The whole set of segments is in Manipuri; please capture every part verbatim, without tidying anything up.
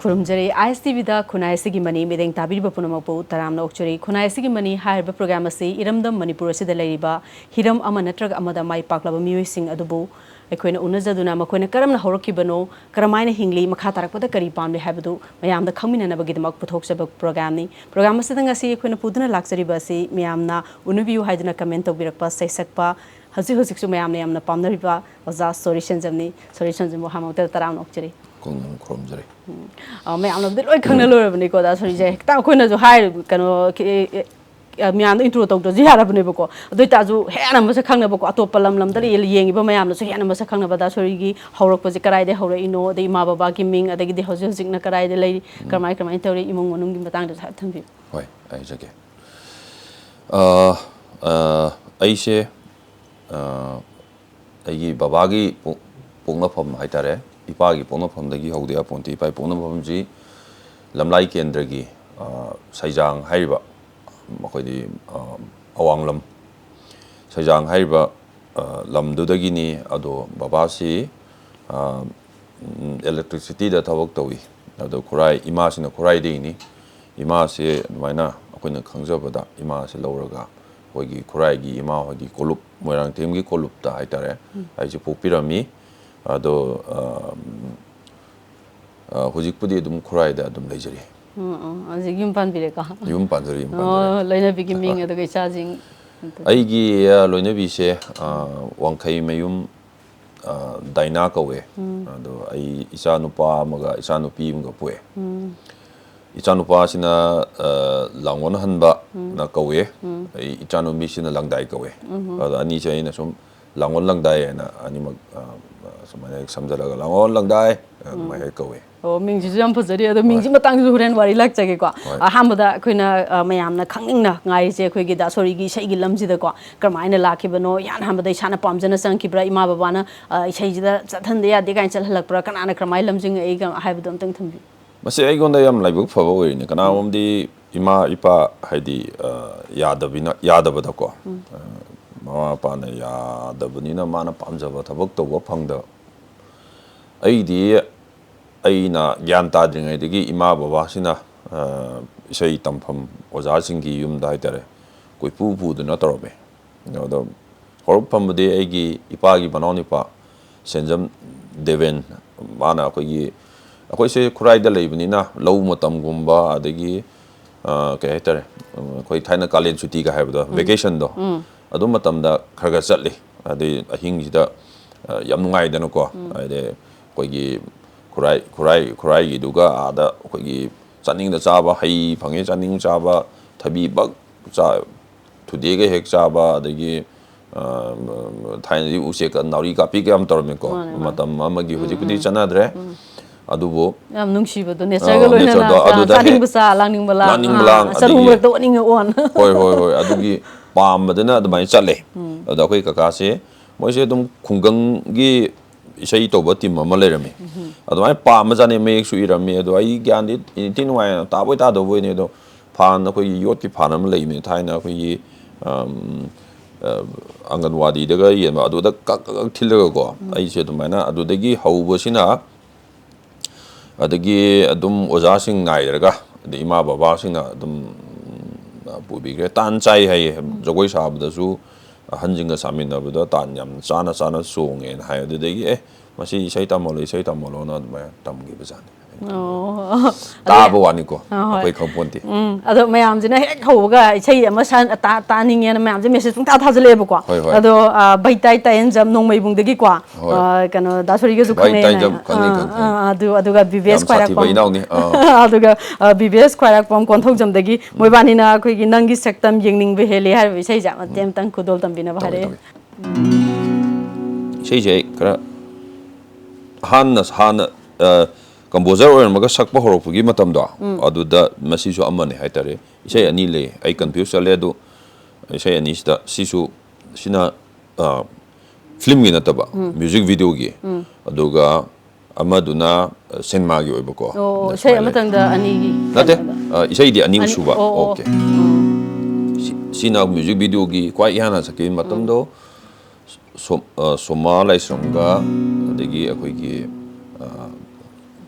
ꯈꯨꯔꯨꯝꯖꯔꯤ꯫ ꯑꯥꯏ ꯑꯦꯁ ꯇꯤ ꯚꯤꯗ ꯈꯨꯟꯅꯥꯏ ꯑꯁꯤꯒꯤ ꯃꯅꯤ ꯃꯤꯠꯌꯦꯡ ꯇꯥꯕꯤꯔꯤꯕ ꯄꯨꯝꯅꯃꯛꯄꯨ ꯇꯔꯥꯝꯅ ꯑꯣꯛꯆꯔꯤ꯫ ꯈꯨꯟꯅꯥꯏ ꯑꯁꯤꯒꯤ ꯃꯅꯤ ꯍꯥꯏꯔꯤꯕ ꯄ꯭ꯔꯣꯒ꯭ꯔꯥꯝ ꯑꯁꯤ ꯏꯔꯝꯗꯝ ꯃꯅꯤꯄꯨꯔ ꯑꯁꯤꯗ ꯂꯩꯔꯤꯕ ꯍꯤꯔꯝ ꯑꯃ ꯅꯠꯇ꯭ꯔꯒ ꯑꯃꯗ ꯃꯥꯏ ꯄꯥꯛꯂꯕ ꯃꯤꯑꯣꯏꯁꯤꯡ ꯑꯗꯨꯕꯨ ꯑꯩꯈꯣꯏꯅ ꯎꯅꯖꯗꯨꯅ ꯃꯈꯣꯏꯅ ꯀꯔꯝꯅ ꯍꯧꯔꯛꯈꯤꯕꯅꯣ, ꯀꯔꯝꯍꯥꯏꯅ ꯍꯤꯡꯂꯤ, ꯃꯈꯥ ꯇꯥꯔꯛꯄꯗ ꯀꯔꯤ ꯄꯥꯝꯂꯤ ꯍꯥꯏꯕꯗꯨ ꯃꯌꯥꯝꯗ ꯈꯪꯃꯤꯟꯅꯅꯕꯒꯤꯗꯃꯛ ꯄꯨꯊꯣꯛꯆꯕ ꯄ꯭ꯔꯣꯒ꯭ꯔꯥꯝꯅꯤ꯫ ꯄ꯭ꯔꯣꯒ꯭ꯔꯥꯝ ꯑꯁꯤꯗ ꯉꯁꯤ ꯑꯩꯈꯣꯏꯅ ꯄꯨꯗꯨꯅ ꯂꯥꯛꯆꯔꯤꯕ ꯑꯁꯤ ꯃꯌꯥꯝꯅ ꯎꯅꯕꯤꯌꯨ ꯍꯥꯏꯗꯨꯅ ꯀꯃꯦꯟ ꯇꯧꯕꯤꯔꯛꯄ ꯁꯩꯁꯛꯄ, ꯍꯧꯖꯤꯛ ꯍꯧꯖꯤꯛꯁꯨ ꯃꯌꯥꯝꯅ ꯌꯥꯝꯅ ꯄꯥꯝꯅꯔꯤꯕ ꯑꯣꯖꯥ ꯁꯣꯔꯤ ꯁꯦꯟꯖꯝꯅꯤ꯫ ꯁꯣꯔꯤ ꯁꯦꯟꯖꯝꯕꯨ ꯑꯍꯥꯟꯕꯃꯛꯇꯗ ꯇꯔꯥꯝꯅ ꯑꯣꯛꯆꯔꯤ꯫ ꯈꯨꯔꯨꯝ-, ꯈꯨꯔꯨꯝꯖꯔꯤ꯫ ꯎꯝ꯫ ꯑ, ꯃꯌꯥꯝꯅꯕꯨꯗꯤ ꯂꯣꯏ ꯈꯪꯅ ꯂꯣꯏꯔꯕꯅꯤꯀꯣ, ꯑꯣꯖꯥ ꯁꯣꯔꯤꯁꯦ꯫ ꯈꯤꯇꯪ ꯑꯩꯈꯣꯏꯅꯁꯨ ꯍꯥꯏ-, ꯀꯩꯅꯣ, ꯑꯦ, ꯑꯦ, ꯑ, ꯃꯌꯥꯝꯗ ꯏꯟꯇ꯭ꯔꯣ ꯇꯧꯗ꯭ꯔꯁꯨ ꯌꯥꯔꯕꯅꯦꯕꯀꯣ꯫ ꯑꯗꯨ ꯑꯣꯏꯇꯥꯔꯁꯨ ꯍꯦꯟꯅ ꯃꯁꯛ ꯈꯪꯅꯕꯀꯣ, ꯑꯇꯣꯞꯄ ꯂꯝ ꯂꯝꯗ ꯂꯩ-, ꯌꯦꯡꯉꯤꯕ ꯃꯌꯥꯝꯅꯁꯨ ꯍꯦꯟꯅ ꯃꯁꯛ ꯈꯪꯅꯕ, ꯑꯣꯖꯥ ꯁꯣꯔꯤꯒꯤ ꯍꯧꯔꯛꯄꯁꯦ ꯀꯗꯥꯏꯗꯒꯤ ꯍꯧꯔꯛꯏꯅꯣ, ꯑꯗꯩ ꯏꯃꯥ ꯕꯕꯥꯒꯤ ꯃꯤꯡ, ꯑꯗꯒꯤꯗꯤ ꯍꯧꯖꯤꯛ ꯍꯧꯖꯤꯛꯅ ꯀꯗꯥꯏꯗ ꯂꯩ, ꯎꯝ꯫ ꯀꯔꯝꯍꯥꯏ ꯀꯔꯝꯍꯥꯏꯅ ꯇꯧꯔꯤ, ꯏꯃꯨꯡ ꯃꯅꯨꯡꯒꯤ ꯃꯇꯥꯡꯗꯁꯨ ꯍꯥꯏꯐꯦꯠ ꯊꯝꯕꯤꯌꯨ꯫ ꯍꯣꯏ, ꯑꯩ ꯍꯥꯏꯖꯒꯦ꯫ ꯑ, ꯑ, ꯑꯩꯁꯦ, ꯑ, ꯑꯩꯒꯤ ꯕꯕꯥꯒꯤ ꯄꯣꯛ-, ꯄꯣꯛꯅꯐꯝ ꯍꯥꯏꯇꯥꯔꯦ, ꯏꯄꯥꯒꯤ ꯄꯣꯛꯅꯐꯝꯗꯒꯤ ꯍꯧꯗ ꯌꯥꯄꯣꯟꯇꯦ꯫ ꯏꯄꯥꯒꯤ ꯄꯣꯛꯅꯐꯝꯁꯤ ꯂꯝꯂꯥꯏ ꯀꯦꯟꯗ꯭ꯔꯒꯤ, ꯑ, ꯁꯩꯖꯥꯡ ꯍꯥꯏꯔꯤꯕ, ꯃꯈꯣꯏꯗꯤ, ꯑ, ꯑꯋꯥꯡꯂꯝ ꯁꯩꯖꯥꯡ ꯍꯥꯏꯔꯤꯕ, ꯑ, ꯂꯝꯗꯨꯗꯒꯤꯅꯤ꯫ ꯑꯗꯣ ꯕꯕꯥꯁꯤ, ꯑ, ꯎꯝ, electricity ꯗ ꯊꯕꯛ ꯇꯧꯏ꯫ ꯑꯗꯣ ꯈꯨꯔꯥꯏ, ꯏꯃꯥꯁꯤꯅ ꯈꯨꯔꯥꯏꯗꯒꯤꯅꯤ꯫ ꯏꯃꯥꯁꯦ ꯑꯗꯨꯃꯥꯏꯅ ꯑꯩꯈꯣꯏꯅ ꯈꯪꯖꯕꯗ ꯏꯃꯥꯁꯦ ꯂꯧꯔꯒ ꯑꯩꯈꯣꯏꯒꯤ ꯈꯨꯔꯥꯏꯒꯤ ꯏꯃꯥ ꯍꯣꯏꯒꯤ ꯀꯣꯂꯨꯞ, ꯃꯣꯏꯔꯥꯡꯊꯦꯝꯒꯤ ꯀꯣꯂꯨꯞꯇ ꯍꯥꯏꯇꯥꯔꯦ, ꯎꯝ꯫ ꯑꯩꯁꯦ ꯄꯣꯛꯄꯤꯔꯝꯃꯤ꯫ ꯑꯗꯣ, ꯑ, ꯑ, ꯍꯧꯖꯤꯛꯄꯨꯗꯤ ꯑꯗꯨꯝ ꯈꯨꯔꯥꯏꯗ ꯑꯗꯨꯝ ꯂꯩꯖꯔꯤ꯫ ꯎꯝ, ꯎꯝ꯫ ꯍꯧꯖꯤꯛ ꯌꯨꯝ ꯄꯥꯟꯕꯤꯔꯦꯀꯣ? ꯌꯨꯝ ꯄꯥꯟꯖꯔꯦ, ꯌꯨꯝ ꯄꯥꯟꯖꯔꯦ꯫ ꯑꯣ, ꯂꯣꯏꯅꯕꯤꯒꯤ ꯃꯤꯡ ꯑꯗꯨꯒ ꯏꯆꯥꯁꯤꯡ? ꯑꯩꯒꯤ, ꯑ, ꯂꯣꯏꯅꯕꯤꯁꯦ, ꯑ, ꯋꯥꯡꯈꯩꯃꯌꯨꯝ, ꯑ, ꯗꯥꯏꯅꯥ ꯀꯧꯋꯦ꯫ ꯎꯝ꯫ ꯑꯗꯣ ꯑꯩ ꯏꯆꯥ ꯅꯨꯄꯥ ꯑꯃꯒ ꯏꯆꯥ ꯅꯨꯄꯤ ꯑꯃꯒ ꯄꯣꯛꯑꯦ꯫ ꯎꯝ꯫ ꯏꯆꯥ ꯅꯨꯄꯥꯁꯤꯅ, ꯑ, ꯂꯥꯡꯑꯣꯟ ꯍꯟꯕꯅ ꯎꯝ꯫ ꯀꯧꯋꯦ꯫ ꯎꯝ꯫ ꯑꯩ ꯏꯆꯥ ꯅꯨꯄꯤꯁꯤꯅ ꯂꯪꯗꯥꯏ ꯀꯧꯋꯦ꯫ ꯎꯝ꯫ ꯑꯗꯣ ꯑꯅꯤꯁꯦ ꯑꯩꯅ ꯁꯨꯝ ꯂꯥꯡꯑꯣꯟ ꯂꯪꯗꯥꯏ ꯍꯥꯏꯅ ꯑꯅꯤꯃꯛ, ꯑ, ꯁꯨꯃꯥꯏꯅ ꯍꯦꯛ ꯁꯝꯖꯜꯂꯒ ꯂꯥꯡꯑꯣꯟ ꯂꯪꯗꯥꯏ, ꯑ, ꯎꯝ꯫ ꯑꯗꯨꯃꯥꯏꯅ ꯍꯦꯛ ꯀꯧꯋꯦ꯫ ꯑꯣ, ꯃꯤꯡꯁꯤꯁꯨ ꯌꯥꯝ ꯐꯖꯔꯤ꯫ ꯑꯗꯣ ꯃꯤꯡꯁꯤ ꯍꯣꯏ꯫ ꯃꯇꯥꯡꯗꯁꯨ ꯍꯣꯔꯦꯟ ꯋꯥꯔꯤ ꯂꯥꯛꯆꯒꯦꯀꯣ꯫ ꯍꯣꯏ꯫ ꯑꯍꯥꯟꯕꯗ ꯑꯩꯈꯣꯏꯅ, ꯑ, ꯃꯌꯥꯝꯅ ꯈꯪꯅꯤꯡꯅ ꯉꯥꯏꯔꯤꯁꯦ ꯑꯩꯈꯣꯏꯒꯤ ꯗꯥ ꯁꯣꯔꯤꯒꯤ ꯏꯁꯩꯒꯤ ꯂꯝꯁꯤꯗꯀꯣ꯫ ꯀꯔꯝꯍꯥꯏꯅ ꯂꯥꯛꯈꯤꯕꯅꯣ? ꯏꯍꯥꯟ ꯍꯥꯟꯕꯗ ꯏꯁꯥꯅ ꯄꯥꯝꯖꯅ ꯆꯪꯈꯤꯕ꯭ꯔꯥ? ꯏꯃꯥ ꯕꯕꯥꯅ, ꯑ, ꯏꯁꯩꯁꯤꯗ ꯆꯠꯍꯟꯗ ꯌꯥꯗꯦ ꯀꯥꯏꯅ ꯆꯠꯍꯜꯂꯛꯄ꯭ꯔꯥ? ꯀꯅꯥꯅ ꯀꯔꯝꯍꯥꯏꯅ ꯂꯝꯖꯤꯡꯉꯛꯏ ꯀ-, ꯍꯥꯏꯕꯗꯣ ꯑꯝꯇꯪ ꯊꯝꯕꯤꯌꯨ꯫ ꯃꯁꯤ ꯑꯩꯉꯣꯟꯗ ꯌꯥꯝ ꯂꯥꯏꯕꯛ ꯐꯕ ꯑꯣꯏꯔꯤꯅꯤ꯫ ꯀꯅꯥꯒꯨꯝꯕꯗꯤ ꯏꯃꯥ ꯏꯄꯥ ꯍꯥꯏꯗꯤ, ꯑ, ꯌꯥꯗꯕꯤꯅ-, ꯌꯥꯗꯕꯗꯀꯣ꯫ ꯎꯝ꯫ ꯑ, ꯃꯃꯥ ꯃꯄꯥꯅ ꯌꯥꯗꯕꯅꯤꯅ ꯃꯥꯅ ꯄꯥꯝꯖꯕ ꯊꯕꯛ ꯇꯧꯕ ꯐꯪꯗꯕ꯫ ꯑꯩꯗꯤ ꯑꯩꯅ ꯒ꯭ꯌꯥꯟ ꯇꯥꯗ꯭ꯔꯤꯉꯩꯗꯒꯤ ꯏꯃꯥ ꯕꯕꯥꯁꯤꯅ, ꯑ, ꯏꯁꯩ ꯇꯝꯐꯝ ꯑꯣꯖꯥꯁꯤꯡꯒꯤ ꯌꯨꯝꯗ ꯍꯥꯏꯇꯥꯔꯦ, ꯀꯣꯏꯄꯨ ꯄꯨꯗꯨꯅ ꯇꯧꯔꯝꯃꯦ꯫ ꯑꯗꯣ ꯍꯧꯔꯛꯐꯝꯕꯨꯗꯤ ꯑꯩꯒꯤ ꯏꯄꯥꯒꯤ ꯃꯅꯥꯎ ꯅꯨꯄꯥ ꯁꯦꯟꯖꯝ ꯗꯦꯕꯦꯟ, ꯃꯥꯅ ꯑꯩꯈꯣꯏꯒꯤ, ꯑꯩꯈꯣꯏꯁꯦ ꯈꯨꯔꯥꯏꯗ ꯂꯩꯕꯅꯤꯅ ꯂꯧ ꯃꯇꯝꯒꯨꯝꯕ, ꯑꯗꯒꯤ, ꯑ, ꯀꯩ ꯍꯥꯏꯇꯥꯔꯦ, ꯑ, ꯑꯩꯈꯣꯏ ꯊꯥꯏꯅ ꯀꯥꯂꯦꯟ ꯁꯨꯇꯤꯒ ꯍꯥꯏꯕꯗꯣ, vacationꯗꯣ, ꯑꯗꯨ ꯃꯇꯝꯗ ꯈꯔ ꯈꯔ ꯆꯠꯂꯤ꯫ ꯑꯗꯩ ꯑꯍꯤꯡꯁꯤꯗ, ꯑ, ꯌꯥꯝ ꯅꯨꯡꯉꯥꯏꯗꯅꯀꯣ꯫ ꯍꯥꯏꯗꯤ ꯑꯩꯈꯣꯏꯒꯤ ꯈꯨꯔꯥꯏ, ꯈꯨꯔꯥꯏ, ꯈꯨꯔꯥꯏꯒꯤꯗꯨꯒ ꯑꯥꯗ ꯑꯩꯈꯣꯏꯒꯤ ꯆꯥꯅꯤꯡꯗ ꯆꯥꯕ, ꯍꯩ ꯐꯪꯉꯦ ꯆꯥꯅꯤꯡ ꯆꯥꯕ, ꯊꯕꯤ ꯕꯛ ꯆꯥ-, ꯊꯨꯗꯦꯛꯑꯒ ꯍꯦꯛ ꯆꯥꯕ, ꯑꯗꯒꯤ, ꯑ, ꯊꯥꯏꯅꯗꯤ ꯎꯆꯦꯛꯀ ꯅꯥꯎꯔꯤ ꯀꯥꯞꯄꯤꯒ ꯌꯥꯝ ꯇꯧꯔꯝꯃꯤꯀꯣ꯫ ꯃꯥꯅꯦ, ꯃꯥꯅꯦ꯫ ꯃꯇꯝ ꯑꯃꯒꯤ, ꯍꯧꯖꯤꯛꯄꯨꯗꯤ ꯆꯠꯅꯗ꯭ꯔꯦ꯫ ꯑꯗꯨꯕꯨ, ꯌꯥꯝ ꯅꯨꯡꯁꯤꯕꯗꯣ, ꯑ, natureꯒ ꯂꯣꯏꯅꯅ natureꯗꯣ, ꯆꯥ-, ꯑꯗꯨꯗ ꯍꯦꯛ ꯆꯥꯅꯤꯡꯕ ꯆꯥ, ꯂꯥꯡꯅꯤꯡꯕ ꯂꯥꯡ, ꯂꯥꯡꯅꯤꯡꯕ ꯑꯥ, ꯂꯥꯡ, ꯆꯔꯨ ꯑꯗꯒꯤ ꯃꯔꯛꯇ ꯑꯣꯠꯅꯤꯡꯉ ꯑꯣꯟ꯫ ꯍꯣꯏ, ꯍꯣꯏ, ꯍꯣꯏ꯫ ꯑꯗꯨꯒꯤ ꯄꯥꯝꯕꯗꯅ ꯑꯗꯨꯃꯥꯏꯅ ꯆꯠꯂꯦ꯫ ꯑꯗꯣ ꯑꯩꯈꯣꯏ ꯀꯀꯥꯁꯦ, ꯃꯣꯏꯁꯦ ꯑꯗꯨꯝ ꯈꯨꯡꯒꯪꯒꯤ ꯏꯁꯩ ꯇꯧꯕ team ꯑꯃ ꯂꯩꯔꯝꯃꯤ꯫ ꯑꯗꯨꯃꯥꯏꯅ ꯄꯥꯝꯕꯖꯥꯠꯅꯤ, ꯃꯌꯦꯛꯁꯨ ꯏꯔꯝꯃꯤ꯫ ꯑꯗꯣ ꯑꯩ ꯒ꯭ꯌꯥꯟꯗꯤ ꯏꯟꯊꯤ ꯅꯨꯡꯉꯥꯏꯅ ꯇꯥꯕꯣꯏ ꯇꯥꯗꯕꯣꯏꯅꯦ꯫ ꯑꯗꯣ ꯐꯥꯟ, ꯑꯩꯈꯣꯏꯒꯤ ꯌꯣꯠꯀꯤ ꯐꯥꯟ ꯑꯃ ꯂꯩꯕꯅꯦ ꯊꯥꯏꯅ ꯑꯩꯈꯣꯏꯒꯤ, ꯑꯝ, ꯑ, ꯑꯪꯒꯟꯋꯥꯗꯤꯗꯒ ꯌꯦꯟꯕ, ꯑꯗꯨꯗ ꯀꯛ ꯀꯛ ꯀꯛ ꯊꯤꯜꯂꯒꯀꯣ꯫ ꯑꯩꯁꯦ ꯑꯗꯨꯃꯥꯏꯅ ꯑꯗꯨꯗꯒꯤ ꯍꯧꯕꯁꯤꯅ, ꯑꯗꯒꯤ ꯑꯗꯨꯝ ꯑꯣꯖꯥꯁꯤꯡ ꯉꯥꯏꯗ꯭ꯔꯒ, ꯑꯗꯩ ꯏꯃꯥ ꯕꯕꯥꯁꯤꯡꯅ ꯑꯗꯨꯝ, ꯎꯝ, ꯄꯨꯕꯤꯈ꯭ꯔꯦ꯫ ꯇꯥꯟ ꯆꯥꯏ ꯍꯥꯏꯌꯦ꯫ ꯖꯒꯣꯏ ꯁꯥꯕꯗꯁꯨ ꯑꯍꯟꯁꯤꯡꯒ ꯁꯥꯃꯤꯟꯅꯕꯗ ꯇꯥꯟ ꯌꯥꯝ ꯆꯥꯅ ꯆꯥꯅ ꯆꯣꯡꯉꯦꯅ ꯍꯥꯏ꯫ ꯑꯗꯨꯗꯒꯤ, "ꯑꯦ, ꯃꯁꯤ ꯏꯁꯩ ꯇꯝꯍꯜꯂꯣ, ꯏꯁꯩ ꯇꯝꯍꯜꯂꯣꯅ" ꯑꯗꯨꯃꯥꯏꯅ ꯇꯝꯈꯤꯕꯖꯥꯠꯅꯤ꯫ ꯑꯣ꯫ ꯇꯥꯕ ꯋꯥꯅꯤꯀꯣ, ꯑꯥ, ꯍꯣꯏ꯫ ꯑꯩꯈꯣꯏ ꯈꯪꯄꯣꯟꯇꯦ꯫ ꯎꯝ, ꯑꯗꯣ ꯃꯌꯥꯝꯁꯤꯅ ꯍꯦꯛ ꯍꯧꯕꯒ ꯏꯁꯩ ꯑꯃ ꯁꯥꯟ-, ꯇꯥ-, ꯇꯥꯅꯤꯡꯉꯦꯅ ꯃꯌꯥꯝꯁꯦ message ꯄꯨꯡꯊꯥ ꯊꯥꯖꯤꯜꯂꯛꯑꯦꯕꯀꯣ꯫ ꯍꯣꯏ, ꯍꯣꯏ꯫ ꯑꯗꯣ, ꯑ, ꯚꯩꯇꯥꯏ ꯇꯥꯏꯌꯦꯟꯖꯝ ꯅꯣꯡꯃꯩꯕꯨꯡꯗꯒꯤꯀꯣ, ꯍꯣꯏ꯫ ꯑ, ꯀꯩꯅꯣ, ꯗꯥ ꯁꯣꯔꯤꯒꯁꯨ ꯚꯩꯇꯥꯏ ꯈꯪꯅꯩ ꯇꯥꯏꯌꯦꯟꯖꯝ ꯍꯥꯏꯅ꯫ ꯈꯪꯉꯤ, ꯑꯥ, ꯈꯪꯉꯤ, ꯈꯪꯉꯤ꯫ ꯑꯥ, ꯑꯗꯨ, ꯑꯗꯨꯒ ꯕꯤꯕꯦꯁ ꯌꯥꯝ ꯁꯥꯊꯤꯕ ꯈ꯭ꯋꯥꯏꯔꯥꯛꯄꯝ꯫ ꯏꯅꯥꯎꯅꯤ꯫ ꯑꯥ꯫ ꯑꯗꯨꯒ, ꯑ, ꯕꯤꯕꯦꯁ ꯈ꯭ꯋꯥꯏꯔꯥꯛꯄꯝ ꯀꯣꯟꯊꯧꯖꯝꯗꯒꯤ ꯃꯣꯏꯕꯥꯅꯤꯅ ꯑꯩꯈꯣꯏꯒꯤ "ꯅꯪꯒꯤ ꯁꯛꯇꯝ ꯌꯦꯡꯅꯤꯡꯕ ꯍꯦꯜꯂꯦ" ꯍꯥꯏꯔꯤꯕ ꯏꯁꯩꯁꯦ ꯃꯇꯦꯛ ꯑꯃꯇꯪ ꯈꯨꯗꯣꯜ ꯇꯝꯕꯤꯅꯕ ꯇꯧꯒꯦ, ꯍꯥꯏꯔꯛꯑꯦ꯫ ꯇꯧꯒꯦ꯫ ꯏꯁꯩꯁꯦ ꯑꯩ ꯈꯔ ꯍꯥꯟꯅ, ꯍꯥꯟꯅ, ꯑ, composer ꯑꯣꯏꯔꯝꯃꯒ ꯁꯛꯄ ꯍꯧꯔꯛꯄꯒꯤ ꯃꯇꯝꯗꯣ, ꯑꯗꯨꯗ ꯃꯁꯤꯁꯨ ꯑꯃꯅꯦ ꯍꯥꯏꯇꯥꯔꯦ꯫ ꯏꯁꯩ ꯑꯅꯤ ꯂꯩ꯫ ꯑꯩ confuse ꯆꯠꯂꯦ꯫ ꯑꯗꯨ ꯏꯁꯩ ꯑꯅꯤꯁꯤꯗ ꯁꯤꯁꯨ, ꯁꯤꯅ, ꯑ, filmꯒꯤ ꯅꯠꯇꯕ, music videoꯒꯤ꯫ ꯑꯗꯨꯒ ꯑꯃꯗꯨꯅ, ꯑ, ꯁꯤꯅꯦꯃꯥꯒꯤ ꯑꯣꯏꯕꯀꯣ꯫ ꯑꯣ, ꯏꯁꯩ ꯑꯃꯇꯪꯗ ꯑꯅꯤꯒꯤ ꯅꯠꯇꯦ, ꯀꯩꯅꯣꯗ? ꯑ, ꯏꯁꯩꯗꯤ ꯑꯅꯤꯃꯛ ꯑꯅꯤ-, ꯁꯨꯕ꯫ ꯑꯣ, ꯑꯣ꯫ OK꯫ ꯁꯤ-, ꯁꯤꯅ music videoꯒꯤ ꯈ꯭ꯋꯥꯏ ꯏꯍꯥꯟ ꯍꯥꯟꯅ ꯁꯛꯈꯤꯕ ꯃꯇꯝꯗꯣ꯫ ꯁꯣ-, ꯑ, ꯁꯣꯃꯥ ꯂꯥꯏꯁ꯭ꯔꯝꯒ, ꯑꯗꯒꯤ ꯑꯩꯈꯣꯏꯒꯤ, ꯑ,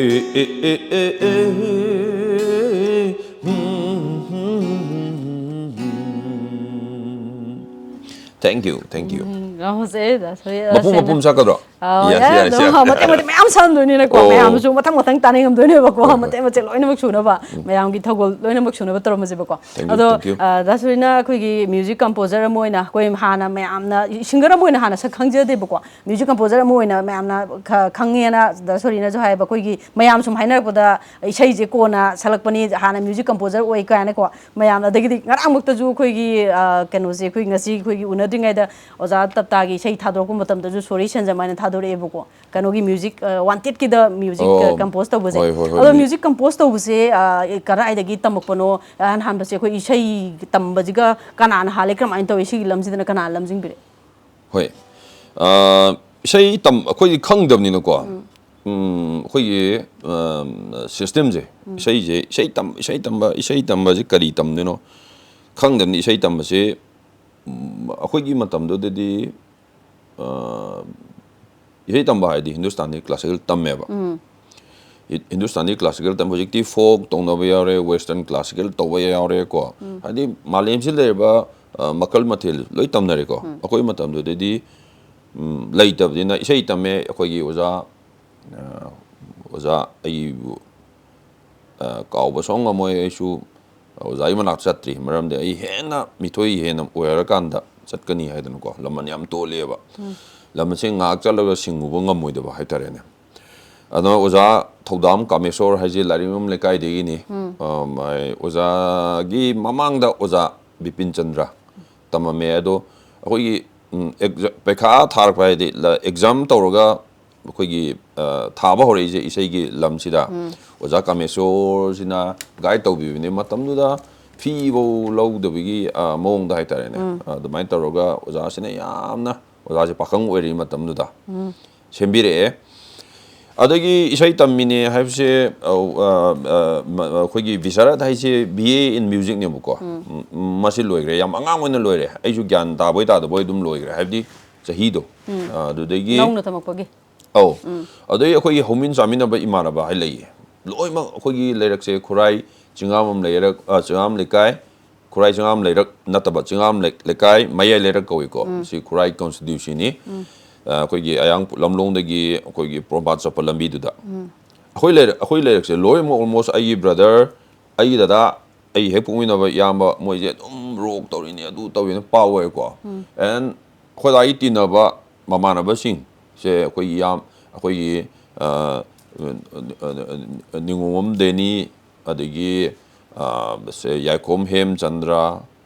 ꯑꯦ, ꯑꯦ, ꯑꯦ, ꯑꯦ, ꯑꯦ, ꯎꯝ, ꯎꯝ, ꯎꯝ, ꯎꯝ, ꯎꯝ꯫ Thank you, thank you. ꯎꯝ, ꯌꯥꯝ ꯐꯖꯩ, ꯗꯥ ꯁꯣꯔꯤ, ꯑ, ꯃꯄꯨꯝ, ꯁꯦꯡꯅ꯫ ꯃꯄꯨꯝ ꯁꯛꯀꯗ꯭ꯔꯣ? ꯑꯥ, ꯌꯥꯏ, ꯌꯥꯔꯦ, ꯌꯥꯔꯦ, ꯑꯗꯨꯝ ꯁꯦ꯫ ꯃꯇꯦꯛ ꯃꯇꯦꯛ ꯃꯌꯥꯝ ꯁꯛꯍꯟꯗꯣꯏꯅꯤꯅꯀꯣ, ꯑꯣ꯫ ꯃꯌꯥꯝꯁꯨ ꯃꯊꯪ ꯃꯊꯪ ꯇꯥꯅꯤꯡꯉꯝꯗꯣꯏꯅꯦꯕꯀꯣ, ꯍꯣꯏ, ꯍꯣꯏ꯫ ꯃꯇꯦꯛ ꯃꯇꯦꯛ ꯂꯣꯏꯅꯃꯛ ꯁꯨꯅꯕ, ꯎꯝ꯫ ꯃꯌꯥꯝꯒꯤ ꯊꯧꯒꯜ ꯂꯣꯏꯅꯃꯛ ꯁꯨꯅꯕ ꯇꯧꯔꯝꯃꯁꯦꯕꯀꯣ꯫ Thank you, ꯑꯗꯣ, thank you. ꯑ, ꯗꯥ ꯁꯣꯔꯤꯅ ꯑꯩꯈꯣꯏꯒꯤ music composer ꯑꯃ ꯑꯣꯏꯅ, ꯑꯩꯈꯣꯏ ꯍꯥꯟꯅ ꯃꯌꯥꯝꯅ, singer ꯑꯃ ꯑꯣꯏꯅ ꯍꯥꯟꯅ ꯁꯛ ꯈꯪꯖꯗꯦꯕꯀꯣ, music composer ꯑꯃ ꯑꯣꯏꯅ ꯃꯌꯥꯝꯅ ꯈ-, ꯈꯪꯉꯦꯅ ꯗꯥ ꯁꯣꯔꯤꯅꯁꯨ ꯍꯥꯏꯌꯦꯕ, ꯑꯩꯈꯣꯏꯒꯤ ꯃꯌꯥꯝ ꯁꯨꯝ ꯍꯥꯏꯅꯔꯛꯄꯗ ꯏꯁꯩꯁꯦ ꯀꯣꯟꯅ ꯁꯛꯂꯛꯄꯅꯤ, ꯍꯥꯟꯅ music composer ꯑꯣꯏ ꯀꯥꯏꯅꯀꯣ꯫ ꯃꯌꯥꯝ, ꯑꯗꯒꯤꯗꯤ ꯉꯔꯥꯡꯃꯛꯇꯁꯨ ꯑꯩꯈꯣꯏꯒꯤ, ꯑ, ꯀꯩꯅꯣꯁꯦ, ꯑꯩꯈꯣꯏ ꯉꯁꯤ ꯑꯩꯈꯣꯏꯒꯤ ꯎꯅꯗ꯭ꯔꯤꯉꯩꯗ ꯑꯣꯖꯥ ꯇꯞꯇꯥꯒꯤ ꯏꯁꯩ ꯊꯥꯗꯣꯔꯛꯄ ꯃꯇꯝꯗꯁꯨ ꯁꯣꯔꯤ ꯁꯦꯟꯖꯝ ꯍꯥꯏꯅ ꯊꯥꯗꯣꯔꯛꯑꯦꯕꯀꯣ, ꯀꯩꯅꯣꯒꯤ music, ꯑ, Wantedꯀꯤꯗ music, ꯑ, ꯑꯣ, compose ꯇꯧꯕꯁꯦ꯫ ꯍꯣꯏ, ꯍꯣꯏ, ꯍꯣꯏ, ꯑꯗꯣ ꯃꯤ- music compose ꯇꯧꯕꯁꯦ, ꯑ, ꯀꯗꯥꯏꯗꯒꯤ ꯇꯝꯃꯛꯄꯅꯣ? ꯑꯍꯥꯟ ꯍꯥꯟꯕꯁꯦ ꯑꯩꯈꯣꯏ ꯏꯁꯩ ꯇꯝꯕꯁꯤꯒ ꯀꯅꯥꯅ ꯍꯥꯜꯂꯦ, ꯀꯔꯝꯍꯥꯏꯅ ꯇꯧꯏ, ꯁꯤꯒꯤ ꯂꯝꯁꯤꯗꯅ ꯀꯅꯥꯅ ꯂꯝꯖꯤꯡꯕꯤꯔꯦ? ꯍꯣꯏ꯫ ꯑ, ꯏꯁꯩ ꯇꯝ-, ꯑꯩꯈꯣꯏꯗꯤ ꯈꯪꯗꯕꯅꯤꯅꯀꯣ꯫ ꯎꯝ꯫ ꯎꯝ, ꯑꯩꯈꯣꯏꯒꯤ ꯁꯤꯁꯇꯦꯝꯁꯦ, ꯏꯁꯩꯁꯦ, ꯏꯁꯩ ꯇꯝ ꯏꯁꯩ ꯇꯝꯕ ꯏꯁꯩ ꯇꯝꯕꯁꯤ ꯀꯔꯤ ꯇꯝꯗꯣꯏꯅꯣ ꯈꯪꯗꯕꯅꯤ꯫ ꯏꯁꯩ ꯇꯝꯕꯁꯤ, ꯎꯝ, ꯑꯩꯈꯣꯏꯒꯤ ꯃꯇꯝꯗꯨꯗꯗꯤ, ꯑ, ꯏꯁꯩ ꯇꯝꯕ ꯍꯥꯏꯗꯤ ꯍꯤꯟꯗꯨꯁꯇꯥꯅꯤ ꯀ꯭ꯂꯥꯁꯤꯀꯦꯜ ꯇꯝꯃꯦꯕ꯫ ꯍꯤ- ꯍꯤꯟꯗꯨꯁꯇꯥꯅꯤ ꯀ꯭ꯂꯥꯁꯤꯀꯦꯜ ꯇꯝꯕ, ꯍꯧꯖꯤꯛꯇꯤ ꯐꯣꯛ ꯇꯧꯅꯕ ꯌꯥꯎꯔꯦ, ꯋꯦꯁꯇꯔꯟ ꯀ꯭ꯂꯥꯁꯤꯀꯦꯜ ꯇꯧꯕ ꯌꯥꯎꯔꯦꯀꯣ꯫ ꯍꯥꯏꯗꯤ ꯃꯥꯂꯦꯝꯁꯤꯗ ꯂꯩꯔꯤꯕ, ꯑ, ꯃꯈꯜ ꯃꯊꯦꯜ ꯂꯣꯏ ꯇꯝꯅꯔꯦꯀꯣ꯫ ꯑꯩꯈꯣꯏ ꯃꯇꯝꯗꯨꯗꯗꯤ, ꯎꯝ, ꯂꯩꯇꯕꯅꯤꯅ ꯏꯁꯩ ꯇꯝꯃꯦ꯫ ꯑꯩꯈꯣꯏꯒꯤ ꯑꯣꯖꯥ, ꯑ, ꯑꯣꯖꯥ ꯑꯩꯕꯨ, ꯑ, ꯀꯥꯎꯕ ꯁꯨꯡꯉꯝ ꯉꯝꯃꯣꯏ꯫ ꯑꯩꯁꯨ ꯑꯣꯖꯥꯒꯤ ꯃꯅꯥꯛꯇ ꯆꯠꯇ꯭ꯔꯤ, ꯃꯔꯝꯗꯤ ꯑꯩ ꯍꯦꯟꯅ ꯃꯤꯊꯣꯏ ꯍꯦꯟꯅ ꯑꯣꯏꯔꯀꯥꯟꯗ ꯆꯠꯀꯅꯤ ꯍꯥꯏꯗꯅꯀꯣ꯫ ꯂꯃꯟ ꯌꯥꯝ ꯇꯣꯜꯂꯦꯕ꯫ ꯂꯃꯟꯁꯦ ꯉꯥꯏꯍꯥꯛ ꯆꯠꯂꯒ ꯁꯤꯡꯉꯨꯕ ꯉꯝꯃꯣꯏꯗꯕ ꯍꯥꯏꯇꯥꯔꯦꯅꯦ꯫ ꯑꯗꯣ ꯑꯣꯖꯥ ꯊꯧꯗꯥꯝ ꯀꯥꯃꯦꯁꯣꯔ ꯍꯥꯏꯁꯦ ꯂꯥꯏꯔꯤꯛꯌꯨꯝ ꯂꯩꯀꯥꯏꯗꯒꯤꯅꯤ꯫ ꯑ, ꯃꯥꯏ ꯑꯣꯖꯥꯒꯤ ꯃꯃꯥꯡꯗ ꯑꯣꯖꯥ ꯕꯤꯄꯤꯟ ꯆꯟꯗ꯭ꯔ ꯇꯝꯃꯝꯃꯦ꯫ ꯑꯗꯣ ꯑꯩꯈꯣꯏꯒꯤ, ꯎꯝ, ꯑꯦꯛꯖ- ꯄꯩꯈꯥ ꯊꯥꯔꯛꯄ ꯍꯥꯏꯗꯤ ꯂ- ꯑꯦꯛꯖꯥꯝ ꯇꯧꯔꯒ ꯑꯩꯈꯣꯏꯒꯤ, ꯑ, ꯊꯥꯕ ꯍꯧꯔꯛꯏꯁꯦ ꯏꯁꯩꯒꯤ ꯂꯝꯁꯤꯗ꯫ ꯑꯣꯖꯥ ꯀꯥꯃꯦꯁꯣꯔꯁꯤꯅ ꯒꯥꯏꯗ ꯇꯧꯕꯤꯕꯅꯦ꯫ ꯃꯇꯝꯗꯨꯗ ꯐꯤꯐꯧ ꯂꯧꯗꯕꯒꯤ, ꯑ, ꯃꯑꯣꯡꯗ ꯍꯥꯏꯇꯥꯔꯦꯅꯦ꯫ ꯑ, ꯑꯗꯨꯃꯥꯏꯅ ꯇꯧꯔꯒ ꯑꯣꯖꯥꯁꯤꯅ ꯌꯥꯝꯅ, ꯑꯣꯖꯥꯁꯦ ꯄꯥꯈꯪ ꯑꯣꯏꯔꯤ ꯃꯇꯝꯗꯨꯗ, ꯁꯦꯝꯕꯤꯔꯛꯑꯦ꯫ ꯑꯗꯒꯤ ꯏꯁꯩ ꯇꯝꯃꯤꯅꯦ ꯍꯥꯏꯕꯁꯦ, ꯑ, ꯑ, ꯑ, ꯃ- ꯑꯩꯈꯣꯏꯒꯤ ꯕꯤꯁꯥꯔꯠ ꯍꯥꯏꯁꯦ B A in musicꯅꯦꯕꯀꯣ꯫ ꯎꯝ, ꯃꯁꯤ ꯂꯣꯏꯈ꯭ꯔꯦ, ꯌꯥꯝ ꯑꯉꯥꯡ ꯑꯣꯏꯅ ꯂꯣꯏꯔꯦ꯫ ꯑꯩꯁꯨ ꯒ꯭ꯌꯥꯟ ꯇꯥꯕꯣꯏ ꯇꯥꯗꯕꯣꯏ ꯑꯗꯨꯝ ꯂꯣꯏꯈ꯭ꯔꯦ, ꯍꯥꯏꯕꯗꯤ ꯆꯍꯤꯗꯣ꯫ ꯑ, ꯑꯗꯨꯗꯒꯤ ꯅꯧꯅ ꯇꯝꯃꯛꯄꯒꯤ꯫ ꯑꯧ꯫ ꯑꯗꯩ ꯑꯩꯈꯣꯏꯒꯤ ꯍꯧꯃꯤꯟ ꯆꯥꯃꯤꯟꯅꯕ ꯏꯃꯥꯟꯅꯕ ꯍꯥꯏ ꯂꯩꯌꯦ꯫ ꯂꯣꯏꯅꯃꯛ ꯑꯩꯈꯣꯏꯒꯤ ꯂꯩꯔꯛꯁꯦ ꯈꯨꯔꯥꯏ ꯆꯤꯡꯉꯥꯝꯕꯝ ꯂꯩꯔꯛ, ꯑ, ꯆꯤꯡꯉꯥꯝ ꯂꯩꯀꯥꯏ, ꯈꯨꯔꯥꯏ ꯆꯤꯡꯉꯥꯝ ꯂꯩꯔꯛ ꯅꯠꯇꯕ, ꯆꯤꯡꯉꯥꯝ ꯂꯩ- ꯂꯩꯀꯥꯏ, ꯃꯌꯥꯏ ꯂꯩꯔꯛ ꯀꯧꯏꯀꯣ꯫ ꯁꯤ ꯈꯨꯔꯥꯏ constituencyꯅꯤ꯫ ꯑ, ꯑꯩꯈꯣꯏꯒꯤ ꯑꯌꯥꯡ ꯂꯝꯂꯣꯡꯗꯒꯤ ꯑꯩꯈꯣꯏꯒꯤ ꯄꯣꯔꯣꯝꯄꯥꯠ ꯆꯠꯄ ꯂꯝꯕꯤꯗꯨꯗ꯫ ꯑꯩꯈꯣꯏ ꯂꯩꯔꯛ, ꯑꯩꯈꯣꯏ ꯂꯩꯔꯛꯁꯦ ꯂꯣꯏꯅꯃꯛ almost ꯑꯩꯒꯤ brother, ꯑꯩꯒꯤ ꯗꯗꯥ, ꯑꯩ ꯍꯦꯛ ꯄꯣꯛꯃꯤꯟꯅꯕ ꯏꯌꯥꯝꯕ, ꯃꯣꯏꯁꯦ ꯑꯗꯨꯝ ꯔꯣꯛ ꯇꯧꯔꯤꯅꯤ, ꯑꯗꯨ ꯇꯧꯔꯤꯅꯤ, ꯄꯥꯎ ꯑꯣꯏꯔꯦꯀꯣ꯫ And ꯑꯩꯈꯣꯏ ꯂꯥꯏꯒꯤ ꯇꯤꯟꯅꯕ ꯃꯃꯥꯟꯅꯕꯁꯤꯡꯁꯦ ꯑꯩꯈꯣꯏꯒꯤ ꯌꯥꯝ, ꯑꯩꯈꯣꯏꯒꯤ, ꯑ, ꯅꯤꯉꯣꯝꯕꯝ ꯗꯦꯅꯤ, ꯑꯗꯒꯤ, ꯑ, ꯁꯦ, ꯌꯥꯏꯈꯣꯝ ꯍꯦꯝꯆꯟꯗ꯭ꯔ,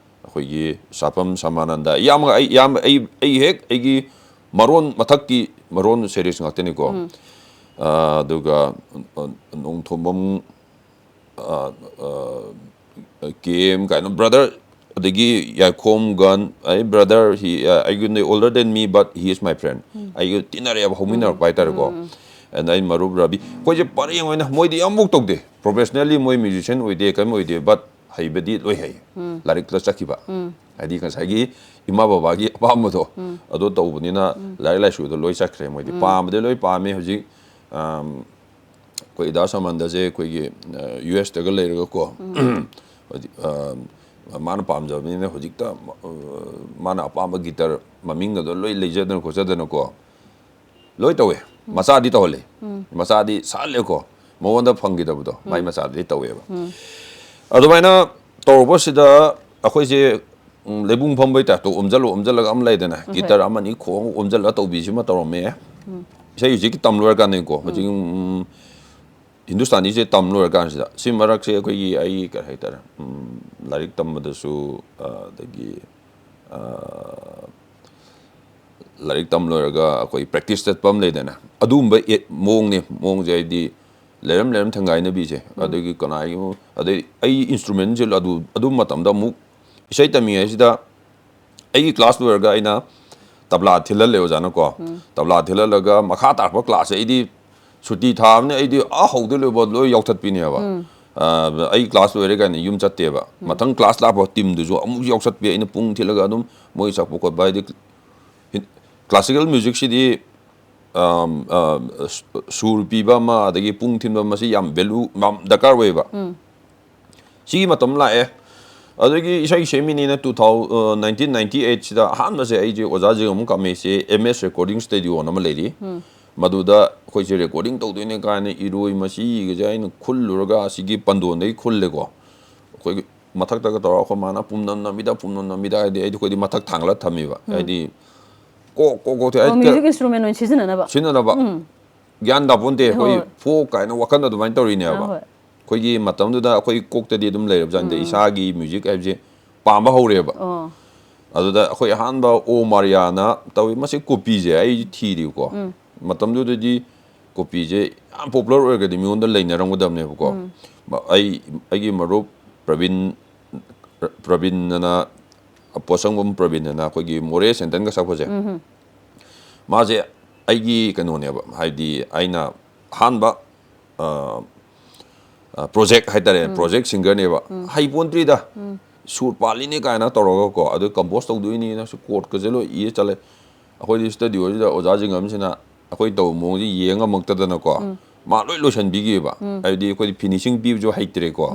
ꯑꯩꯈꯣꯏꯒꯤ ꯁꯥꯄꯝ ꯁꯃꯥꯅꯟꯗ, ꯏꯌꯥꯝꯕ ꯑꯩ, ꯏꯌꯥꯝꯕ ꯑꯩ, ꯑꯩ ꯍꯦꯛ ꯑꯩꯒꯤ ꯃꯔꯣꯟ ꯃꯊꯛꯀꯤ ꯃꯔꯣꯟ series ꯉꯥꯛꯇꯅꯤꯀꯣ꯫ ꯑ, ꯑꯗꯨꯒ, ꯑ, ꯅꯣꯡꯊꯣꯝꯕꯝ, ꯑ, ꯑ, ꯀꯦ ꯑꯦꯝ ꯀꯥꯏꯅ brother, ꯑꯗꯒꯤ ꯌꯥꯏꯈꯣꯝ ꯒꯟ, ꯑꯩ brother, he, ꯑ, ꯑꯩꯒꯤ older than me, but he is my friend꯫ ꯑꯩꯒ ꯇꯤꯟꯅꯔꯛꯑꯦꯕ, ꯍꯧꯃꯤꯟꯅꯔꯛꯄ ꯍꯥꯏꯇꯥꯔꯦꯀꯣ꯫ ꯑꯦꯟ ꯑꯩ ꯃꯔꯨꯞ ꯔꯕꯤ, ꯑꯩꯈꯣꯏꯁꯦ ꯄꯔꯦꯡ ꯑꯣꯏꯅ, ꯃꯣꯏꯗꯤ ꯑꯃꯐꯥꯎ ꯇꯧꯗꯦ, professionally ꯃꯣꯏ musician ꯑꯣꯏꯗꯦ, ꯀꯔꯤꯝ ꯑꯣꯏꯗꯦ, but ꯍꯩꯕꯗꯤ ꯂꯣꯏ ꯍꯩ꯫ ꯂꯥꯏꯔꯤꯛꯇ ꯆꯠꯈꯤꯕ꯫ ꯍꯥꯏꯗꯤ ꯉꯁꯥꯏꯒꯤ ꯏꯃꯥ ꯕꯕꯥꯒꯤ ꯑꯄꯥꯝꯕꯗꯣ ꯑꯗꯨ ꯇꯧꯕꯅꯤꯅ ꯂꯥꯏꯔꯤꯛ ꯂꯥꯏꯁꯨꯗ ꯂꯣꯏ ꯆꯠꯈ꯭ꯔꯦ ꯃꯣꯏꯗꯤ꯫ ꯄꯥꯝꯕꯗꯤ ꯂꯣꯏ ꯄꯥꯝꯃꯦ꯫ ꯍꯧꯖꯤꯛ ꯑꯝ, ꯑꯩꯈꯣꯏ ꯏꯗꯥ ꯁꯃꯟꯗꯁꯦ ꯑꯩꯈꯣꯏꯒꯤ, ꯑ, ꯌꯨ ꯑꯦꯁꯇꯒ ꯂꯩꯔꯒꯀꯣ, ꯍꯧꯖꯤꯛ, ꯑ, ꯃꯥꯅ ꯄꯥꯝꯖꯕꯅꯤꯅ ꯍꯧꯖꯤꯛꯇ, ꯑ, ꯃꯥꯅ ꯑꯄꯥꯝꯕ ꯒꯤꯇꯔ ꯃꯃꯤꯡꯒꯗꯣ ꯂꯣꯏ ꯂꯩꯖꯗꯅ ꯈꯣꯠꯆꯗꯅꯀꯣ ꯂꯣꯏ ꯇꯧꯋꯦ꯫ ꯃꯆꯥꯗꯤ ꯇꯧꯍꯜꯂꯦ꯫ ꯃꯆꯥꯗꯤ ꯁꯥꯍꯜꯂꯦꯀꯣ꯫ ꯃꯉꯣꯟꯗ ꯐꯪꯈꯤꯗꯕꯗꯣ ꯃꯥꯏ ꯃꯆꯥꯗꯗꯤ ꯇꯧꯋꯦꯕ꯫ ꯑꯗꯨꯃꯥꯏꯅ ꯇꯧꯔꯛꯄꯁꯤꯗ ꯑꯩꯈꯣꯏꯁꯦ, ꯎꯝ, ꯂꯩꯕꯨꯡ ꯐꯝꯕꯩ ꯇꯥꯏꯞꯇ ꯑꯣꯝꯖꯜꯂ ꯑꯣꯝꯖꯜꯂꯒ ꯑꯃ ꯂꯩꯗꯅ, ꯒꯤꯇꯔ ꯑꯃꯅꯤ ꯈꯣꯡ ꯑꯣꯝꯖꯜꯂ ꯇꯧꯕꯤꯁꯤꯃ ꯇꯧꯔꯝꯃꯦ꯫ ꯏꯁꯩ ꯍꯧꯖꯤꯛꯀꯤ ꯇꯝ ꯂꯣꯏꯔꯀꯥꯟꯗꯅꯤꯀꯣ꯫ ꯍꯧꯖꯤꯛ, ꯎꯝ, ꯍꯤꯟꯗꯨꯁꯇꯥꯅꯤꯁꯦ ꯇꯝ ꯂꯣꯏꯔꯀꯥꯟꯁꯤꯗ, ꯁꯤ ꯃꯔꯛꯁꯦ ꯑꯩꯈꯣꯏꯒꯤ, ꯑꯩ ꯀꯔꯤ ꯍꯥꯏꯇꯥꯔꯦ, ꯎꯝ, ꯂꯥꯏꯔꯤꯛ ꯇꯝꯕꯗꯁꯨ, ꯑ, ꯑꯗꯒꯤ, ꯑ, ꯂꯥꯏꯔꯤꯛ ꯇꯝ ꯂꯣꯏꯔꯒ ꯑꯩꯈꯣꯏ practice ꯆꯠꯄ ꯑꯃ ꯂꯩꯗꯅ, ꯑꯗꯨꯒꯨꯝꯕ ꯑꯦ-, ꯃꯑꯣꯡꯅꯦ꯫ ꯃꯑꯣꯡꯁꯦ ꯍꯥꯏꯗꯤ ꯂꯩꯔꯝ ꯂꯩꯔꯝ ꯊꯦꯡꯒꯥꯏꯅꯕꯤꯁꯦ꯫ ꯑꯗꯒꯤ ꯀꯅꯥꯒꯤꯅꯣ, ꯑꯗꯩ ꯑꯩ instrument ꯁꯦ ꯑꯗꯨ, ꯑꯗꯨ ꯃꯇꯝꯗ ꯑꯃꯨꯛ ꯏꯁꯩ ꯇꯝꯃꯤꯉꯩꯁꯤꯗ ꯑꯩꯒꯤ class ꯂꯣꯏꯔꯒ ꯑꯩꯅ ꯇꯕ꯭ꯂꯥ ꯊꯤꯜꯍꯜꯂꯦ ꯑꯣꯖꯥꯅꯀꯣ꯫ ꯇꯕ꯭ꯂꯥ ꯊꯤꯜꯍꯜꯂꯒ ꯃꯈꯥ ꯇꯥꯔꯛꯄ class ꯁꯦ ꯑꯩꯗꯤ ꯁꯨꯇꯤ ꯊꯥꯕꯅꯤ, ꯑꯩꯗꯤ ꯑꯥ ꯍꯧꯗꯩ ꯂꯣꯏꯕ ꯂꯣꯏ ꯌꯥꯎꯊꯠꯄꯤꯅꯦꯕ꯫ ꯑ, ꯑꯩ class ꯂꯣꯏꯔꯦ ꯀꯥꯏꯅ ꯌꯨꯝ ꯆꯠꯇꯦꯕ꯫ ꯃꯊꯪ class ꯂꯥꯛꯄ team ꯗꯨꯁꯨ ꯑꯃꯨꯛ ꯌꯥꯎꯊꯠꯄꯤ, ꯑꯩꯅ ꯄꯨꯡ ꯊꯤꯜꯂꯒ ꯑꯗꯨꯝ ꯃꯣꯏ ꯆꯠꯄ ꯈꯣꯠꯄ꯫ ꯍꯥꯏꯗꯤ ꯍꯤꯟ-, classical music ꯁꯤꯗꯤ, ꯑꯝ, ꯑ, ꯁꯨ-, ꯁꯨꯔ ꯄꯤꯕ ꯑꯃ, ꯑꯗꯒꯤ ꯄꯨꯡ ꯊꯤꯟꯕ, ꯃꯁꯤ ꯌꯥꯝ value, ꯌꯥꯝ ꯗꯔꯀꯥꯔ ꯑꯣꯏꯌꯦꯕ꯫ ꯁꯤꯒꯤ ꯃꯇꯝ ꯂꯥꯛꯑꯦ꯫ ꯑꯗꯒꯤ ꯏꯁꯩ ꯁꯦꯝꯃꯤꯅꯤꯅ two thousand, ꯑ, nineteen ninety eight ꯁꯤꯗ ꯑꯍꯥꯟꯕꯁꯦ ꯑꯩꯁꯦ ꯑꯣꯖꯥ ꯖꯤꯉꯥꯃꯌꯨꯝ ꯀꯥꯃꯩꯁꯦ M S Recording Studio ꯑꯅ ꯑꯃ ꯂꯩꯔꯤ꯫ ꯃꯗꯨꯗ ꯑꯩꯈꯣꯏꯁꯦ recording ꯇꯧꯗꯣꯏꯅꯦ ꯀꯥꯏꯅ ꯏꯔꯣꯏ ꯃꯆꯤꯒꯁꯦ ꯑꯩꯅ ꯈꯨꯜꯂꯨꯔꯒ ꯑꯁꯤꯒꯤ ꯄꯟꯗꯣꯟꯗꯒꯤ ꯈꯨꯜꯂꯦꯀꯣ꯫ ꯑꯩꯈꯣꯏꯒꯤ ꯃꯊꯛꯇꯒ ꯇꯧꯔꯒ ꯑꯩꯈꯣꯏ ꯃꯥꯅ ꯄꯨꯝꯅꯝ ꯅꯝꯃꯤꯗ, ꯄꯨꯝꯅꯝ ꯅꯝꯃꯤꯗ ꯍꯥꯏꯗꯤ ꯑꯩꯗꯤ ꯑꯩꯈꯣꯏꯗꯤ ꯃꯊꯛ ꯊꯥꯡꯒꯠꯂ ꯊꯝꯃꯤꯕ꯫ ꯍꯥꯏꯗꯤ ꯀꯣꯛ, ꯀꯣꯛ, ꯀꯣꯛ ꯊꯤ-, ꯑꯣ, ꯑꯩ ꯀ-, music instrument ꯑꯣꯏꯅ ꯁꯤꯖꯤꯟꯅꯅꯕ? ꯁꯤꯖꯤꯟꯅꯅꯕ꯫ ꯒ꯭ꯌꯥꯟ ꯇꯥꯄꯣꯟꯇꯦ꯫ ꯑꯩꯈꯣꯏ ꯍꯣꯏ꯫ Folk ꯀꯥꯏꯅ ꯋꯥꯈꯜꯗ ꯑꯗꯨꯃꯥꯏꯅ ꯇꯧꯔꯤꯅꯦꯕ꯫ ꯑꯥ, ꯍꯣꯏ꯫ ꯑꯩꯈꯣꯏꯒꯤ ꯃꯇꯝꯗꯨꯗ ꯑꯩꯈꯣꯏ ꯀꯣꯛꯇꯗꯤ ꯑꯗꯨꯝ ꯂꯩꯔꯕꯖꯥꯠꯅꯤꯗ, ꯏꯁꯥꯒꯤ music ꯍꯥꯏꯕꯁꯦ ꯄꯥꯝꯕ ꯍꯧꯔꯦꯕ꯫ ꯑꯣ꯫ ꯑꯗꯨꯗ ꯑꯩꯈꯣꯏ ꯑꯍꯥꯟꯕ ꯑꯣ ꯃꯥꯔꯤꯌꯥꯅ ꯇꯧꯏ꯫ ꯃꯁꯤ ꯀꯣꯄꯤꯁꯦ ꯑꯩ ꯊꯤꯔꯤꯀꯣ꯫ ꯃꯇꯝꯗꯨꯗꯗꯤ ꯀꯣꯄꯤꯁꯦ ꯌꯥꯝ popular ꯑꯣꯏꯔꯒꯗꯤ ꯃꯤꯉꯣꯟꯗ ꯂꯩꯅꯔꯝꯒꯗꯕꯅꯦꯕꯀꯣ꯫ ꯃ-, ꯑꯩ, ꯑꯩꯒꯤ ꯃꯔꯨꯞ ꯄ꯭ꯔꯕꯤꯟ, ꯄ꯭ꯔꯕꯤꯟ ꯑꯅ, ꯄꯣꯠꯁꯪꯕꯝ ꯄ꯭ꯔꯕꯤꯟ ꯑꯅ ꯑꯩꯈꯣꯏꯒꯤ ꯃꯣꯔꯦ ꯁꯦꯟꯇꯟꯒ ꯁꯛꯄꯁꯦ꯫ ꯃꯥꯁꯦ ꯑꯩꯒꯤ ꯀꯩꯅꯣꯅꯦꯕ, ꯍꯥꯏꯗꯤ ꯑꯩꯅ ꯑꯍꯥꯟꯕ ꯄ꯭ꯔꯣꯖꯦꯛ ꯍꯥꯏꯇꯥꯔꯦ, ꯄ꯭ꯔꯣꯖꯦꯛ ꯁꯤꯡꯒꯔꯅꯦꯕ꯫ ꯍꯩꯄꯣꯟꯇ꯭ꯔꯤꯗ, ꯁꯨꯔ ꯄꯥꯜꯂꯤꯅꯦ ꯀꯥꯏꯅ ꯇꯧꯔꯒꯀꯣ, ꯑꯗꯨ ꯀꯝꯄꯣꯁ ꯇꯧꯗꯣꯏꯅꯤꯅ ꯀꯣꯔꯠꯀꯁꯦ ꯂꯣꯏ ꯏꯔ ꯆꯠꯂꯦ꯫ ꯑꯩꯈꯣꯏꯗꯤ ꯁ꯭ꯇꯨꯗꯤꯑꯣꯁꯤꯗ ꯑꯣꯖꯥꯁꯤꯡ ꯑꯃꯁꯤꯅ ꯑꯩꯈꯣꯏ ꯇꯧꯕ ꯃꯑꯣꯡꯁꯦ ꯌꯦꯡ ꯉꯝꯃꯛꯇꯗꯅꯀꯣ, ꯃꯥ ꯂꯣꯏ ꯂꯣꯏꯁꯤꯟꯕꯤꯈꯤꯕ꯫ ꯍꯥꯏꯕꯗꯤ ꯑꯩꯈꯣꯏꯗꯤ ꯐꯤꯅꯤꯁꯤꯡ ꯄꯤꯕꯁꯨ ꯍꯩꯇ꯭ꯔꯦꯀꯣ꯫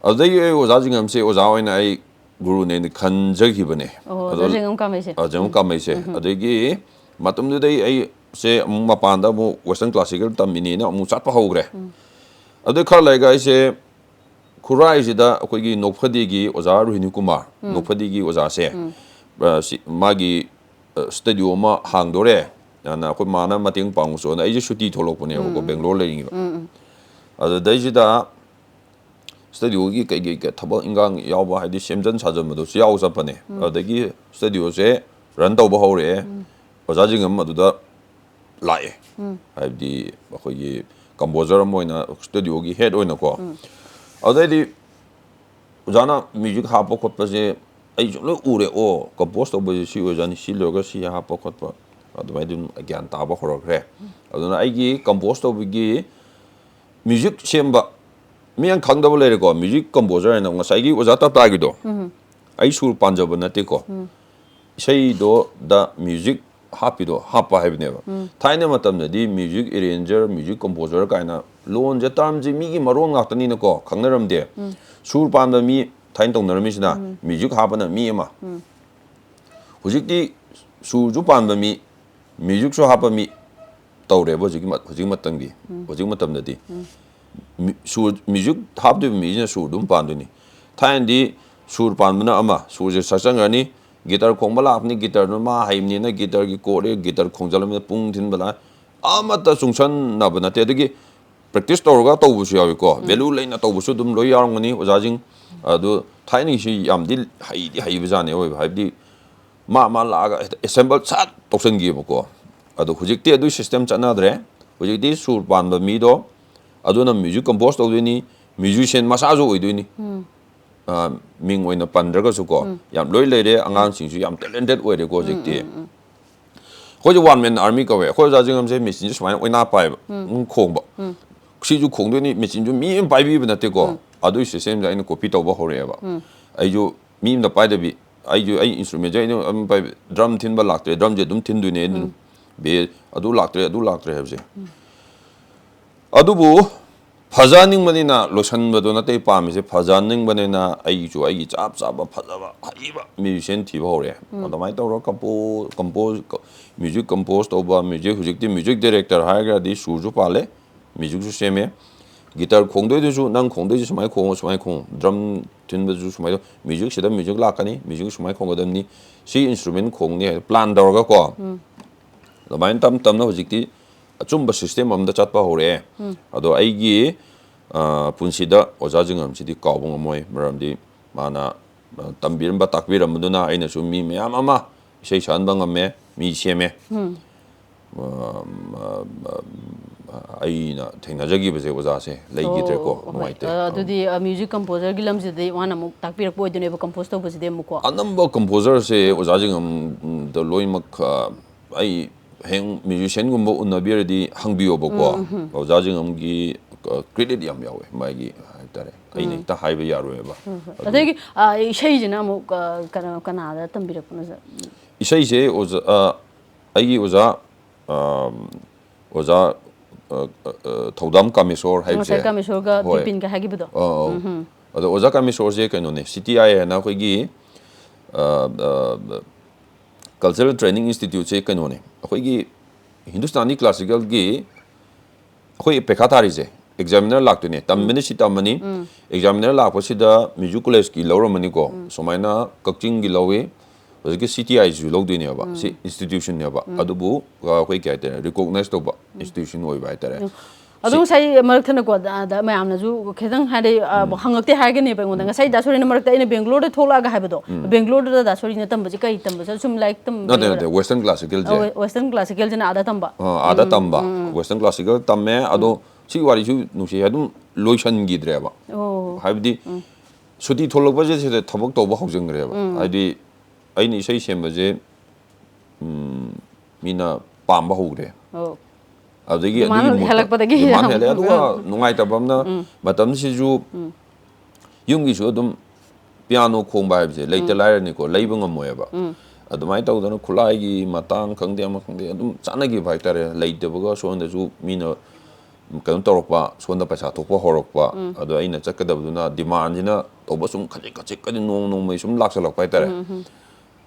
ꯑꯗꯨꯗꯒꯤ ꯑꯩ ꯑꯣꯖꯥꯁꯤꯡ ꯑꯃꯁꯦ ꯑꯣꯖꯥ ꯑꯣꯏꯅ ꯑꯩ ꯒꯨꯔꯨꯅꯦꯅ ꯈꯟꯖꯈꯤꯕꯅꯦ꯫ ꯑꯣ, ꯑꯗꯣ ꯑꯣꯖꯥ ꯖꯦꯡꯉꯝ ꯀꯥꯃꯩꯁꯦ꯫ ꯑ, ꯖꯦꯡꯉꯝ ꯀꯥꯃꯩꯁꯦ꯫ ꯑꯗꯒꯤ ꯃꯇꯝꯗꯨꯗꯩ ꯑꯩꯁꯦ ꯑꯃꯨꯛ ꯃꯄꯥꯟꯗ ꯑꯃꯨꯛ ꯋꯦꯁꯇꯔꯟ ꯀ꯭ꯂꯥꯁꯤꯀꯦꯜ ꯇꯝꯃꯤꯅꯦꯅ ꯑꯃꯨꯛ ꯆꯠꯄ ꯍꯧꯈ꯭ꯔꯦ꯫ ꯑꯗꯩ ꯈꯔ ꯂꯩꯔꯒ ꯑꯩꯁꯦ ꯈꯨꯔꯥꯏꯁꯤꯗ ꯑꯩꯈꯣꯏꯒꯤ ꯅꯣꯛꯐꯗꯦꯒꯤ ꯑꯣꯖꯥ ꯔꯣꯍꯤꯅꯤ ꯀꯨꯃꯥꯔ, ꯅꯣꯛꯐꯗꯦꯒꯤ ꯑꯣꯖꯥꯁꯦ, ꯑ, ꯁꯤ, ꯃꯥꯒꯤ, ꯑ, ꯁ꯭ꯇꯨꯗꯤꯑꯣ ꯑꯃ ꯍꯥꯡꯗꯣꯔꯦ, ꯑꯗꯨꯅ ꯑꯩꯈꯣꯏ ꯃꯥꯅ ꯃꯇꯦꯡ ꯄꯥꯡꯉꯨꯁꯣꯅ ꯑꯩꯁꯦ ꯁꯨꯇꯤ ꯊꯣꯛꯂꯛꯄꯅꯦꯕꯀꯣ, ꯕꯦꯡꯒ꯭ꯂꯣꯔ ꯂꯩꯔꯤꯉꯩꯗ꯫ ꯑꯗꯨꯗꯩꯁꯤꯗ ꯁ꯭ꯇꯨꯗꯤꯑꯣꯒꯤ ꯀꯩꯀꯩ ꯀꯩ ꯊꯕꯛ ꯏꯟꯈꯥꯡ ꯌꯥꯎꯕ, ꯍꯥꯏꯗꯤ ꯁꯦꯝꯖꯤꯟ ꯁꯥꯖꯤꯟꯕꯗꯣꯁꯨ ꯌꯥꯎ ꯆꯠꯄꯅꯦ꯫ ꯑꯗꯒꯤ ꯁ꯭ꯇꯨꯗꯤꯑꯣꯁꯦ ꯔꯟ ꯇꯧꯕ ꯍꯧꯔꯛꯑꯦ꯫ ꯑꯣꯖꯥꯁꯤꯡ ꯑꯃ ꯑꯗꯨꯗ ꯂꯥꯛꯑꯦ꯫ ꯍꯥꯏꯕꯗꯤ ꯑꯩꯈꯣꯏꯒꯤ ꯀꯝꯄꯣꯖꯔ ꯑꯃ ꯑꯣꯏꯅ, ꯁ꯭ꯇꯨꯗꯤꯑꯣꯒꯤ ꯍꯦꯗ ꯑꯣꯏꯅꯀꯣ꯫ ꯑꯗꯩꯗꯤ ꯑꯣꯖꯥꯅ ꯃ꯭ꯌꯨꯖꯤꯛ ꯍꯥꯞꯄ ꯈꯣꯠꯄꯁꯦ ꯑꯩꯁꯨ ꯂꯣꯏ ꯎꯔꯦ꯫ ꯑꯣ, ꯀꯝꯄꯣꯁ ꯇꯧꯕꯁꯦ ꯁꯤ ꯑꯣꯏꯖꯥꯠꯅꯤ, ꯁꯤ ꯂꯣꯏꯔꯒ ꯁꯤ ꯍꯥꯞꯄ ꯈꯣꯠꯄ, ꯑꯗꯨꯃꯥꯏꯅ ꯑꯗꯨꯝ ꯒ꯭ꯌꯥꯟ ꯇꯥꯕ ꯍꯧꯔꯛꯈ꯭ꯔꯦ꯫ ꯑꯗꯨꯅ ꯑꯩꯒꯤ ꯀꯝꯄꯣꯁ ꯇꯧꯕꯒꯤ ꯃ꯭ꯌꯨꯖꯤꯛ ꯁꯦꯝꯕ, ꯃꯤꯅ ꯈꯪꯗꯕ ꯂꯩꯔꯦꯀꯣ, ꯃ꯭ꯌꯨꯖꯤꯛ ꯀꯝꯄꯣꯖꯔ ꯍꯥꯏꯅ ꯉꯁꯥꯏꯒꯤ ꯑꯣꯖꯥ ꯇꯞꯇꯥꯒꯤꯗꯣ, ꯑꯩ ꯁꯨꯔ ꯄꯥꯟꯖꯕ ꯅꯠꯇꯦꯀꯣ꯫ ꯏꯁꯩꯗꯣꯗ ꯃ꯭ꯌꯨꯖꯤꯛ ꯍꯥꯞꯄꯤꯗꯣ ꯍꯥꯞꯄ ꯍꯥꯏꯕꯅꯦꯕ꯫ ꯊꯥꯏꯅ ꯃꯇꯝꯗꯗꯤ ꯃ꯭ꯌꯨꯖꯤꯛ ꯑꯦꯔꯦꯟꯖꯔ, ꯃ꯭ꯌꯨꯖꯤꯛ ꯀꯝꯄꯣꯖꯔ ꯀꯥꯏꯅ ꯂꯣꯟꯁꯦ, ꯇꯥꯔꯝꯁꯦ ꯃꯤꯒꯤ ꯃꯔꯣꯟ ꯉꯥꯛꯇꯅꯤꯅꯀꯣ, ꯈꯪꯅꯔꯝꯗꯦ꯫ ꯁꯨꯔ ꯄꯥꯟꯕ ꯃꯤ ꯊꯥꯏꯅ ꯇꯧꯅꯔꯝꯃꯤꯁꯤꯅ ꯃ꯭ꯌꯨꯖꯤꯛ ꯍꯥꯞꯄꯅ ꯃꯤ ꯑꯃ꯫ ꯍꯧꯖꯤꯛꯇꯤ ꯁꯨꯔꯁꯨ ꯄꯥꯟꯕ ꯃꯤ, ꯃ꯭ꯌꯨꯖꯤꯛꯁꯨ ꯍꯥꯞꯄ ꯃꯤ ꯇꯧꯔꯦꯕ ꯍꯧꯖꯤꯛꯀꯤ ꯃ-, ꯍꯧꯖꯤꯛ ꯃꯇꯝꯒꯤ, ꯍꯧꯖꯤꯛ ꯃꯇꯝꯗꯗꯤ꯫ ꯃ꯭ꯌꯨ-, ꯁꯨꯔ, ꯃ꯭ꯌꯨꯖꯤꯛ ꯍꯥꯞꯇꯣꯏꯕ ꯃꯤꯁꯤꯅ ꯁꯨꯔ ꯑꯗꯨꯝ ꯄꯥꯟꯗꯣꯏꯅꯤ꯫ ꯊꯥꯏꯅꯗꯤ ꯁꯨꯔ ꯄꯥꯟꯕꯅ ꯑꯃ, ꯁꯨꯔꯁꯦ ꯁꯛꯆꯟꯈ꯭ꯔꯅꯤ, ꯒꯤꯇꯔ ꯈꯣꯡꯕ ꯂꯥꯛꯄꯅꯤ, ꯒꯤꯇꯔꯗꯨ ꯃꯥ ꯍꯩꯕꯅꯤꯅ ꯒꯤꯇꯔꯒꯤ ꯀꯣꯔꯠ, ꯒꯤꯇꯔ ꯈꯣꯡꯖꯜꯂꯝꯅꯤꯅ ꯄꯨꯡ ꯊꯤꯟꯕ ꯂꯥꯛ-, ꯑꯃꯠꯇ ꯆꯨꯡꯁꯟꯅꯕ ꯅꯠꯇꯦ꯫ ꯑꯗꯒꯤ ꯄ꯭ꯔꯦꯛꯇꯤꯁ ꯇꯧꯔꯒ ꯇꯧꯕꯁꯨ ꯌꯥꯎꯏꯀꯣ꯫ ꯎꯝ꯫ ꯚꯦꯂꯨ ꯂꯩꯅ ꯇꯧꯕꯁꯨ ꯑꯗꯨꯝ ꯂꯣꯏ ꯌꯥꯎꯔꯝꯒꯅꯤ ꯑꯣꯖꯥꯁꯤꯡ꯫ ꯑꯗꯨ ꯊꯥꯏꯅꯒꯤꯁꯤ ꯌꯥꯝꯗꯤ ꯍꯩꯗꯤ ꯍꯩꯕꯖꯥꯠꯅꯦ ꯑꯣꯏꯕ, ꯍꯥꯏꯕꯗꯤ ꯃꯥ, ꯃꯥ ꯂꯥꯛꯑꯒ ꯍꯦꯛꯇ ꯑꯦꯁꯦꯝꯕꯜ ꯁꯠ ꯇꯧꯁꯟꯈꯤꯕꯀꯣ꯫ ꯑꯗꯣ ꯍꯧꯖꯤꯛꯇꯤ ꯑꯗꯨꯒꯤ ꯁꯤꯁꯇꯦꯝ ꯆꯠꯅꯗ꯭ꯔꯦ꯫ ꯍꯧꯖꯤꯛꯇꯤ ꯁꯨꯔ ꯄꯥꯟꯕ ꯃꯤꯗꯣ, ꯑꯗꯨꯅ ꯃ꯭ꯌꯨꯖꯤꯛ ꯀꯝꯄꯣꯁ ꯇꯧꯗꯣꯏꯅꯤ, ꯃ꯭ꯌꯨꯖꯤꯁꯤꯌꯥꯟ ꯃꯁꯥꯁꯨ ꯑꯣꯏꯗꯣꯏꯅꯤ꯫ ꯎꯝ꯫ ꯑ, ꯃꯤꯡ ꯑꯣꯏꯅ ꯄꯟꯗ꯭ꯔꯒꯁꯨꯀꯣ, ꯎꯝ꯫ ꯌꯥꯝ ꯂꯣꯏ ꯂꯩꯔꯦ, ꯑꯉꯥꯡꯁꯤꯡꯁꯨ ꯌꯥꯝ ꯇꯦꯂꯦꯟꯇꯦꯠ ꯑꯣꯏꯔꯦꯀꯣ ꯍꯧꯖꯤꯛꯇꯤ꯫ ꯎꯝ, ꯎꯝ, ꯎꯝ꯫ ꯑꯩꯈꯣꯏꯁꯦ one man army ꯀꯧꯋꯦ꯫ ꯑꯩꯈꯣꯏ ꯑꯣꯖꯥ ꯖꯤꯡꯉꯝꯁꯦ ꯃꯦꯆꯤꯟꯁꯦ ꯁꯨꯃꯥꯏꯅ ꯑꯣꯏꯅꯥ ꯄꯥꯏꯕ, ꯑꯗꯨꯝ ꯈꯣꯡꯕ꯫ ꯁꯤꯁꯨ ꯈꯣꯡꯗꯣꯏꯅꯤ, ꯃꯦꯆꯤꯟꯁꯨ ꯃꯤ ꯑꯃ ꯄꯥꯏꯕꯤꯕ ꯅꯠꯇꯦꯀꯣ꯫ ꯑꯗꯨꯒꯤ systemꯁꯦ ꯑꯩꯅ copy ꯇꯧꯕ ꯍꯧꯔꯛꯑꯦꯕ꯫ ꯑꯩꯁꯨ ꯃꯤ ꯑꯃꯅ ꯄꯥꯏꯗꯕꯤ, ꯑꯩꯁꯨ ꯑꯩ instrumentꯁꯦ ꯑꯩꯅ ꯑꯗꯨꯝ ꯄꯥꯏꯕꯤ꯫ Drum ꯊꯤꯟꯕ ꯂꯥꯛꯇ꯭ꯔꯦ, drumꯁꯦ ꯑꯗꯨꯝ ꯊꯤꯟꯗꯣꯏꯅꯦ ꯑꯩꯅ ꯑꯗꯨꯝ꯫ Bass ꯑꯗꯨ ꯂꯥꯛꯇ꯭ꯔꯦ, ꯑꯗꯨ ꯂꯥꯛꯇ꯭ꯔꯦ ꯍꯥꯏꯕꯁꯦ꯫ ꯑꯗꯨꯕꯨ ꯐꯖꯍꯟꯅꯤꯡꯕꯅꯤꯅ, ꯂꯣꯏꯁꯟꯕꯗꯣ ꯅꯠꯇꯦ ꯄꯥꯝꯃꯤꯁꯦ, ꯐꯖꯍꯟꯅꯤꯡꯕꯅꯤꯅ ꯑꯩꯒꯤꯁꯨ ꯑꯩꯒꯤ ꯆꯞ ꯆꯥꯕ ꯐꯖꯕ ꯑꯍꯩꯕ musician ꯊꯤꯕ ꯍꯧꯔꯦ꯫ ꯑꯗꯨꯃꯥꯏꯅ ꯇꯧꯔꯒ compo-, compose, music compose ꯇꯧꯕ, music, ꯍꯧꯖꯤꯛꯇꯤ music director ꯍꯥꯏꯔꯒꯗꯤ ꯁꯨꯔꯁꯨ ꯄꯥꯜꯂꯦ, musicꯁꯨ ꯁꯦꯝꯃꯦ꯫ Guitar ꯈꯣꯡꯗꯣꯏꯗꯨꯁꯨ ꯅꯪ ꯈꯣꯡꯗꯣꯏꯁꯦ ꯁꯨꯃꯥꯏꯅ ꯈꯣꯡꯉꯣ, ꯁꯨꯃꯥꯏꯅ ꯈꯣꯡꯉꯣ, drum ꯊꯤꯟꯕꯗꯨꯁꯨ ꯁꯨꯃꯥꯏꯅ ꯇꯧ, musicꯁꯤꯗ music ꯂꯥꯛꯀꯅꯤ, music ꯁꯨꯃꯥꯏꯅ ꯈꯣꯡꯒꯗꯕꯅꯤ, ꯁꯤ instrument ꯈꯣꯡꯅꯤ ꯍꯥꯏꯗ plan ꯇꯧꯔꯒꯀꯣ꯫ ꯑꯗꯨꯃꯥꯏꯅ ꯇꯞ ꯇꯞꯅ ꯍꯧꯖꯤꯛꯇꯤ ꯑꯆꯨꯝꯕ system ꯑꯃꯗ ꯆꯠꯄ ꯍꯧꯔꯛꯑꯦ꯫ ꯑꯗꯣ ꯑꯩꯒꯤ, ꯑ, ꯄꯨꯟꯁꯤꯗ ꯑꯣꯖꯥ ꯖꯤꯡꯉꯝꯁꯤꯗꯤ ꯀꯥꯎꯕ ꯉꯝꯃꯣꯏ, ꯃꯔꯝꯗꯤ ꯃꯥꯅ, ꯑ, ꯇꯝꯕꯤꯔꯝꯕ, ꯇꯥꯛꯄꯤꯔꯝꯕꯗꯨꯅ ꯑꯩꯅꯁꯨ ꯃꯤ ꯃꯌꯥꯝ ꯑꯃ ꯏꯁꯩ ꯁꯛꯍꯟꯕ ꯉꯝꯃꯦ, ꯃꯤ ꯁꯦꯝꯃꯦ꯫ ꯑ, ꯑ, ꯑ, ꯑꯩꯅ ꯊꯦꯡꯅꯖꯈꯤꯕꯁꯦ ꯑꯣꯖꯥꯁꯦ ꯂꯩꯈꯤꯗ꯭ꯔꯦꯀꯣ, ꯑꯣ, ꯍꯣꯏ꯫ ꯅꯨꯡꯉꯥꯏꯇꯦ꯫ ꯑ, ꯑꯗꯨꯗꯤ, ꯑ, music composerꯒꯤ ꯂꯝꯁꯤꯗꯗꯤ ꯃꯥꯅ ꯑꯃꯨꯛ ꯇꯥꯛꯄꯤꯔꯛꯄ ꯑꯣꯏꯗꯣꯏꯅꯦꯕ compose ꯇꯧꯕꯁꯤꯗꯤ ꯑꯃꯨꯛꯀꯣ꯫ ꯑꯅꯝꯕ composerꯁꯦ ꯑꯣꯖꯥ ꯖꯤꯡꯉꯝꯗ ꯂꯣꯏꯅꯃꯛ, ꯑ, ꯑꯩ ꯍꯌꯦꯡ musicianꯒꯨꯝꯕ ꯎꯅꯕꯤꯔꯗꯤ ꯍꯪꯕꯤꯌꯣꯕꯀꯣ꯫ ꯑꯣꯖꯥ ꯖꯤꯡꯉꯝꯒꯤ, ꯑ, credit ꯌꯥꯝ ꯌꯥꯎꯋꯦ ꯃꯥꯒꯤ ꯍꯥꯏꯇꯥꯔꯦ꯫ ꯑꯩꯅ ꯍꯦꯛꯇ ꯍꯥꯏꯕ ꯌꯥꯔꯣꯏꯕ꯫ ꯍꯣꯏ, ꯍꯣꯏ꯫ ꯑꯗꯨ ꯑꯗꯒꯤ, ꯑ, ꯏꯁꯩꯁꯤꯅ ꯑꯃꯨꯛ, ꯑ, ꯀꯅꯥ-, ꯀꯅꯥꯗ ꯇꯝꯕꯤꯔꯛꯄꯅꯣ, ꯁꯥꯔ? ꯏꯁꯩꯁꯦ ꯑꯣꯖꯥ, ꯑ, ꯑꯩꯒꯤ ꯑꯣꯖꯥ, ꯑ, ꯑꯣꯖꯥ, ꯑ, ꯑ, ꯑ, ꯊꯧꯗꯥꯝ ꯀꯥꯃꯦꯁꯣꯔ ꯍꯥꯏꯕꯁꯦ꯫ ꯉꯁꯥꯏ ꯀꯥꯃꯦꯁꯣꯔꯒ ꯍꯣꯏ꯫ ꯕꯤꯄꯤꯟꯒ ꯍꯥꯏꯈꯤꯕꯗꯣ꯫ ꯑ, ꯑ꯫ ꯑꯗꯣ ꯑꯣꯖꯥ ꯀꯥꯃꯦꯁꯣꯔꯁꯦ ꯀꯩꯅꯣꯅꯦ, C T I ꯍꯥꯏꯅ ꯑꯩꯈꯣꯏꯒꯤ, ꯑ, ꯑ, Cultural Training Instituteꯁꯦ ꯀꯩꯅꯣꯅꯦ, ꯑꯩꯈꯣꯏꯒꯤ ꯍꯤꯟꯗꯨꯁꯇꯥꯅꯤ classicalꯒꯤ ꯑꯩꯈꯣꯏ ꯄꯩꯈꯥ ꯊꯥꯔꯤꯁꯦ, examiner ꯂꯥꯛꯇꯣꯏꯅꯦ, ꯇꯝꯕꯅ ꯁꯤ ꯇꯝꯃꯅꯤ, examiner ꯂꯥꯛꯄꯁꯤꯗ music collegeꯀꯤ ꯂꯧꯔꯝꯃꯅꯤꯀꯣ, ꯁꯨꯃꯥꯏꯅ ꯀꯛꯆꯤꯡꯒꯤ ꯂꯧꯏ, ꯍꯧꯖꯤꯛꯀꯤ C T Iꯁꯨ ꯂꯧꯗꯣꯏꯅꯦꯕ, ꯁꯤ institutionꯅꯦꯕ, ꯑꯗꯨꯕꯨ, ꯑ, ꯑꯩꯈꯣꯏ ꯀꯩ ꯍꯥꯏꯇꯥꯔꯦ, recognized ꯇꯧꯕ institution ꯑꯣꯏꯕ ꯍꯥꯏꯇꯥꯔꯦ꯫ ꯑꯗꯣ ꯁꯤ ꯉꯁꯥꯏ ꯃꯔꯛ ꯊꯠꯅꯀꯣ, ꯑꯗ, ꯑꯗ ꯃꯌꯥꯝꯅꯁꯨ ꯈꯤꯇꯪ ꯍꯥꯏꯗꯤ, ꯑ, ꯍꯪꯉꯛꯇꯦ ꯍꯥꯏꯔꯒꯅꯦꯕ ꯑꯩꯉꯣꯟꯗ꯫ ꯉꯁꯥꯏ ꯗꯥ ꯁꯣꯔꯤꯅ ꯃꯔꯛꯇ ꯑꯩꯅ ꯕꯦꯡꯒ꯭ꯂꯣꯔꯗ ꯊꯣꯛꯂꯛꯑꯒ ꯍꯥꯏꯕꯗꯣ, ꯕꯦꯡꯒ꯭ꯂꯣꯔꯗ ꯗꯥ ꯁꯣꯔꯤꯅ ꯇꯝꯕꯁꯦ ꯀꯔꯤ ꯇꯝꯕꯁꯦ? ꯁꯨꯝ ꯂꯥꯏꯔꯤꯛ ꯇꯝꯕ ꯅꯠꯇꯦ, ꯅꯠꯇꯦ, western classicalꯁꯦ꯫ ꯑ, western classicalꯁꯤꯅ ꯑꯥꯗ ꯇꯝꯕ꯫ ꯑ, ꯑꯥꯗ ꯇꯝꯕ꯫ Western classical ꯇꯝꯃꯦ, ꯑꯗꯣ ꯁꯤ ꯋꯥꯔꯤꯁꯨ ꯅꯨꯡꯁꯤ, ꯑꯗꯨꯝ ꯂꯣꯏꯁꯟꯈꯤꯗ꯭ꯔꯦꯕ꯫ ꯑꯣ꯫ ꯍꯥꯏꯕꯗꯤ, ꯁꯨꯇꯤ ꯊꯣꯛꯂꯛꯄꯁꯦ ꯁꯤꯗ ꯊꯕꯛ ꯇꯧꯕ ꯍꯧꯖꯤꯟꯈ꯭ꯔꯦꯕ꯫ ꯍꯥꯏꯗꯤ, ꯑꯩꯅ ꯏꯁꯩ ꯁꯦꯝꯕꯁꯦ, ꯎꯝ, ꯃꯤꯅ ꯄꯥꯝꯕ ꯍꯧꯈ꯭ꯔꯦ꯫ ꯑꯣ꯫ ꯑꯗꯨꯗꯒꯤ Demand ꯑꯗꯨꯒꯤ mood-ꯇ ꯍꯦꯜꯂꯛꯄꯗꯒꯤ demand ꯌꯥꯝ ꯍꯦꯜꯂꯛꯑꯦ꯫ ꯑꯗꯨꯒ ꯎꯝ꯫ ꯅꯨꯡꯉꯥꯏꯇꯕ ꯑꯃꯅ, ꯃꯇꯝꯁꯤꯁꯨ ꯌꯨꯝꯒꯤꯁꯨ ꯑꯗꯨꯝ ꯄꯤꯌꯥꯅꯣ ꯈꯣꯡꯕ ꯍꯥꯏꯕꯁꯦ ꯂꯩꯇ ꯂꯥꯏꯔꯅꯤꯀꯣ, ꯂꯩꯕ ꯉꯝꯃꯣꯏꯕ꯫ ꯑꯗꯨꯃꯥꯏꯅ ꯇꯧꯗꯅ ꯈꯨꯠꯂꯥꯏꯒꯤ ꯃꯇꯥꯡ ꯈꯪꯗꯦ, ꯑꯃ ꯈꯪꯗꯦ, ꯑꯗꯨꯝ ꯆꯥꯟꯅꯈꯤꯕ ꯍꯥꯏꯇꯥꯔꯦ꯫ ꯂꯩꯇꯕꯒ ꯁꯣꯝꯗꯁꯨ ꯃꯤꯅ ꯀꯩꯅꯣ ꯇꯧꯔꯛꯄ, ꯁꯣꯝꯗ ꯄꯩꯁꯥ ꯊꯣꯛꯄ ꯍꯧꯔꯛꯄ꯫ ꯑꯗꯣ ꯑꯩꯅ ꯆꯠꯀꯗꯕꯗꯨꯅ demand-ꯁꯤꯅ ꯇꯧꯕ ꯁꯨꯝ ꯈꯖꯤꯛ ꯈꯖꯤꯛꯀꯗꯤ ꯅꯣꯡ ꯅꯣꯡꯃꯒꯤ ꯁꯨꯝ ꯂꯥꯛꯁꯜꯂꯛꯄ ꯍꯥꯏꯇꯥꯔꯦ꯫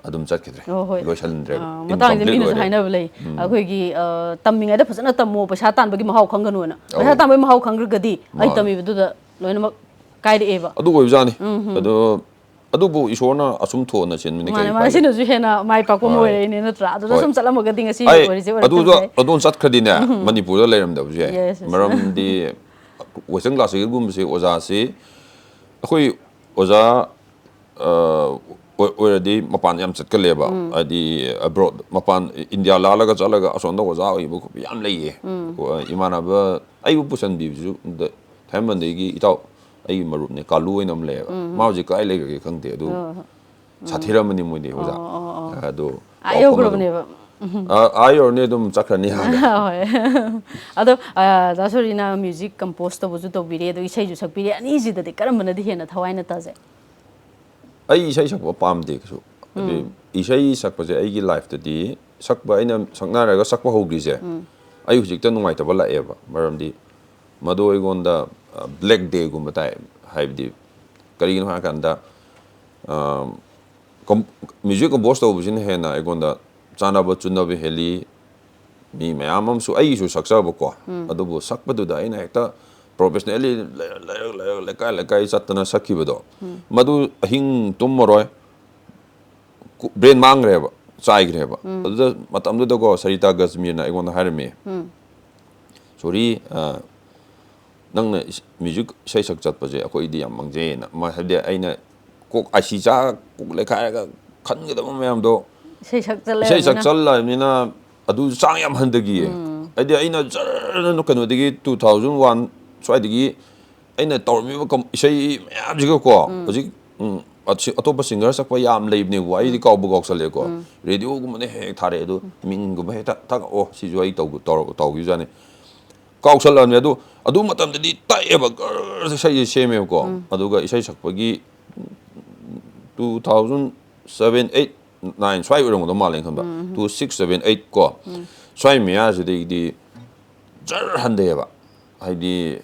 ꯑꯗꯨꯝ ꯆꯠꯈꯤꯗ꯭ꯔꯦ꯫ ꯑꯣ, ꯍꯣꯏ꯫ ꯂꯣꯏꯁꯤꯟꯗ꯭ꯔꯦꯕ꯫ ꯑꯥ, ꯃꯇꯥꯡꯁꯤꯗ Incomplete ꯃꯤꯅꯁꯨ ꯑꯣꯏꯔꯦ꯫ ꯍꯥꯏꯅꯕ ꯂꯩ, ꯑꯩꯈꯣꯏꯒꯤ, ꯑ, ꯇꯝꯃꯤꯉꯩꯗ ꯐꯖꯅ ꯇꯝꯃꯣ, ꯄꯩꯁꯥ ꯇꯥꯟꯕꯒꯤ ꯃꯍꯥꯎ ꯈꯪꯒꯅꯨꯅ꯫ ꯄꯩꯁꯥ ꯑꯧ꯫ ꯇꯥꯟꯕꯒꯤ ꯃꯍꯥꯎ ꯈꯪꯈ꯭ꯔꯒꯗꯤ ꯑꯩ ꯃꯥꯅꯦ꯫ ꯇꯝꯃꯤꯕꯗꯨꯗ ꯂꯣꯏꯅꯃꯛ ꯀꯥꯏꯔꯛꯑꯦꯕ꯫ ꯑꯗꯨ ꯑꯣꯏꯕꯖꯥꯠꯅꯤ꯫ ꯑꯗꯣ ꯑꯗꯨꯕꯨ ꯏꯁꯣꯔꯅ ꯑꯁꯨꯝ ꯊꯣꯛꯅ ꯁꯤꯟꯕꯅꯤ, ꯃꯥꯅꯦ, ꯀꯔꯤ ꯃꯥꯅꯦ, ꯎꯄꯥꯏ ꯂꯩ? ꯁꯤꯅꯁꯨ ꯍꯦꯟꯅ ꯃꯥꯏ ꯄꯥꯛꯄ ꯑꯃ ꯍꯣꯏ꯫ ꯑꯣꯏꯔꯛꯏꯅꯦ, ꯅꯠꯇ꯭ꯔꯥ? ꯑꯗꯨꯗ ꯑꯩ ꯁꯨꯝ ꯆꯠꯂꯝꯃꯒꯗꯤ ꯉꯁꯤ ꯑꯩ ꯑꯣꯏꯔꯤꯁꯦ ꯑꯣꯏꯔꯛꯇꯕꯁꯨ ꯑꯗꯨꯗ ꯌꯥꯏ꯫ ꯑꯗꯨꯝ ꯆꯠꯈ꯭ꯔꯗꯤꯅꯦ, ꯃꯅꯤꯄꯨꯔꯗ ꯂꯩꯔꯝꯗꯕꯁꯨ ꯌꯥꯏ꯫ Yes, yes. ꯃꯔꯝꯗꯤ Western Classical-ꯒꯨꯝꯕꯁꯦ ꯑꯣꯖꯥꯁꯤ, ꯑꯩꯈꯣꯏ ꯑꯣꯖꯥ, ꯑ, ꯑꯣꯏ-, ꯑꯣꯏꯔꯗꯤ ꯃꯄꯥꯟ ꯌꯥꯝ ꯆꯠꯀꯜꯂꯦꯕ꯫ ꯍꯥꯏꯗꯤ abroad, ꯃꯄꯥꯟ, ꯏꯟꯗꯤꯌꯥ ꯂꯥꯜꯂꯒ ꯆꯠꯂꯒ ꯑꯁꯣꯝꯗ ꯑꯣꯖꯥ ꯑꯣꯏꯕ ꯈꯣꯠꯄ ꯌꯥꯝ ꯂꯩꯌꯦ꯫ ꯀꯣ-, ꯏꯃꯥꯟꯅꯕ ꯑꯩꯕꯨ ꯄꯨꯁꯟꯕꯤꯕꯁꯨ ꯗ-, ꯊꯥꯏꯃꯟꯗꯒꯤ ꯏꯇꯥꯎ ꯑꯩꯒꯤ ꯃꯔꯨꯞꯅꯦ, ꯀꯥꯂꯨ ꯍꯥꯏꯅ ꯑꯃ ꯂꯩꯌꯦꯕ꯫ ꯃꯥ ꯍꯧꯖꯤꯛ ꯀꯥꯏ ꯂꯩꯈ꯭ꯔꯒꯦ ꯈꯪꯗꯦ꯫ ꯑꯗꯨ ꯁꯥꯊꯤꯔꯝꯃꯅꯤ ꯃꯣꯏꯗꯤ ꯑꯣꯖꯥ꯫ ꯑꯗꯣ ꯑꯥ ꯄꯥꯎ ꯐꯥꯎꯅꯗꯕ꯫ ꯌꯧꯈ꯭ꯔꯕꯅꯦꯕ꯫ ꯑꯥ, ꯑꯥ ꯌꯧꯔꯅꯤ, ꯑꯗꯨꯝ ꯆꯠꯈ꯭ꯔꯅꯤ ꯍꯥꯟꯅ꯫ ꯍꯣꯏ꯫ ꯑꯗꯣ, ꯑ, ꯗꯥ ꯁꯣꯔꯤꯅ music compose ꯇꯧꯕꯁꯨ ꯇꯧꯕꯤꯔꯦ, ꯑꯗꯣ ꯏꯁꯩꯁꯨ ꯁꯛꯄꯤꯔꯦ, ꯑꯅꯤꯁꯤꯗꯗꯤ ꯀꯔꯝꯕꯅꯗꯤ ꯍꯦꯟꯅ ꯊꯋꯥꯏꯅ ꯇꯥꯖꯩ? ꯑꯩ ꯏꯁꯩ ꯁꯛꯄ ꯄꯥꯝꯗꯦ ꯀꯩꯁꯨ꯫ ꯍꯥꯏꯗꯤ ꯏꯁꯩ ꯁꯛꯄꯁꯦ ꯑꯩꯒꯤ life-ꯇꯗꯤ, ꯁꯛꯄ, ꯑꯩꯅ ꯁꯛꯅꯔꯒ ꯁꯛꯄ ꯍꯧꯈ꯭ꯔꯤꯁꯦ, ꯑꯩ ꯍꯧꯖꯤꯛꯇ ꯅꯨꯡꯉꯥꯏꯇꯕ ꯂꯥꯛꯑꯦꯕ꯫ ꯃꯔꯝꯗꯤ ꯃꯗꯨ ꯑꯩꯉꯣꯟꯗ, ꯑ, black day-ꯒꯨꯝꯕ ꯇꯥꯏ꯫ ꯍꯥꯏꯕꯗꯤ ꯀꯔꯤꯒꯤꯅꯣ ꯍꯥꯏꯔꯀꯥꯟꯗ, ꯑ, com-, music compose ꯇꯧꯕꯁꯤꯅ ꯍꯦꯟꯅ ꯑꯩꯉꯣꯟꯗ ꯆꯥꯅꯕ ꯆꯨꯅꯕ ꯍꯦꯜꯂꯤ꯫ ꯃꯤ ꯃꯌꯥꯝ ꯑꯃꯁꯨ ꯑꯩꯒꯤꯁꯨ ꯁꯛꯆꯕꯀꯣ, ꯑꯗꯨꯕꯨ ꯁꯛꯄꯗꯨꯗ ꯑꯩꯅ ꯍꯦꯛꯇ professionally ꯂꯩꯔꯛ, ꯂꯩꯔꯛ, ꯂꯩꯔꯛ, ꯂꯩꯀꯥꯏ, ꯂꯩꯀꯥꯏ ꯆꯠꯇꯅ ꯁꯛꯈꯤꯕꯗꯣ, ꯃꯗꯨ ꯑꯍꯤꯡ ꯇꯨꯝꯃꯔꯣꯏ, ꯀꯨ-, brain ꯃꯥꯡꯈ꯭ꯔꯦꯕ, ꯆꯥꯏꯈ꯭ꯔꯦꯕ꯫ ꯑꯗꯨꯗ ꯃꯇꯝꯗꯨꯗꯀꯣ ꯁꯔꯤꯇꯥ ꯒꯖꯃꯤꯔꯅ ꯑꯩꯉꯣꯟꯗ ꯍꯥꯏꯔꯝꯃꯤ, "ꯁꯣꯔꯤ, ꯑ, ꯅꯪꯅ ꯏꯁ-, music ꯏꯁꯩ ꯁꯛ ꯆꯠꯄꯁꯦ ꯑꯩꯈꯣꯏꯗꯤ ꯌꯥꯝ ꯃꯥꯡꯖꯩꯌꯦꯅ"꯫ ꯃꯥ-, ꯍꯥꯏꯕꯗꯤ ꯑꯩꯅ ꯀꯣꯛ ꯑꯥꯏꯁꯤ ꯆꯥ ꯀꯣꯛ ꯂꯩꯈꯥꯏꯔꯒ ꯈꯟꯒꯗꯕ ꯃꯌꯥꯝꯗꯣ ꯏꯁꯩ ꯁꯛ ꯏꯁꯩ ꯁꯛ ꯆꯠꯂꯦ꯫ ꯆꯠꯂꯕꯅꯤꯅ ꯑꯗꯨ ꯆꯥꯡ ꯌꯥꯝ ꯍꯟꯊꯈꯤꯌꯦ꯫ ꯍꯥꯏꯗꯤ ꯑꯩꯅ ꯖꯔꯅ ꯀꯩꯅꯣꯗꯒꯤ two thousand one ꯁ꯭ꯋꯥꯏꯗꯒꯤ ꯑꯩꯅ ꯇꯧꯔꯝꯃꯤꯕ ꯀꯝ-, ꯏꯁꯩ ꯃꯌꯥꯝꯁꯤꯒꯀꯣ ꯍꯧꯖꯤꯛ, ꯎꯝ, ꯑꯁꯤ-, ꯑꯇꯣꯞꯄ ꯁꯤꯡꯒꯔ ꯁꯛꯄ ꯌꯥꯝ ꯂꯩꯕꯅꯦꯕꯀꯣ, ꯑꯩꯗꯤ ꯀꯥꯎꯕꯨ ꯀꯥꯎꯁꯜꯂꯦꯀꯣ꯫ ꯔꯦꯗꯤꯑꯣꯒꯨꯝꯕꯅ ꯍꯦꯛ ꯍꯦꯛ ꯊꯥꯔꯛꯑꯦ, ꯑꯗꯨ ꯃꯤꯡꯒꯨꯝꯕ ꯍꯦꯛꯇ ꯊꯛ-, ꯑꯣ, ꯁꯤꯁꯨ ꯑꯩ ꯇꯧ-, ꯇꯧꯔ-, ꯇꯧꯈꯤꯕꯖꯥꯠꯅꯤ꯫ ꯀꯥꯎꯁꯜꯂꯛꯑꯕꯅꯦ꯫ ꯑꯗꯨ, ꯑꯗꯨ ꯃꯇꯝꯗꯗꯤ ꯇꯛꯑꯦꯕ, ꯒꯔ ꯏꯁꯩꯁꯦ ꯁꯦꯝꯃꯦꯕꯀꯣ꯫ ꯑꯗꯨꯒ ꯏꯁꯩ ꯁꯛꯄꯒꯤ two thousand seven, eight, nine ꯁ꯭ꯋꯥꯏ ꯑꯣꯏꯔꯝꯒꯗꯧ ꯃꯥꯜꯂꯦ ꯑꯩꯅ ꯈꯟꯕ꯫ Two six seven eight ꯀꯣ꯫ ꯁ꯭ꯋꯥꯏ ꯃꯌꯥꯁꯤꯗꯒꯤꯗꯤ ꯖꯔ ꯍꯟꯊꯩꯑꯕ꯫ ꯍꯥꯏꯗꯤ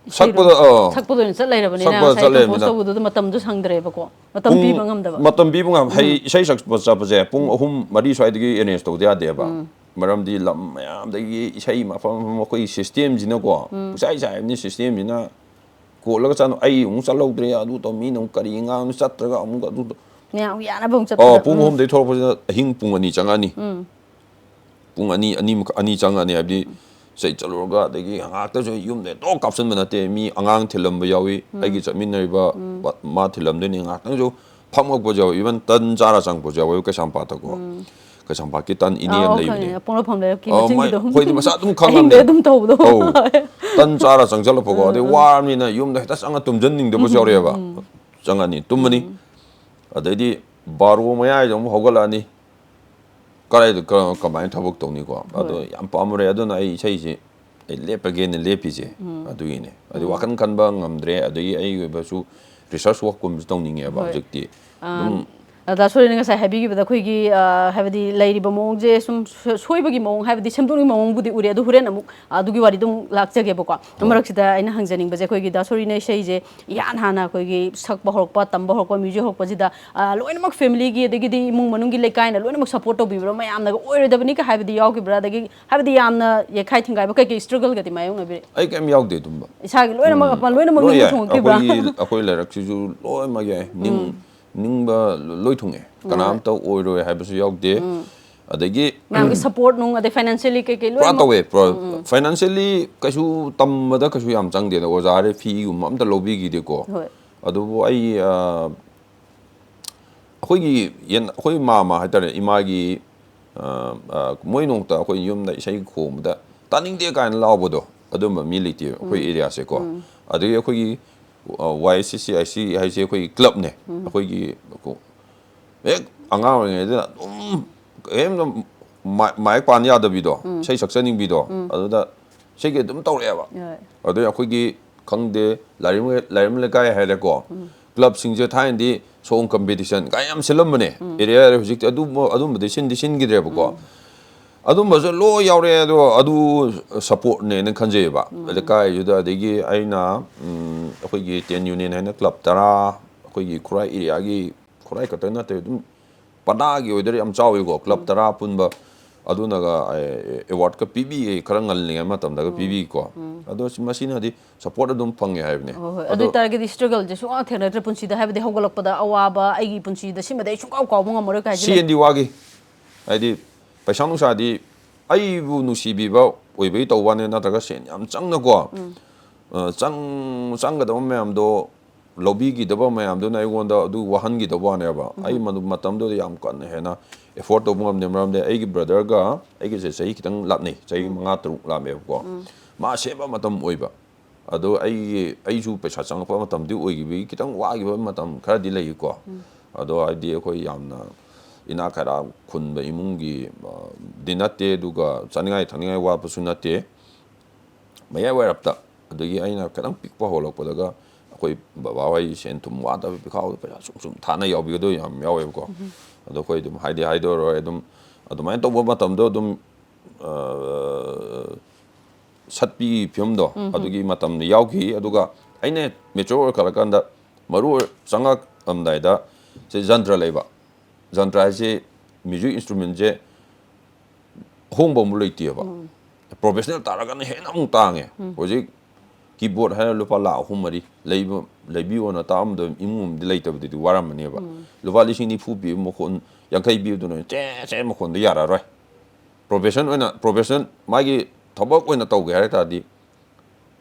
ꯏꯁꯩꯗꯣ ꯁꯛꯄꯗ, ꯑ, ꯁꯛꯄꯗ ꯑꯣꯏꯅ ꯆꯠ ꯂꯩꯔꯕꯅꯤꯅ, ꯁꯛꯄꯗ ꯉꯁꯥꯏ ꯆꯠ compose ꯂꯩꯔꯕꯅꯤꯅ ꯇꯧꯕꯗꯨꯗ ꯃꯇꯝꯗꯨ ꯁꯪꯗ꯭ꯔꯦꯕꯀꯣ꯫ ꯃꯇꯝ ꯄꯨꯡ, ꯄꯤꯕ ꯉꯝꯗꯕ꯫ ꯃꯇꯝ ꯄꯤꯕ ꯉꯝ-, ꯍꯩ, ꯏꯁꯩ ꯁꯛꯄ ꯆꯠꯄꯁꯦ ꯄꯨꯡ ꯑꯍꯨꯝ, ꯃꯔꯤ ꯁ꯭ꯋꯥꯏꯗꯒꯤ arrange ꯇꯧꯗ ꯌꯥꯗꯦꯕ꯫ ꯃꯔꯝꯗꯤ ꯂꯝ ꯃꯌꯥꯝꯗꯒꯤ ꯏꯁꯩ ꯃꯐꯝ ꯃꯐꯝ ꯑꯩꯈꯣꯏꯒꯤ systemꯁꯤꯅꯀꯣ, ꯄꯨꯡꯆꯥꯏ ꯆꯥꯏꯕꯅꯤ systemꯁꯤꯅ꯫ ꯀꯣꯜꯂꯒ ꯆꯠꯅ-, ꯑꯩ ꯑꯃꯨꯛ ꯆꯠꯍꯧꯗ꯭ꯔꯦ, ꯑꯗꯨ ꯇꯧ, ꯃꯤꯅ ꯑꯃꯨꯛ ꯀꯔꯤ ꯉꯥꯡꯅ ꯆꯠꯇ꯭ꯔꯒ ꯑꯃꯨꯛ ꯑꯗꯨ ꯇꯧ-, ꯃꯌꯥꯝ ꯌꯥꯅꯕ ꯑꯃꯨꯛ ꯑꯣ, ꯆꯠꯄꯗ꯫ ꯄꯨꯡ ꯎꯝ꯫ ꯑꯍꯨꯝꯗꯒꯤ ꯊꯣꯛꯂꯛꯄꯁꯤꯅ ꯑꯍꯤꯡ ꯄꯨꯡ ꯑꯅꯤ ꯆꯪꯉꯛꯑꯅꯤ꯫ ꯎꯝ꯫ ꯄꯨꯡ ꯑꯅꯤ, ꯑꯅꯤ ꯃꯈꯥ-, ꯑꯅꯤ ꯆꯪꯉꯛꯑꯅꯤ꯫ ꯍꯥꯏꯕꯗꯤ ꯏꯁꯩ ꯆꯠꯂꯨꯔꯒ, ꯑꯗꯒꯤ ꯉꯥꯏꯍꯥꯛꯇꯁꯨ ꯌꯨꯝꯗ ꯍꯦꯛꯇ ꯀꯥꯞꯁꯤꯟꯕ ꯅꯠꯇꯦ꯫ ꯃꯤ ꯑꯉꯥꯡ ꯊꯤꯜꯂꯝꯕ ꯌꯥꯎꯏ, ꯎꯝ꯫ ꯑꯩꯒꯤ ꯆꯠꯃꯤꯟꯅꯔꯤꯕ ꯎꯝ꯫ ꯄ-, ꯃꯥ ꯊꯤꯜꯂꯝꯗꯣꯏꯅꯤ꯫ ꯉꯥꯏꯍꯥꯛꯇꯪꯁꯨ ꯐꯝꯃꯛꯄꯁꯨ ꯌꯥꯎꯏ, even ꯇꯟ ꯆꯥꯔ ꯆꯪꯉꯛꯄꯁꯨ ꯌꯥꯎꯏ ꯀꯩꯁꯥꯝꯄꯥꯠꯇꯀꯣ꯫ ꯎꯝ꯫ ꯀꯩꯁꯥꯝꯄꯥꯠꯀꯤ ꯇꯟ ꯏꯅꯦ ꯑꯃ ꯑꯧ, ꯂꯩꯕꯅꯦ꯫ ꯈꯪꯉꯦ꯫ ꯄꯣꯛꯅꯐꯝ ꯂꯩꯔꯛꯀꯤ ꯑꯧ, ꯃꯆꯤꯟꯒꯤꯗꯣ꯫ ꯃꯥꯏ-, ꯑꯩꯈꯣꯏꯗꯤ ꯃꯁꯥ ꯑꯗꯨꯝ ꯑꯍꯤꯡꯗ ꯈꯪꯉꯕꯅꯦ꯫ ꯑꯗꯨꯝ ꯇꯧꯕꯗꯣ꯫ ꯑꯧ꯫ ꯇꯟ ꯆꯥꯔ ꯆꯪꯁꯤꯜꯂꯛꯄꯀꯣ꯫ ꯎꯝ, ꯑꯗꯩ ꯎꯝ꯫ ꯋꯥꯔꯕꯅꯤꯅ ꯌꯨꯝꯗ ꯍꯦꯛꯇ ꯆꯪꯉ ꯇꯨꯝꯁꯤꯟꯅꯤꯡꯗꯕꯁꯨ ꯎꯝ, ꯌꯥꯎꯔꯛꯑꯦꯕ꯫ ꯎꯝ꯫ ꯆꯪꯉꯅꯤ, ꯇꯨꯝꯃꯅꯤ꯫ ꯎꯝ꯫ ꯑꯗꯩꯗꯤ ꯕꯥꯔꯣ ꯃꯌꯥꯏꯗ ꯑꯃꯨꯛ ꯍꯧꯒꯠꯂꯛꯑꯅꯤ꯫ ꯀꯗꯥꯏꯗ ꯀ-, ꯀꯃꯥꯏꯅ ꯊꯕꯛ ꯇꯧꯅꯤꯀꯣ? ꯑꯗꯣ ꯍꯣꯏ꯫ ꯌꯥꯝ ꯄꯥꯝꯃꯨꯔꯦ꯫ ꯑꯗꯨꯅ ꯑꯩ ꯏꯁꯩꯁꯦ ꯑꯩ ꯂꯦꯞꯄꯒꯦꯅ ꯂꯦꯞꯄꯤꯁꯦ ꯎꯝ꯫ ꯑꯗꯨꯒꯤꯅꯦ꯫ ꯍꯥꯏꯗꯤ ꯎꯝ꯫ ꯋꯥꯈꯜ ꯈꯟꯕ ꯉꯝꯗ꯭ꯔꯦ, ꯑꯗꯒꯤ ꯑꯩꯒꯤ ꯑꯣꯏꯕꯁꯨ research workꯀꯨꯝꯕꯁꯨ ꯇꯧꯅꯤꯡꯉꯦꯕ ꯍꯣꯏ꯫ ꯍꯧꯖꯤꯛꯇꯤ꯫ ꯑꯥ, ꯑꯗꯨꯝ ꯑ, ꯗꯥ ꯁꯣꯔꯤꯅ ꯉꯁꯥꯏ ꯍꯥꯏꯕꯤꯈꯤꯕꯗ ꯑꯩꯈꯣꯏꯒꯤ, ꯑ, ꯍꯥꯏꯕꯗꯤ ꯂꯩꯔꯤꯕ ꯃꯑꯣꯡꯁꯦ ꯁꯨꯝ ꯁꯣ-, ꯁꯣꯏꯕꯒꯤ ꯃꯑꯣꯡ, ꯍꯥꯏꯕꯗꯤ ꯁꯦꯝꯗꯣꯛꯅꯤꯡꯕ ꯃꯑꯣꯡꯕꯨꯗꯤ ꯎꯔꯦ, ꯑꯗꯨ ꯍꯣꯔꯦꯟ ꯑꯃꯨꯛ ꯑꯗꯨꯒꯤ ꯋꯥꯔꯤꯗꯣ ꯑꯃꯨꯛ ꯂꯥꯛꯆꯒꯦꯕꯀꯣ꯫ ꯍꯣꯏ꯫ ꯃꯔꯛꯁꯤꯗ ꯑꯩꯅ ꯍꯪꯖꯅꯤꯡꯕꯁꯦ, ꯑꯩꯈꯣꯏꯒꯤ ꯗꯥ ꯁꯣꯔꯤꯅ ꯏꯁꯩꯁꯦ ꯏꯍꯥꯟ ꯍꯥꯟꯅ ꯑꯩꯈꯣꯏꯒꯤ ꯁꯛꯄ ꯍꯧꯔꯛꯄ, ꯇꯝꯕ ꯍꯧꯔꯛꯄ, music ꯍꯧꯔꯛꯄꯁꯤꯗ, ꯑ, ꯂꯣꯏꯅꯃꯛ familyꯒꯤ, ꯑꯗꯒꯤꯗꯤ ꯏꯃꯨꯡ ꯃꯅꯨꯡꯒꯤ, ꯂꯩꯀꯥꯏꯅ ꯂꯣꯏꯅꯃꯛ support ꯇꯧꯕꯤꯕ꯭ꯔꯥ? ꯃꯌꯥꯝꯅꯒ ꯑꯣꯏꯔꯣꯏꯗꯕꯅꯤꯒ ꯍꯥꯏꯕꯗꯤ ꯌꯥꯎꯈꯤꯕ꯭ꯔꯥ? ꯑꯗꯒꯤ ꯍꯥꯏꯕꯗꯤ ꯌꯥꯝꯅ ꯌꯩꯈꯥꯏ ꯊꯤꯡꯒꯥꯏꯕ ꯀꯩꯀꯩ struggleꯒꯗꯤ ꯃꯥꯌꯣꯛꯅꯕꯤꯔꯦ? ꯑꯩ ꯀꯩꯝ ꯌꯥꯎꯗꯦ ꯑꯗꯨꯝꯕ꯫ ꯏꯁꯥꯒꯤ ꯂꯣꯏꯅꯃꯛ ꯎꯝ, ꯑꯄꯥ-, ꯂꯣꯏꯅꯃꯛ ꯂꯣꯏ ꯅꯤꯡꯕ ꯌꯥꯏ꯫ ꯊꯨꯡꯉꯛꯈꯤꯕ꯭ꯔꯥ? ꯑꯩꯈꯣꯏꯒꯤ, ꯑꯩꯈꯣꯏ ꯂꯥꯏꯔꯛꯁꯤꯁꯨ ꯂꯣꯏꯅꯃꯛ ꯌꯥꯏ꯫ ꯅꯤꯡ-, ꯎꯝ꯫ ꯅꯤꯡꯕ ꯂꯣꯏ ꯊꯨꯡꯉꯦ꯫ ꯎꯝ꯫ ꯀꯅꯥꯝꯇ ꯑꯣꯏꯔꯣꯏ ꯍꯥꯏꯕꯁꯨ ꯌꯥꯎꯗꯦ꯫ ꯎꯝ꯫ ꯑꯗꯒꯤ ꯃꯌꯥꯝꯒꯤ support ꯅꯨꯡ, ꯑꯗꯩ financially ꯀꯩꯀꯩ ꯄꯨꯔꯥ ꯂꯣꯏꯅꯃꯛ? ꯇꯧꯋꯦ꯫ ꯄꯨꯔꯥ ꯎꯝ, ꯎꯝ꯫ Financially ꯀꯩꯁꯨ ꯇꯝꯕꯗ ꯀꯩꯁꯨ ꯌꯥꯝ ꯆꯪꯗꯦꯗ꯫ ꯑꯣꯖꯥ ꯍꯥꯏꯔꯦ ꯐꯤꯒꯨꯝꯕ ꯑꯝꯇ ꯂꯧꯕꯤꯈꯤꯗꯦꯀꯣ꯫ ꯍꯣꯏ꯫ ꯑꯗꯨꯕꯨ ꯑꯩ, ꯑ, ꯑꯩꯈꯣꯏꯒꯤ ꯌꯦꯟ-, ꯑꯩꯈꯣꯏ ꯃꯥꯝꯃ ꯍꯥꯏꯇꯥꯔꯦ, ꯏꯃꯥꯒꯤ, ꯑ, ꯑ, ꯃꯣꯏ ꯅꯣꯡꯃꯇ ꯑꯩꯈꯣꯏ ꯌꯨꯝꯗ ꯏꯁꯩ ꯈꯣꯡꯕꯗ "ꯇꯥꯅꯤꯡꯗꯦ" ꯀꯥꯏꯅ ꯂꯥꯎꯕꯗꯣ, ꯑꯗꯨꯝꯕ ꯃꯤ ꯂꯩꯇꯦꯕ ꯑꯩꯈꯣꯏ ꯎꯝ꯫ Areaꯁꯦꯀꯣ꯫ ꯎꯝ꯫ ꯑꯗꯒꯤ ꯑꯩꯈꯣꯏꯒꯤ ꯋꯥꯏ S C C I C ꯍꯥꯏꯁꯦ ꯑꯩꯈꯣꯏꯒꯤ ꯀ꯭ꯂꯕꯅꯦ꯫ ꯑꯩꯈꯣꯏꯒꯤ ꯍꯦꯛ ꯑꯉꯥꯡ ꯑꯣꯏꯔꯤꯉꯩꯗ ꯑꯗꯨꯝ ꯀꯔꯤꯝꯇ ꯃꯥꯏ- ꯃꯥꯏꯛ ꯄꯥꯟ ꯌꯥꯗꯕꯤꯗꯣ, ꯏꯁꯩ ꯁꯛꯆꯅꯤꯡꯕꯤꯗꯣ, ꯑꯗꯨꯗ ꯏꯁꯩꯒꯤ ꯑꯗꯨꯝ ꯇꯧꯔꯛꯑꯦꯕ꯫ ꯍꯣꯏ꯫ ꯑꯗꯩ ꯑꯩꯈꯣꯏꯒꯤ ꯈꯪꯗꯦ, ꯂꯥꯏꯔꯦꯝ ꯂꯥꯏꯔꯦꯝ ꯂꯩꯀꯥꯏ ꯍꯥꯏꯔꯦꯀꯣ, ꯀ꯭ꯂꯕꯁꯤꯡꯁꯦ ꯊꯥꯏꯅꯗꯤ ꯁꯣꯡ ꯀꯝꯄꯤꯇꯤꯁꯟ ꯀꯥꯏ ꯌꯥꯝ ꯁꯤꯜꯂꯝꯕꯅꯦ꯫ ꯑꯦꯔꯤꯌꯥ ꯑꯦꯔꯤꯌꯥ ꯍꯧꯖꯤꯛꯇꯤ ꯑꯗꯨꯝꯕ ꯑꯗꯨꯝꯕꯗꯤ ꯁꯤꯟꯗꯤ ꯁꯤꯟꯈꯤꯗ꯭ꯔꯦꯕꯀꯣ꯫ ꯑꯗꯨꯝꯕꯁꯨ ꯂꯣꯏ ꯌꯥꯎꯔꯛꯑꯦ꯫ ꯑꯗꯣ ꯑꯗꯨ ꯁꯞꯄꯣꯔꯠꯅꯦꯅ ꯈꯟꯖꯩꯌꯦꯕ ꯂꯩꯀꯥꯏꯗꯨꯗ꯫ ꯑꯗꯒꯤ ꯑꯩꯅ ꯎꯝ, ꯑꯩꯈꯣꯏꯒꯤ ꯇꯦꯟ ꯌꯨꯅꯤꯌꯟ ꯍꯥꯏꯅ ꯀ꯭ꯂꯕ ꯇꯔꯥ, ꯑꯩꯈꯣꯏꯒꯤ ꯈꯨꯔꯥꯏ ꯑꯦꯔꯤꯌꯥꯒꯤ, ꯈꯨꯔꯥꯏ ꯈꯛꯇ ꯅꯠꯇꯦ, ꯑꯗꯨꯝ ꯄꯅꯥꯒꯤ ꯑꯣꯏꯗꯣꯏꯔꯥ ꯌꯥꯝ ꯆꯥꯎꯋꯤꯀꯣ, ꯀ꯭ꯂꯕ ꯇꯔꯥ ꯄꯨꯟꯕ꯫ ꯑꯗꯨꯅꯒ ꯑꯦꯋꯥꯔꯗꯀ ꯄꯤꯕꯤꯌꯦ, ꯈꯔ ꯉꯜꯂꯤꯉꯩ ꯃꯇꯝꯗꯒ ꯄꯤꯕꯤꯀꯣ꯫ ꯑꯗꯣ ꯁꯤ- ꯃꯁꯤꯅꯗꯤ ꯁꯞꯄꯣꯔꯠ ꯑꯗꯨꯝ ꯐꯪꯉꯦ ꯍꯥꯏꯕꯅꯦ꯫ ꯍꯣꯏ ꯍꯣꯏ꯫ ꯑꯗꯨ ꯑꯗꯣ ꯑꯣꯏꯇꯥꯔꯒꯗꯤ ꯁ꯭ꯇ꯭ꯔꯒꯜꯁꯦ ꯁꯨꯡꯊꯦꯡ ꯊꯦꯡꯅꯗ꯭ꯔꯦ ꯄꯨꯟꯁꯤꯗ, ꯍꯥꯏꯕꯗꯤ ꯍꯧꯒꯠꯂꯛꯄꯗ ꯑꯋꯥꯕ ꯑꯩꯒꯤ ꯄꯨꯟꯁꯤꯗ ꯁꯤꯃꯗꯤ ꯑꯩ ꯁꯨꯡꯀꯥꯎ ꯀꯥꯎꯕ ꯉꯝꯃꯔꯣꯏ ꯀꯥꯏꯁꯦ ꯂꯩ- ꯁꯦꯟꯗꯤ ꯋꯥꯈꯤ꯫ ꯍꯥꯏꯗꯤ ꯄꯩꯁꯥ ꯅꯨꯡꯁꯥꯗꯤ ꯑꯩꯕꯨ ꯅꯨꯡꯁꯤꯕꯤꯕ ꯑꯣꯏꯕꯒꯤ ꯇꯧꯕ ꯋꯥꯅꯤ, ꯅꯠꯇ꯭ꯔꯒ ꯁꯦꯟ ꯌꯥꯝ ꯆꯪꯅꯀꯣ, ꯑ, ꯆꯪ ꯆꯪꯒꯗꯕ ꯃꯌꯥꯝꯗꯣ ꯂꯧꯕꯤꯈꯤꯗꯕ ꯃꯌꯥꯝꯗꯨꯅ ꯑꯩꯉꯣꯟꯗ ꯑꯗꯨ ꯋꯥꯍꯟꯈꯤꯗꯕ ꯋꯥꯅꯦꯕ꯫ ꯑꯩ ꯃꯗꯨ ꯃꯇꯝꯗꯨꯗ ꯌꯥꯝ ꯀꯟꯅ ꯍꯦꯟꯅ ꯑꯦꯐꯣꯔꯠ ꯇꯧꯕ ꯉꯝꯗꯦ꯫ ꯃꯔꯝꯗꯤ ꯑꯩꯒꯤ ꯕ꯭ꯔꯗꯔꯒ ꯑꯩꯒꯁꯦ ꯆꯍꯤ ꯈꯤꯇꯪ ꯂꯥꯞꯅꯩ, ꯆꯍꯤ ꯃꯉꯥ ꯇꯔꯨꯛ ꯂꯥꯞꯃꯦꯕꯀꯣ꯫ ꯃꯥ ꯁꯦꯝꯕ ꯃꯇꯝ ꯑꯣꯏꯕ꯫ ꯑꯗꯣ ꯑꯩꯒꯤ ꯑꯩꯁꯨ ꯄꯩꯁꯥ ꯆꯪꯉꯛꯄ ꯃꯇꯝꯗꯤ ꯑꯣꯏꯈꯤꯕꯒꯤ ꯈꯤꯇꯪ ꯋꯥꯈꯤꯕ ꯃꯇꯝ ꯈꯔꯗꯤ ꯂꯩꯀꯣ꯫ ꯑꯗꯣ ꯍꯥꯏꯗꯤ ꯑꯩꯈꯣꯏ ꯌꯥꯝꯅ ꯏꯅꯥꯛ ꯀꯩꯔꯥꯛ ꯈꯨꯟꯕ ꯏꯃꯨꯡꯒꯤ ꯑ, ꯗꯤ ꯅꯠꯇꯦ, ꯑꯗꯨꯒ ꯆꯥꯅꯤꯡꯉꯥꯏ ꯊꯛꯅꯤꯡꯉꯥꯏ ꯋꯥꯠꯄꯁꯨ ꯅꯠꯇꯦ꯫ ꯃꯌꯥꯏ ꯋꯥꯏꯔꯞꯇ, ꯑꯗꯒꯤ ꯑꯩꯅ ꯈꯤꯇꯪ ꯄꯤꯛꯄ ꯍꯧꯔꯛꯄꯗꯒ ꯑꯩꯈꯣꯏ ꯕꯕꯥ ꯍꯣꯏ ꯁꯦꯟ ꯊꯨꯝ ꯋꯥꯗꯕ ꯄꯤꯈꯥꯎꯗ ꯄꯩꯁꯥ ꯁꯨꯝ ꯁꯨꯝ ꯊꯥꯅ ꯌꯥꯎꯕꯤꯒꯗꯣꯏ ꯌꯥꯝ ꯌꯥꯎꯋꯦꯕꯀꯣ꯫ ꯑꯗꯣ ꯑꯩꯈꯣꯏ ꯑꯗꯨꯝ ꯍꯥꯏꯗꯤ ꯍꯥꯏꯗꯣꯔꯣꯏ, ꯑꯗꯨꯝ ꯑꯗꯨꯃꯥꯏꯅ ꯇꯧꯕ ꯃꯇꯝꯗꯣ ꯑꯗꯨꯝ ꯑ, ꯁꯠꯄꯤꯒꯤ ꯐꯤꯕꯝꯗꯣ ꯑꯗꯨꯒꯤ ꯃꯇꯝꯗ ꯌꯥꯎꯈꯤ꯫ ꯑꯗꯨꯒ ꯑꯩꯅ ꯃꯦꯆꯣꯔ ꯑꯣꯏꯔꯛꯂꯀꯥꯟꯗ ꯃꯔꯨ ꯑꯣꯏ- ꯆꯪꯉꯛꯂꯝꯗꯥꯏꯗ ꯁꯤ ꯖꯟꯇ꯭ꯔ ꯂꯩꯕ꯫ ꯖꯟꯇ꯭ꯔ ꯍꯥꯏꯁꯦ ꯃ꯭ꯌꯨꯖꯤꯛ ꯏꯟꯁꯇ꯭ꯔꯨꯃꯦꯟꯁꯦ ꯑꯍꯣꯡꯕ ꯑꯃꯨꯛ ꯂꯩꯇꯦꯕ꯫ ꯄ꯭ꯔꯣꯐꯦꯁꯅꯦꯜ ꯇꯥꯔꯒꯅ ꯍꯦꯟꯅ ꯑꯃꯨꯛ ꯇꯥꯡꯉꯦ꯫ ꯍꯧꯖꯤꯛ ꯀꯤꯕꯣꯔꯗ ꯍꯥꯏꯔ ꯂꯨꯄꯥ ꯂꯥꯈ ꯑꯍꯨꯝ ꯃꯔꯤ ꯂꯩꯕ, ꯂꯩꯕꯤꯌꯣꯅ ꯇꯥꯛꯑꯝꯗꯕ ꯏꯃꯨꯡ ꯑꯃꯗꯤ ꯂꯩꯇꯕꯗꯨꯗꯤ ꯋꯥꯔꯝꯃꯅꯦꯕ꯫ ꯂꯨꯄꯥ ꯂꯤꯁꯤꯡ ꯅꯤꯐꯨ ꯄꯤꯕ ꯃꯈꯣꯟ, ꯌꯥꯡꯈꯩ ꯄꯤꯕꯗꯨꯅ ꯆꯦ ꯆꯦ ꯃꯈꯣꯟꯗꯣ ꯌꯥꯔꯔꯣꯏ꯫ ꯄ꯭ꯔꯣꯐꯦꯁꯟ ꯑꯣꯏꯅ, ꯄ꯭ꯔꯣꯐꯦꯁꯟ ꯃꯥꯒꯤ ꯊꯕꯛ ꯑꯣꯏꯅ ꯇꯧꯒꯦ ꯍꯥꯏ ꯇꯥꯔꯗꯤ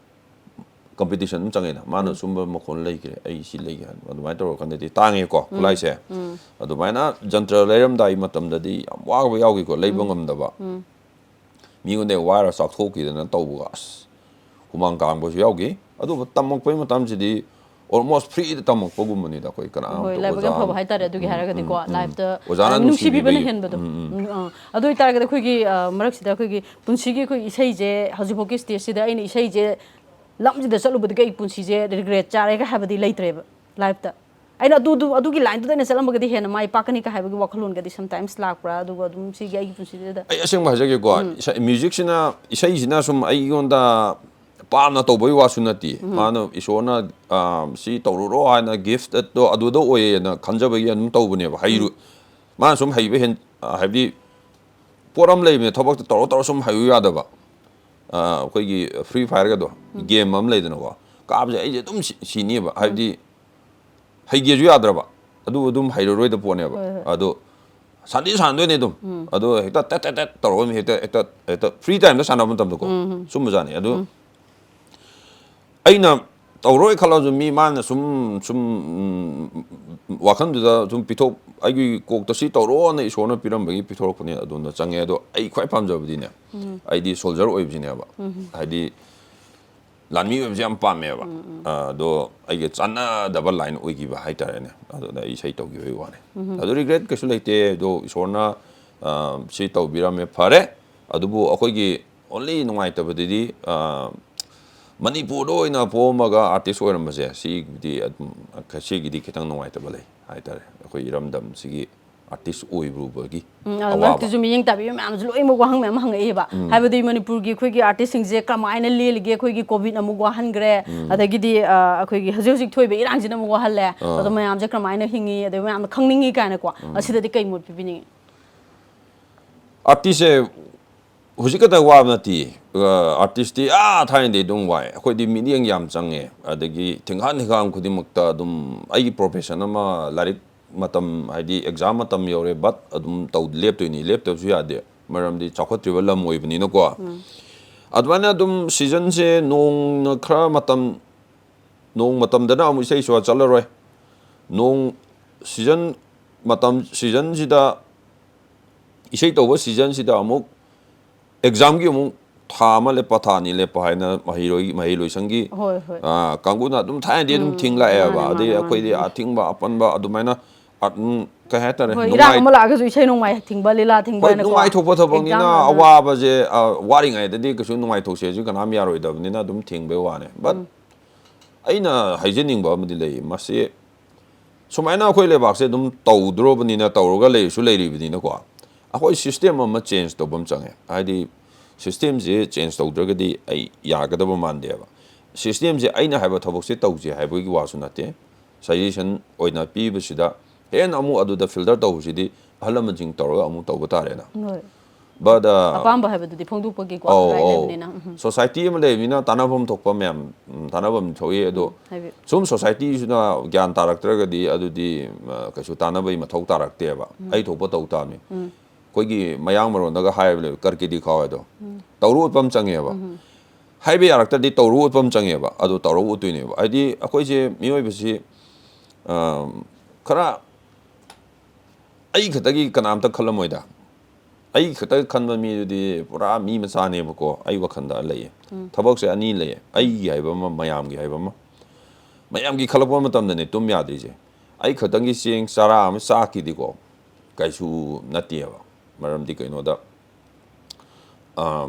ꯀꯝꯄꯤꯇꯤꯁꯟ ꯑꯗꯨꯝ ꯆꯪꯉꯦꯅ꯫ ꯃꯥꯅ ꯁꯨꯝꯕ ꯃꯈꯣꯟ ꯂꯩꯈ꯭ꯔꯦ, ꯑꯩ ꯁꯤ ꯂꯩꯒꯦ ꯍꯥꯏꯅ ꯑꯗꯨꯃꯥꯏꯅ ꯇꯧꯔꯀꯥꯟꯗꯗꯤ ꯇꯥꯡꯉꯦꯀꯣ ꯈꯨꯠꯂꯥꯏꯁꯦ꯫ ꯑꯗꯨꯃꯥꯏꯅ ꯖꯟꯇ꯭ꯔ ꯂꯩꯔꯝꯗꯥꯏ ꯃꯇꯝꯗꯗꯤ ꯌꯥꯝ ꯋꯥꯕ ꯌꯥꯎꯈꯤꯀꯣ, ꯂꯩꯕ ꯉꯝꯗꯕ꯫ ꯃꯤꯉꯣꯟꯗ ꯋꯥꯏꯔ ꯆꯥꯛꯊꯣꯛꯈꯤꯗꯅ ꯇꯧꯕꯒ ꯑꯁ ꯍꯨꯃꯥꯡ ꯀꯥꯡꯕꯁꯨ ꯌꯥꯎꯈꯤ꯫ ꯑꯗꯨꯕꯨ ꯇꯝꯃꯛꯄꯩ ꯃꯇꯝꯁꯤꯗꯤ almost free ꯗ ꯇꯝꯃꯛꯄꯒꯨꯝꯕꯅꯤꯗ ꯑꯩꯈꯣꯏ ꯀꯅꯥꯝꯇ ꯍꯣꯏ, ꯂꯥꯏꯕꯛ ꯌꯥꯝ ꯑꯣꯖꯥ ꯐꯕ ꯍꯥꯏꯇꯥꯔꯦ ꯑꯗꯨꯒꯤ ꯎꯝ, ꯍꯥꯏꯔꯒꯗꯤꯀꯣ꯫ ꯎꯝ, ꯎꯝ. ꯂꯥꯏꯐꯇ ꯑꯣꯖꯥꯅ ꯑ, ꯅꯨꯡꯁꯤꯕꯤꯕꯅ ꯅꯨꯡꯁꯤꯕꯤꯕꯒꯤ. ꯍꯦꯟꯕꯗꯣ꯫ ꯎꯝ, ꯎꯝ. ꯎꯝ, ꯑ, ꯑꯗꯨ ꯑꯣꯏꯇꯥꯔꯒꯗꯤ ꯑꯩꯈꯣꯏꯒꯤ ꯑ, ꯃꯔꯛꯁꯤꯗ ꯑꯩꯈꯣꯏꯒꯤ ꯄꯨꯟꯁꯤꯒꯤ ꯑꯩꯈꯣꯏ ꯏꯁꯩꯁꯦ ꯍꯧꯖꯤꯛꯐꯥꯎꯒꯤ ꯁ꯭ꯇꯦꯖꯁꯤꯗ ꯑꯩꯅ ꯏꯁꯩꯁꯦ ꯂꯝꯁꯤꯗ ꯆꯠꯂꯨꯕꯗꯒꯤ ꯑꯩ ꯄꯨꯟꯁꯤꯁꯦ ꯔꯤꯒ꯭ꯔꯦꯠ ꯆꯥꯔꯦꯒ ꯍꯥꯏꯕꯗꯤ ꯂꯩꯇ꯭ꯔꯦꯕ ꯂꯥꯏꯐꯇ꯫ ꯑꯩꯅ ꯑꯗꯨꯗꯨ ꯑꯗꯨꯒꯤ ꯂꯥꯏꯟꯗꯨꯗ ꯑꯩꯅ ꯆꯠꯂꯝꯃꯒꯗꯤ ꯍꯦꯟꯅ ꯃꯥꯏ ꯄꯥꯛꯀꯅꯤꯒ ꯍꯥꯏꯕꯒꯤ ꯋꯥꯈꯜꯂꯣꯟꯒꯗꯤ ꯁꯝꯇꯥꯏꯝꯁ ꯂꯥꯛꯄ꯭ꯔꯥ? ꯑꯗꯨꯒ ꯑꯗꯨꯝ ꯁꯤꯒꯤ ꯑꯩꯒꯤ ꯄꯨꯟꯁꯤꯁꯤꯗ ꯑꯩ ꯑꯁꯦꯡꯕ ꯍꯥꯏꯖꯒꯦꯀꯣ, ꯏꯁꯩ, ꯃ꯭ꯌꯨꯖꯤꯛꯁꯤꯅ, ꯏꯁꯩꯁꯤꯅ ꯁꯨꯝ ꯑꯩꯉꯣꯟꯗ ꯄꯥꯝꯅ ꯇꯧꯕꯒꯤ ꯋꯥꯁꯨ ꯅꯠꯇꯦ꯫ ꯃꯥꯅ ꯏꯁꯣꯔꯅ ꯑ, ꯁꯤ ꯇꯧꯔꯨꯔꯣ ꯍꯥꯏꯅ ꯒꯤꯐꯇꯣ ꯑꯗꯨꯗ ꯑꯣꯏꯌꯦꯅ ꯈꯟꯖꯕꯒꯤ ꯑꯗꯨꯝ ꯇꯧꯕꯅꯦꯕ꯫ ꯍꯩꯔꯨ ꯃꯥꯅ ꯁꯨꯝ ꯍꯩꯕ ꯍꯦꯟ ꯑ, ꯍꯥꯏꯕꯗꯤ ꯄꯣꯠ ꯑꯃ ꯂꯩꯕꯅꯦ, ꯊꯕꯛꯇ ꯇꯧꯔ ꯇꯧꯔ ꯁꯨꯝ ꯍꯩꯌꯨ ꯌꯥꯗꯕ꯫ ꯑ, ꯑꯩꯈꯣꯏꯒꯤ ꯐ꯭ꯔꯤ ꯐꯥꯏꯌꯔꯒꯗꯣ, ꯒꯦꯝ ꯑꯃ ꯂꯩꯗꯅꯀꯣ, ꯀꯥꯕꯁꯦ ꯑꯩꯁꯦ ꯑꯗꯨꯝ ꯁꯤ- ꯁꯤꯅꯤꯕ꯫ ꯍꯥꯏꯕꯗꯤ ꯍꯩꯒꯦꯁꯨ ꯌꯥꯗ꯭ꯔꯕ, ꯑꯗꯨ ꯑꯗꯨꯝ ꯍꯩꯔꯔꯣꯏꯗ ꯄꯣꯠꯅꯦꯕ꯫ ꯍꯣꯏ, ꯍꯣꯏ. ꯑꯗꯣ ꯁꯥꯟꯗꯤ ꯁꯥꯟꯅꯗꯣꯏꯅꯦ ꯑꯗꯨꯝ꯫ ꯑꯗꯣ ꯍꯦꯛꯇ ꯇꯦꯠ ꯇꯦꯠ ꯇꯦꯠ ꯇꯧꯔꯒ ꯍꯦꯛꯇ ꯍꯦꯛꯇ ꯍꯦꯛꯇ ꯐ꯭ꯔꯤ ꯇꯥꯏꯝꯗ ꯁꯥꯟꯅꯕ ꯃꯇꯝꯗꯀꯣ, ꯁꯨꯝꯕꯖꯥꯠꯅꯤ꯫ ꯑꯗꯨ ꯑꯩꯅ ꯇꯧꯔꯣꯏ ꯈꯜꯂꯁꯨ ꯃꯤ ꯃꯥꯅ ꯁꯨꯝ ꯁꯨꯝ ꯎꯝ, ꯋꯥꯈꯜꯗꯨꯗ ꯁꯨꯝ ꯄꯤꯊꯣꯛ ꯑꯩꯒꯤ ꯀꯣꯛꯇ ꯁꯤ ꯇꯧꯔꯣꯅ ꯏꯁꯣꯔꯅ ꯄꯤꯔꯝꯕꯒꯤ ꯄꯤꯊꯣꯔꯛꯄꯅꯦ꯫ ꯑꯗꯣꯝꯗ ꯆꯪꯉꯦ꯫ ꯑꯗꯣ ꯑꯩ ꯈ꯭ꯋꯥꯏ ꯄꯥꯝꯖꯕꯗꯤꯅꯦ, ꯑꯩꯗꯤ ꯁꯣꯜꯖꯔ ꯑꯣꯏꯕꯁꯤꯅꯦꯕ꯫ ꯍꯥꯏꯗꯤ ꯂꯥꯟꯃꯤ ꯑꯣꯏꯕꯁꯦ ꯌꯥꯝ ꯄꯥꯝꯃꯦꯕ꯫ ꯑꯗꯣ ꯑꯩꯒ ꯆꯥꯟꯅꯗꯕ ꯂꯥꯏꯟ ꯑꯣꯏꯈꯤꯕ ꯍꯥꯏꯇꯥꯔꯦꯅꯦ꯫ ꯑꯗꯨꯅ ꯑꯩ ꯏꯁꯩ ꯇꯧꯈꯤꯕꯒꯤ ꯋꯥꯅꯤ꯫ ꯑꯗꯨ ꯔꯤꯒ꯭ꯔꯦꯠ ꯀꯩꯁꯨ ꯂꯩꯇꯦ꯫ ꯑꯗꯣ ꯏꯁꯣꯔꯅ ꯑ, ꯁꯤ ꯇꯧꯕꯤꯔꯝꯃꯦ, ꯐꯔꯦ꯫ ꯑꯗꯨꯕꯨ ꯑꯩꯈꯣꯏꯒꯤ ꯑꯣꯟꯂꯤ ꯅꯨꯡꯉꯥꯏꯇꯕꯗꯨꯗꯤ ꯑ, ꯃꯅꯤꯄꯨꯔꯗ ꯑꯣꯏꯅ ꯄꯣꯛꯑꯝꯃꯒ ꯑꯥꯔꯇꯤꯁ ꯑꯣꯏꯔꯝꯕꯁꯦ, ꯁꯤꯒꯤꯗꯤ ꯑꯗꯨꯝ, ꯁꯤꯒꯤꯗꯤ ꯈꯤꯇꯪ ꯅꯨꯡꯉꯥꯏꯇꯕ ꯂꯩ ꯍꯥꯏꯇꯥꯔꯦ꯫ ꯑꯩꯈꯣꯏ ꯏꯔꯝꯗꯝꯁꯤꯒꯤ ꯑꯥꯔꯇꯤꯁ ꯑꯣꯏꯔꯨꯕꯒꯤ ꯎꯝ, ꯑꯗꯣ ꯑꯋꯥꯕ꯫ ꯃꯔꯛꯇꯁꯨ ꯃꯤꯠꯌꯦꯡ ꯇꯥꯕꯤꯕ ꯃꯌꯥꯝꯁꯨ ꯂꯣꯏꯅꯃꯛ ꯋꯥꯍꯪ ꯃꯌꯥꯝ ꯑꯃ ꯍꯪꯉꯛꯏꯕ꯫ ꯍꯥꯏꯕꯗꯤ ꯃꯅꯤꯄꯨꯔꯒꯤ ꯑꯩꯈꯣꯏꯒꯤ ꯑꯥꯔꯇꯤꯁꯁꯤꯡꯁꯦ ꯀꯃꯥꯏꯅ ꯂꯦꯜꯂꯤꯒꯦ? ꯑꯩꯈꯣꯏꯒꯤ ꯀꯣꯚꯤꯗ ꯑꯃꯨꯛ ꯋꯥꯍꯟꯈ꯭ꯔꯦ, ꯑꯗꯒꯤꯗꯤ ꯑ, ꯑꯩꯈꯣꯏꯒꯤ ꯍꯧꯖꯤꯛ ꯍꯧꯖꯤꯛ ꯊꯣꯛꯏꯕ ꯏꯔꯥꯡꯁꯤꯅ ꯑꯃꯨꯛ ꯋꯥꯍꯜꯂꯦ꯫ ꯑꯗꯣ ꯃꯌꯥꯝꯁꯦ ꯀꯃꯥꯏꯅ ꯍꯤꯡꯉꯤ? ꯑꯗꯩ ꯃꯌꯥꯝꯅ ꯈꯪꯅꯤꯡꯉꯤ ꯀꯥꯏꯅꯀꯣ꯫ ꯑꯁꯤꯗꯗꯤ ꯀꯩ ꯃꯣꯠ ꯄꯤꯕꯤꯅꯤꯡꯉꯤ? ꯑꯥꯔꯇꯤꯁꯁꯦ ꯍꯧꯖꯤꯛ ꯈꯛꯇ ꯋꯥꯕ ꯅꯠꯇꯦ꯫ ꯑꯥꯔꯇꯤꯁꯇꯤ ꯑꯥ ꯊꯥꯏꯅꯗꯩ ꯑꯗꯨꯝ ꯋꯥꯏ꯫ ꯑꯩꯈꯣꯏꯗꯤ ꯃꯤꯠꯌꯦꯡ ꯌꯥꯝ ꯆꯪꯉꯦ꯫ ꯑꯗꯒꯤ ꯊꯤꯡꯒꯥꯟ ꯊꯤꯡꯒꯥꯟ ꯈꯨꯗꯤꯡꯃꯛꯇ ꯑꯗꯨꯝ ꯑꯩꯒꯤ ꯄ꯭ꯔꯣꯐꯦꯁꯟ ꯑꯃ, ꯂꯥꯏꯔꯤꯛ ꯃꯇꯝ, ꯍꯥꯏꯗꯤ ꯑꯦꯛꯖꯥꯝ ꯃꯇꯝ ꯌꯧꯔꯦ, ꯕꯠ ꯑꯗꯨꯝ ꯇꯧ ꯂꯦꯞꯇꯣꯏꯅꯤ, ꯂꯦꯞꯇꯕꯁꯨ ꯌꯥꯗꯦ꯫ ꯃꯔꯝꯗꯤ ꯆꯥꯎꯈꯠꯇ꯭ꯔꯤꯕ ꯂꯝ ꯑꯣꯏꯕꯅꯤꯅꯀꯣ꯫ ꯑꯗꯨꯃꯥꯏꯅ ꯑꯗꯨꯝ ꯁꯤꯖꯟꯁꯦ ꯅꯣꯡꯅ ꯈꯔ ꯃꯇꯝ ꯅꯣꯡ ꯃꯇꯝꯗꯅ ꯑꯃꯨꯛ ꯏꯁꯩ ꯁꯣ ꯆꯠꯂꯔꯣꯏ꯫ ꯅꯣꯡ ꯁꯤꯖꯟ ꯃꯇꯝ ꯁꯤꯖꯟꯁꯤꯗ, ꯏꯁꯩ ꯇꯧꯕ ꯁꯤꯖꯟꯁꯤꯗ ꯑꯃꯨꯛ ꯑꯦꯛꯖꯥꯝꯒꯤ ꯑꯃꯨꯛ ꯊꯥ ꯑꯃ ꯂꯦꯞꯄ, ꯊꯥ ꯑꯅꯤ ꯂꯦꯞꯄ ꯍꯥꯏꯅ ꯃꯍꯩꯔꯣꯏ, ꯃꯍꯩꯂꯣꯏꯁꯪꯒꯤ, ꯍꯣꯏ, ꯍꯣꯏ꯫ ꯑ, ꯀꯥꯡꯕꯨꯅ ꯑꯗꯨꯝ ꯊꯥꯏꯅꯗꯤ ꯑꯗꯨꯝ ꯊꯤꯡ ꯂꯥꯛꯑꯦꯕ꯫ ꯃꯥꯅꯦ, ꯑꯗꯩ ꯃꯥꯅꯦ, ꯑꯩꯈꯣꯏꯗꯤ ꯃꯥꯅꯦ꯫ ꯑꯊꯤꯡꯕ, ꯑꯄꯟꯕ ꯑꯗꯨꯃꯥꯏꯅ ꯑꯗꯨꯝ, ꯀꯩ ꯍꯥꯏꯇꯥꯔꯦ, ꯍꯣꯏ, ꯅꯨꯡꯉꯥꯏ- ꯏꯔꯥꯡ ꯑꯃ ꯂꯥꯛꯑꯒꯁꯨ ꯏꯁꯩ ꯅꯣꯡꯃꯥꯏ ꯊꯤꯡꯕ, ꯂꯤꯂꯥ ꯊꯤꯡꯕ ꯍꯣꯏ, ꯍꯥꯏꯅꯀꯣ꯫ ꯅꯨꯡꯉꯥꯏꯊꯣꯛꯄ ꯊꯕꯛꯅꯤꯅ Exam ꯂꯥꯛꯑꯒ꯫ ꯑꯋꯥꯕꯁꯦ, ꯑ, ꯋꯥꯔꯤꯉꯩꯗꯗꯤ ꯀꯩꯁꯨ ꯅꯨꯡꯉꯥꯏꯊꯣꯛꯁꯦꯁꯨ ꯀꯅꯥꯝ ꯌꯥꯔꯣꯏꯗꯕꯅꯤꯅ ꯑꯗꯨꯝ ꯊꯤꯡꯕꯩ ꯋꯥꯅꯦ꯫ But ꯑꯩꯅ ꯍꯥꯏꯖꯅꯤꯡꯕ ꯑꯃꯗꯤ ꯂꯩ꯫ ꯃꯁꯤ ꯁꯨꯃꯥꯏꯅ ꯑꯩꯈꯣꯏ ꯂꯩꯕꯥꯛꯁꯦ ꯑꯗꯨꯝ ꯇꯧꯗ꯭ꯔꯣꯕꯅꯤꯅ, ꯇꯧꯔꯒ ꯂꯩꯔꯁꯨ ꯂꯩꯔꯤꯕꯅꯤꯅꯀꯣ, ꯑꯩꯈꯣꯏ system ꯑꯃ change ꯇꯧꯕ ꯑꯃ ꯆꯪꯉꯦ꯫ ꯍꯥꯏꯗꯤ system ꯁꯦ change ꯇꯧꯗ꯭ꯔꯒꯗꯤ ꯑꯩ ꯌꯥꯒꯗꯕ ꯃꯥꯟꯗꯦꯕ꯫ System ꯁꯦ ꯑꯩꯅ ꯍꯥꯏꯕ ꯊꯕꯛꯁꯦ ꯇꯧꯁꯦ ꯍꯥꯏꯕꯒꯤ ꯋꯥꯁꯨ ꯅꯠꯇꯦ꯫ Suggestion ꯑꯣꯏꯅ ꯄꯤꯕꯁꯤꯗ ꯍꯦꯟꯅ ꯑꯃꯨꯛ ꯑꯗꯨꯗ filter ꯇꯧꯕꯁꯤꯗꯤ ꯑꯍꯜ ꯂꯃꯟꯁꯤꯡ ꯇꯧꯔꯒ ꯑꯃꯨꯛ ꯇꯧꯕ ꯇꯥꯔꯦꯅ꯫ ꯍꯣꯏ꯫ But, uh, ꯑꯄꯥꯝꯕ ꯍꯥꯏꯕꯗꯨꯗꯤ ꯐꯣꯡꯗꯣꯛꯄꯒꯤꯀꯣ ꯑꯧ, right ꯑꯧ꯫ ꯂꯩꯕꯅꯤꯅ꯫ ꯎꯝ꯫ Society ꯑꯃ ꯂꯩꯕꯅꯤꯅ ꯇꯥꯟꯅꯐꯝ ꯊꯣꯛꯄ ꯃꯌꯥꯝ, ꯎꯝ, ꯇꯥꯟꯅꯐꯝ ꯊꯣꯛꯏ꯫ ꯑꯗꯣ ꯍꯥꯏꯕꯤ- ꯁꯨꯝ society ꯁꯤꯅ ꯒ꯭ꯌꯥꯟ ꯇꯥꯔꯛꯇ꯭ꯔꯒꯗꯤ ꯑꯗꯨꯗꯤ, ꯑ, ꯀꯩꯁꯨ ꯇꯥꯟꯅꯕꯒꯤ ꯃꯊꯧ ꯇꯥꯔꯛꯇꯦꯕ꯫ ꯑꯩ ꯊꯣꯛꯄ ꯇꯧ ꯇꯥꯕꯅꯤ꯫ ꯎꯝ꯫ ꯑꯩꯈꯣꯏꯒꯤ ꯃꯌꯥꯡ ꯃꯔꯣꯟꯗꯒ ꯍꯥꯏꯕ ꯂꯩ, "ꯀꯔꯀꯤꯗꯤ ꯈꯥꯎ" ꯍꯥꯏꯗꯣ꯫ ꯇꯧꯔꯨ ꯎꯠꯄ ꯑꯃ ꯆꯪꯉꯦꯕ꯫ ꯍꯥꯏꯕ ꯌꯥꯔꯛꯇ꯭ꯔꯗꯤ ꯇꯧꯔꯨ ꯎꯠꯄ ꯑꯃ ꯆꯪꯉꯦꯕ꯫ ꯑꯗꯣ ꯇꯧꯔꯨ ꯎꯠꯇꯣꯏꯅꯦꯕ꯫ ꯍꯥꯏꯗꯤ ꯑꯩꯈꯣꯏꯁꯦ ꯃꯤꯑꯣꯏꯕꯁꯤ, ꯑ, ꯈꯔ ꯑꯩ ꯈꯛꯇꯒꯤ ꯀꯅꯥꯝꯇ ꯈꯜꯂꯝꯃꯣꯏꯗ꯫ ꯑꯩ ꯈꯛꯇ ꯈꯟꯕ ꯃꯤꯗꯨꯗꯤ ꯄꯨꯔꯥ ꯃꯤ ꯃꯆꯥꯅꯦꯕꯀꯣ꯫ ꯑꯩ ꯋꯥꯈꯜꯗ ꯂꯩꯌꯦ꯫ ꯊꯕꯛꯁꯦ ꯑꯅꯤ ꯂꯩꯌꯦ꯫ ꯑꯩꯒꯤ ꯍꯥꯏꯕ ꯑꯃ, ꯃꯌꯥꯝꯒꯤ ꯍꯥꯏꯕ ꯑꯃ꯫ ꯃꯌꯥꯝꯒꯤ ꯈꯜꯂꯛꯄ ꯃꯇꯝꯗꯅꯦ ꯇꯨꯝ ꯌꯥꯗ꯭ꯔꯤꯁꯦ꯫ ꯑꯩ ꯈꯛꯇꯪꯒꯤ ꯆꯦꯡ ꯆꯔꯥ ꯑꯃ ꯆꯥꯛꯈꯤꯗꯤꯀꯣ, ꯀꯩꯁꯨ ꯅꯠꯇꯦꯕ꯫ ꯃꯔꯝꯗꯤ ꯀꯩꯅꯣꯗ, ꯑ,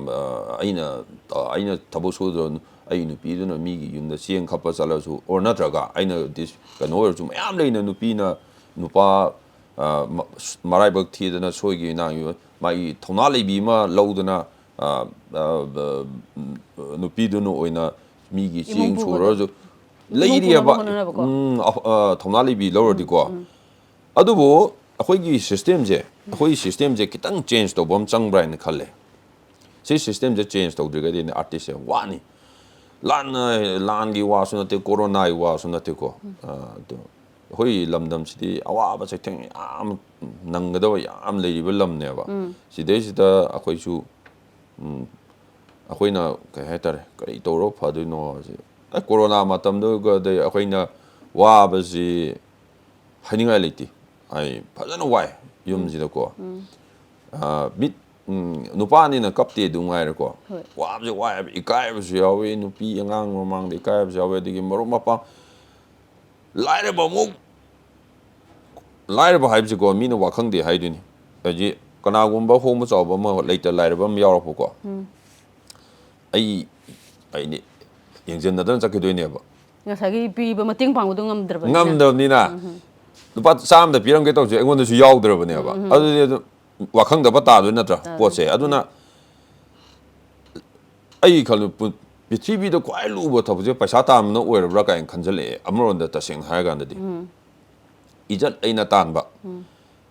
ꯑꯩꯅ, ꯑꯩꯅ ꯊꯕꯛ ꯁꯨꯗ꯭ꯔ ꯑꯩ ꯅꯨꯄꯤꯗꯨꯅ ꯃꯤꯒꯤ ꯌꯨꯝꯗ ꯆꯦꯡ ꯈꯞꯄ ꯆꯠꯂꯁꯨ, or ꯅꯠꯇ꯭ꯔꯒ ꯑꯩꯅ dis-, ꯀꯩꯅꯣ ꯑꯣꯏꯔꯁꯨ, ꯃꯌꯥꯝ ꯂꯩꯅ ꯅꯨꯄꯤꯅ, ꯅꯨꯄꯥ, ꯑ, ꯃ-, ꯃꯔꯥꯏꯕꯛ ꯊꯤꯗꯅ ꯁꯣꯏꯈꯤꯕ ꯅꯥꯈꯤꯕ, ꯃꯥꯒꯤ ꯊꯧꯅꯥ ꯂꯩꯕꯤ ꯑꯃ ꯂꯧꯗꯅ, ꯑ, ꯑ, ꯕ-, ꯅꯨꯄꯤꯗꯨꯅ ꯑꯣꯏꯅ ꯃꯤꯒꯤ ꯏꯃꯨꯡ ꯆꯦꯡ ꯄꯨꯕꯗꯣ꯫ ꯁꯨꯔꯁꯨ ꯏꯃꯨꯡ ꯂꯩꯔꯤꯑꯕ꯫ ꯄꯨꯅꯕ ꯍꯣꯠꯅꯅꯕꯀꯣ꯫ ꯎꯝ, ꯑ, ꯑ, ꯊꯧꯅꯥ ꯂꯩꯕꯤ ꯂꯧꯔꯗꯤꯀꯣ꯫ ꯑꯗꯨꯕꯨ ꯑꯩꯈꯣꯏꯒꯤ system ꯁꯦ, ꯑꯩꯈꯣꯏꯒꯤ system ꯁꯦ ꯈꯤꯇꯪ change ꯇꯧꯕ ꯑꯃ ꯆꯪꯕ꯭ꯔꯥ ꯍꯥꯏꯅ ꯈꯜꯂꯦ꯫ ꯁꯤ system ꯁꯦ change ꯇꯧꯗ꯭ꯔꯤꯒꯩꯗꯤ artist ꯁꯦ ꯋꯥꯅꯤ꯫ ꯂꯥꯟꯅ, ꯂꯥꯟꯒꯤ ꯋꯥꯁꯨ ꯅꯠꯇꯦ, ꯀꯣꯔꯣꯅꯥꯒꯤ ꯋꯥꯁꯨ ꯅꯠꯇꯦꯀꯣ꯫ ꯑ, ꯑꯗꯨ ꯑꯩꯈꯣꯏ ꯂꯝꯗꯝꯁꯤꯗꯤ ꯑꯋꯥꯕ ꯆꯩꯊꯦꯡ ꯌꯥꯝ ꯅꯪꯒꯗꯕ ꯌꯥꯝ ꯂꯩꯔꯤꯕ ꯂꯝꯅꯦꯕ꯫ ꯁꯤꯗꯩꯁꯤꯗ ꯑꯩꯈꯣꯏꯁꯨ, ꯎꯝ, ꯑꯩꯈꯣꯏꯅ ꯀꯩ ꯍꯥꯏꯇꯥꯔꯦ, ꯀꯔꯤ ꯇꯧꯔ ꯐꯗꯣꯏꯅꯣ ꯍꯥꯏꯁꯦ꯫ ꯑꯦ, ꯀꯣꯔꯣꯅꯥ ꯃꯇꯝꯗꯨꯒ ꯑꯗꯩ ꯑꯩꯈꯣꯏꯅ ꯋꯥꯕꯁꯤ ꯍꯥꯏꯅꯤꯡꯉꯥꯏ ꯂꯩꯇꯦ꯫ ꯑꯩ ꯐꯖꯅ ꯋꯥꯏ ꯌꯨꯝꯁꯤꯗꯀꯣ꯫ ꯑ, ꯃꯤꯠ ꯎꯝ, ꯅꯨꯄꯥꯅꯤꯅ ꯀꯞꯇꯦ ꯑꯗꯨ ꯉꯥꯏꯔꯦꯀꯣ꯫ ꯍꯣꯏ. ꯋꯥꯕꯁꯦ ꯋꯥꯏꯑꯦꯕ, ꯏꯀꯥꯏꯕꯁꯨ ꯌꯥꯎꯋꯤ, ꯅꯨꯄꯤ ꯑꯉꯥꯡ ꯃꯃꯥꯡꯗ ꯏꯀꯥꯏꯕꯁꯨ ꯌꯥꯎꯋꯤ, ꯑꯗꯒꯤ ꯃꯔꯨꯞ ꯃꯄꯥꯡ, ꯂꯥꯏꯔꯕ ꯑꯃꯨꯛ ꯂꯥꯏꯔꯕ ꯍꯥꯏꯕꯁꯤꯀꯣ, ꯃꯤꯅ ꯋꯥꯈꯪꯗꯦ ꯍꯥꯏꯗꯣꯏꯅꯤ꯫ ꯍꯧꯖꯤꯛ ꯀꯅꯥꯒꯨꯝꯕ ꯍꯣꯡꯕ ꯆꯥꯎꯕ ꯑꯃ ꯂꯩꯇ ꯂꯥꯏꯔꯕ ꯑꯃ ꯌꯥꯎꯔꯛꯄꯀꯣ, ꯑꯩ ꯑꯩꯗꯤ ꯌꯦꯡꯁꯤꯟꯅꯗꯅ ꯆꯠꯈꯤꯗꯣꯏꯅꯦꯕ꯫ ꯉꯁꯥꯏꯒꯤ ꯄꯤꯕ ꯃꯇꯦꯡ ꯄꯥꯡꯕꯗꯣ ꯉꯝꯗ꯭ꯔꯕꯅꯤꯅ꯫ ꯉꯝꯗꯕꯅꯤꯅ ꯂꯨꯄꯥ ꯆꯥꯝꯗ ꯄꯤꯔꯝꯒꯦ ꯇꯧꯁꯦ, ꯑꯩꯉꯣꯟꯗꯁꯨ ꯌꯥꯎꯗ꯭ꯔꯕꯅꯦꯕ꯫ ꯑꯗꯨꯗꯤ ꯑꯗꯨꯝ ꯋꯥꯈꯪꯗꯕ ꯇꯥꯗꯣꯏ ꯅꯠꯇ꯭ꯔꯥ? ꯇꯥꯗꯣꯏꯅꯤ꯫ ꯄꯣꯠꯁꯦ꯫ ꯑꯗꯨꯅ ꯑꯩ ꯈꯜꯂꯨ, ꯄꯨ- ꯄ꯭ꯔꯤꯊꯤꯕꯤꯗ ꯈ꯭ꯋꯥꯏ ꯂꯨꯕ ꯊꯕꯛꯁꯦ ꯄꯩꯁꯥ ꯇꯥꯟꯕꯅ ꯑꯣꯏꯔꯕ꯭ꯔꯥ ꯀꯥꯏꯅ ꯈꯟꯖꯜꯂꯛꯑꯦ, ꯑꯃꯔꯣꯝꯗ ꯇꯁꯦꯡꯅ ꯍꯥꯏꯔ ꯀꯥꯟꯗꯗꯤ꯫ ꯏꯖꯠ ꯂꯩꯅ ꯇꯥꯟꯕ,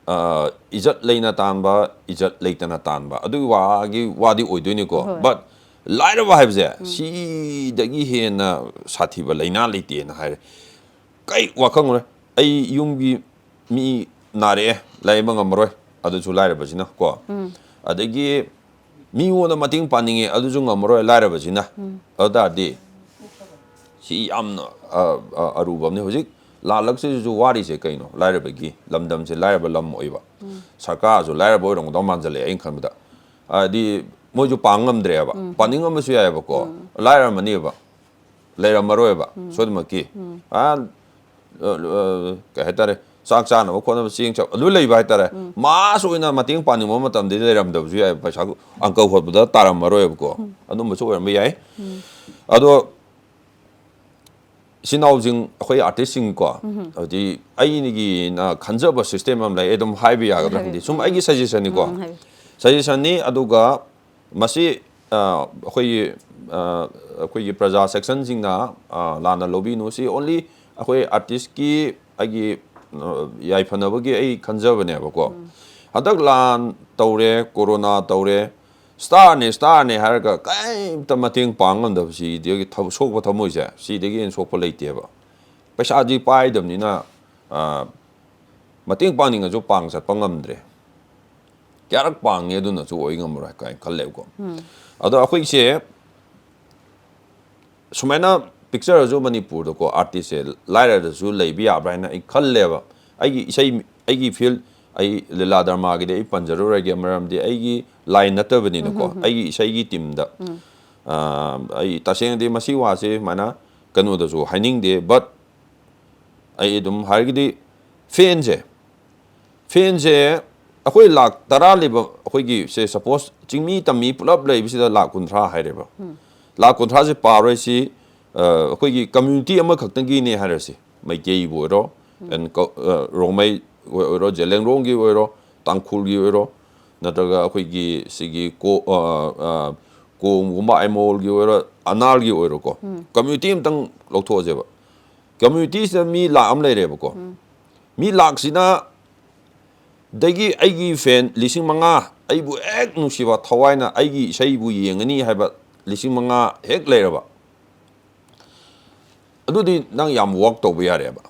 ꯑ, ꯏꯖꯠ ꯂꯩꯅ ꯇꯥꯟꯕ, ꯏꯖꯠ ꯂꯩꯇꯅ ꯇꯥꯟꯕ, ꯑꯗꯨꯒꯤ ꯋꯥꯒꯤ ꯋꯥꯗꯤ ꯑꯣꯏꯗꯣꯏꯅꯤꯀꯣ꯫ ꯍꯣꯏ꯫ But ꯂꯥꯏꯔꯕ ꯍꯥꯏꯕꯁꯦ ꯁꯤꯗꯒꯤ ꯍꯦꯟꯅ ꯁꯥꯊꯤꯕ ꯂꯥꯏꯅꯥ ꯂꯩꯇꯦꯅ ꯍꯥꯏꯔꯦ꯫ ꯀꯩ ꯋꯥꯈꯪ ꯑꯣꯏꯔꯦ? ꯑꯩ ꯌꯨꯝꯒꯤ ꯃꯤ ꯅꯥꯔꯛꯑꯦ, ꯂꯥꯏꯌꯦꯡꯕ ꯉꯝꯃꯔꯣꯏ, ꯑꯗꯨꯁꯨ ꯂꯥꯏꯔꯕꯁꯤꯅ ꯀꯣ꯫ ꯑꯗꯒꯤ ꯃꯤꯉꯣꯟꯗ ꯃꯇꯦꯡ ꯄꯥꯡꯅꯤꯡꯉꯦ, ꯑꯗꯨꯁꯨ ꯉꯝꯃꯔꯣꯏ ꯂꯥꯏꯔꯕꯁꯤꯅ꯫ ꯑꯗꯨ ꯇꯥꯔꯗꯤ ꯁꯤ ꯌꯥꯝꯅ, ꯑ, ꯑ, ꯑꯔꯨꯕ ꯑꯃꯅꯤ꯫ ꯍꯧꯖꯤꯛ ꯂꯥꯜꯂꯛꯁꯤꯁꯨ ꯋꯥꯔꯤꯁꯦ ꯀꯩꯅꯣ? ꯂꯥꯏꯔꯕꯒꯤ ꯂꯝꯗꯝꯁꯦ ꯂꯥꯏꯔꯕ ꯂꯝ ꯑꯣꯏꯕ꯫ ꯁꯔꯀꯥꯔꯁꯨ ꯂꯥꯏꯔꯕ ꯑꯣꯏꯔꯝꯒꯗꯧ ꯃꯥꯟꯁꯤꯜꯂꯛꯑꯦ ꯑꯩꯅ ꯈꯟꯕꯗ꯫ ꯍꯥꯏꯗꯤ ꯃꯣꯏꯁꯨ ꯄꯥꯡ ꯉꯝꯗ꯭ꯔꯦꯕ꯫ ꯄꯥꯅꯤꯡꯉꯝꯕꯁꯨ ꯌꯥꯏꯑꯕꯀꯣ, ꯂꯥꯏꯔꯝꯃꯅꯦꯕ, ꯂꯩꯔꯝꯃꯔꯣꯏꯕ ꯁꯣꯏꯗꯃꯛꯀꯤ꯫ ꯑ, ꯑ, ꯑ, ꯀꯩ ꯍꯥꯏꯇꯥꯔꯦ, ꯆꯥꯛ ꯆꯥꯅꯕ ꯈꯣꯠꯅꯕ ꯆꯦꯡ ꯆꯥꯛ ꯑꯗꯨ ꯂꯩꯕ ꯍꯥꯏꯇꯥꯔꯦ꯫ ꯃꯥꯁ ꯑꯣꯏꯅ ꯃꯇꯦꯡ ꯄꯥꯡꯅꯤꯡꯕ ꯃꯇꯝꯗꯗꯤ ꯂꯩꯔꯝꯗꯕꯁꯨ ꯌꯥꯏ, ꯄꯩꯁꯥ ꯑꯪꯀ ꯍꯣꯠꯄꯗ ꯇꯥꯔꯝꯃꯔꯣꯏꯕꯀꯣ꯫ ꯑꯗꯨꯝꯕꯁꯨ ꯑꯣꯏꯔꯝꯕ ꯌꯥꯏ꯫ ꯑꯗꯣ ꯏꯆꯤꯟ ꯏꯅꯥꯎꯁꯤꯡ, ꯑꯩꯈꯣꯏ ꯑꯥꯔꯇꯤꯁꯁꯤꯡꯀꯣ, ꯍꯥꯏꯗꯤ ꯑꯩꯒꯤꯅ ꯈꯟꯖꯕ ꯁꯤꯁꯇꯦꯝ ꯑꯃ ꯂꯩ, ꯑꯩ ꯑꯗꯨꯝ ꯍꯥꯏꯕ ꯌꯥꯒꯗ꯭ꯔꯥ ꯈꯪꯗꯦ, ꯁꯨꯝ ꯑꯩꯒꯤ ꯁꯖꯦꯁꯟꯅꯤꯀꯣ꯫ ꯎꯝ, ꯍꯥꯏꯕꯤꯌꯨ꯫ ꯁꯖꯦꯁꯟꯅꯤ꯫ ꯑꯗꯨꯒ ꯃꯁꯤ, ꯑ, ꯑꯩꯈꯣꯏꯒꯤ, ꯑ, ꯑꯩꯈꯣꯏꯒꯤ ꯄ꯭ꯔꯖꯥ ꯁꯦꯛꯁꯟꯁꯤꯡꯅ, ꯑ, ꯂꯥꯟꯅ ꯂꯧꯕꯤꯅꯨ꯫ ꯁꯤ ꯑꯣꯟꯂꯤ ꯑꯩꯈꯣꯏ ꯑꯥꯔꯇꯤꯁꯀꯤ ꯑꯩꯒꯤ, ꯑ, ꯌꯥꯏꯐꯅꯕꯒꯤ ꯑꯩ ꯈꯟꯖꯕꯅꯦꯕꯀꯣ꯫ ꯍꯟꯗꯛ ꯂꯥꯟ ꯇꯧꯔꯦ, ꯀꯣꯔꯣꯅꯥ ꯇꯧꯔꯦ, ꯁ꯭ꯇꯥꯔꯅꯦ, ꯁ꯭ꯇꯥꯔꯅꯦ ꯍꯥꯏꯔꯒ ꯀꯔꯤꯝꯇ ꯃꯇꯦꯡ ꯄꯥꯡ ꯉꯝꯗꯕ, ꯁꯤꯗꯒꯤ ꯊ-, ꯁꯣꯛꯄ ꯊꯃꯣꯏꯁꯦ ꯁꯤꯗꯒꯤ ꯍꯦꯟꯅ ꯁꯣꯛꯄ ꯂꯩꯇꯦꯕ꯫ ꯄꯩꯁꯥꯗꯤ ꯄꯥꯏꯗꯕꯅꯤꯅ, ꯑ, ꯃꯇꯦꯡ ꯄꯥꯡꯅꯤꯡꯉꯁꯨ ꯄꯥꯡ ꯆꯠꯄ ꯉꯝꯗ꯭ꯔꯦ꯫ ꯀꯌꯥꯔꯛ ꯄꯥꯡꯉꯦ ꯑꯗꯨꯅꯁꯨ ꯑꯣꯏ ꯉꯝꯃꯔꯣꯏ ꯀꯥꯏꯅ ꯈꯜꯂꯦꯕꯀꯣ꯫ ꯑꯗꯣ ꯑꯩꯈꯣꯏꯁꯦ ꯁꯨꯃꯥꯏꯅ ꯄꯤꯛꯆꯔꯁꯨ ꯃꯅꯤꯄꯨꯔꯗꯀꯣ ꯑꯥꯔꯇꯤꯁꯁꯦ ꯂꯥꯏꯔꯔꯁꯨ ꯂꯩꯕ ꯌꯥꯕ꯭ꯔꯥ ꯍꯥꯏꯅ ꯑꯩ ꯈꯜꯂꯦꯕ꯫ ꯑꯩꯒꯤ ꯏꯁꯩ, ꯑꯩꯒꯤ ꯐꯤꯜ, ꯑꯩ ꯂꯤꯂꯥ ꯗ꯭ꯔꯃꯥꯒꯤꯗꯤ ꯑꯩ ꯄꯟꯖꯔꯨꯔꯒꯦ, ꯃꯔꯝꯗꯤ ꯑꯩꯒꯤ line ꯅꯠꯇꯕꯅꯤꯅꯀꯣ, ꯑꯩꯒꯤ ꯏꯁꯩꯒꯤ team ꯗ꯫ ꯑꯥ, ꯑꯩ ꯇꯁꯦꯡꯅꯗꯤ ꯃꯁꯤ ꯋꯥꯁꯦ ꯁꯨꯃꯥꯏꯅ ꯀꯩꯅꯣꯗꯁꯨ ꯍꯥꯏꯅꯤꯡꯗꯦ, but ꯑꯩ ꯑꯗꯨꯝ ꯍꯥꯏꯔꯒꯗꯤ fan ꯁꯦ, fan ꯁꯦ ꯑꯩꯈꯣꯏ ꯂꯥꯛ ꯇꯔꯥ ꯂꯩꯕ ꯑꯩꯈꯣꯏꯒꯤ ꯁꯦ, suppose ꯆꯤꯡꯃꯤ ꯇꯝꯃꯤ ꯄꯨꯂꯞ ꯂꯩꯕꯁꯤꯗ ꯂꯥꯛ ꯀꯨꯟꯊ꯭ꯔꯥ ꯍꯥꯏꯔꯦꯕ꯫ ꯂꯥꯛ ꯀꯨꯟꯊ꯭ꯔꯥꯁꯦ ꯄꯥꯔꯣꯏꯁꯤ, ꯑ, ꯑꯩꯈꯣꯏꯒꯤ community ꯑꯃꯈꯛꯇꯪꯒꯤꯅꯦ ꯍꯥꯏꯔꯁꯤ, ꯃꯩꯇꯩꯕꯨ ꯑꯣꯏꯔꯣ, and ꯀ-, ꯑ, ꯔꯣꯡꯃꯩ ꯑꯣꯏ-, ꯑꯣꯏꯔꯣ, ꯖꯦꯂꯦꯡꯔꯣꯡꯒꯤ ꯑꯣꯏꯔꯣ, ꯇꯥꯡꯈꯨꯜꯒꯤ ꯑꯣꯏꯔꯣ, ꯅꯠꯇ꯭ꯔꯒ ꯑꯩꯈꯣꯏꯒꯤ ꯁꯤꯒꯤ ꯀꯣ-, ꯑ, ꯑ, ꯀꯣꯝꯒꯨꯝꯕ ꯑꯥꯏꯃꯣꯜꯒꯤ ꯑꯣꯏꯔꯣ, ꯑꯅꯥꯜꯒꯤ ꯑꯣꯏꯔꯣꯀꯣ, community ꯑꯃꯇꯪ ꯂꯧꯊꯣꯛꯑꯁꯦꯕ꯫ Community ꯁꯤꯗ ꯃꯤ ꯂꯥꯛ ꯑꯃ ꯂꯩꯔꯦꯕꯀꯣ꯫ ꯃꯤ ꯂꯥꯛꯁꯤꯅ ꯗꯒꯤ ꯑꯩꯒꯤ fan ꯂꯤꯁꯤꯡ ꯃꯉꯥ, ꯑꯩꯕꯨ ꯍꯦꯛ ꯅꯨꯡꯁꯤꯕ ꯊꯋꯥꯏꯅ ꯑꯩꯒꯤ ꯏꯁꯩꯕꯨ ꯌꯦꯡꯒꯅꯤ ꯍꯥꯏꯕ ꯂꯤꯁꯤꯡ ꯃꯉꯥ ꯍꯦꯛ ꯂꯩꯔꯕ, ꯑꯗꯨꯗꯤ ꯅꯪ ꯌꯥꯝ work ꯇꯧꯕ ꯌꯥꯔꯦꯕ꯫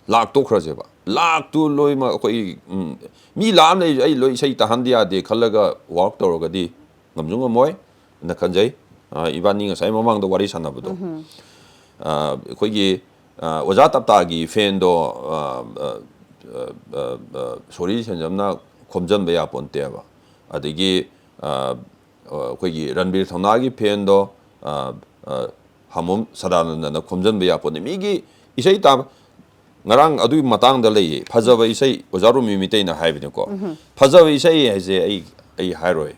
ꯂꯥꯛꯇꯣꯛꯈ꯭ꯔꯁꯦꯕ꯫ ꯂꯥꯛꯇꯨ ꯂꯣꯏꯅꯃꯛ ꯑꯩꯈꯣꯏ, ꯎꯝ, ꯃꯤ ꯂꯥꯛ ꯑꯃ ꯂꯩꯔꯤꯁꯦ ꯑꯩ ꯂꯣꯏ ꯏꯁꯩ ꯇꯥꯍꯟꯗ ꯌꯥꯗꯦ ꯈꯜꯂꯒ work ꯇꯧꯔꯒꯗꯤ ꯉꯝꯁꯨ ꯉꯝꯃꯣꯏ ꯅ ꯈꯟꯖꯩ꯫ ꯑ, ꯏꯕꯥꯅꯤ ꯉꯁꯥꯏ ꯃꯃꯥꯡꯗ ꯋꯥꯔꯤ ꯁꯥꯟꯅꯕꯗꯣ, ꯑ, ꯑꯩꯈꯣꯏꯒꯤ, ꯑ, ꯑꯣꯖꯥ ꯇꯞꯇꯥꯒꯤ fan ꯗꯣ, ꯑ, ꯑ, ꯑ, ꯑ, ꯑ, ꯁꯣꯔꯤ ꯁꯦꯟꯖꯝꯅ ꯈꯣꯝꯖꯟꯕ ꯌꯥꯄꯣꯟꯇꯦꯕ꯫ ꯑꯗꯒꯤ, ꯑ, ꯑ, ꯑꯩꯈꯣꯏꯒꯤ ꯔꯟꯕꯤꯔ ꯊꯧꯅꯥꯒꯤ fan ꯗꯣ, ꯑ, ꯑ, ꯍꯥꯃꯣꯝ ꯁꯗꯥꯅꯟꯗꯅ ꯈꯣꯝꯖꯟꯕ ꯌꯥꯄꯣꯟꯇꯦ꯫ ꯃꯤꯒꯤ ꯏꯁꯩ ꯇꯥꯕ, ꯉꯔꯥꯡ ꯑꯗꯨꯒꯤ ꯃꯇꯥꯡꯗ ꯂꯩꯌꯦ, ꯐꯖꯕ ꯏꯁꯩ, ꯑꯣꯖꯥ ꯔꯣꯃꯤ ꯃꯩꯇꯩꯅ ꯍꯥꯏꯕꯅꯤꯀꯣ꯫ ꯐꯖꯕ ꯏꯁꯩ ꯍꯥꯏꯁꯦ ꯑꯩ, ꯑꯩ ꯍꯥꯏꯔꯣꯏ꯫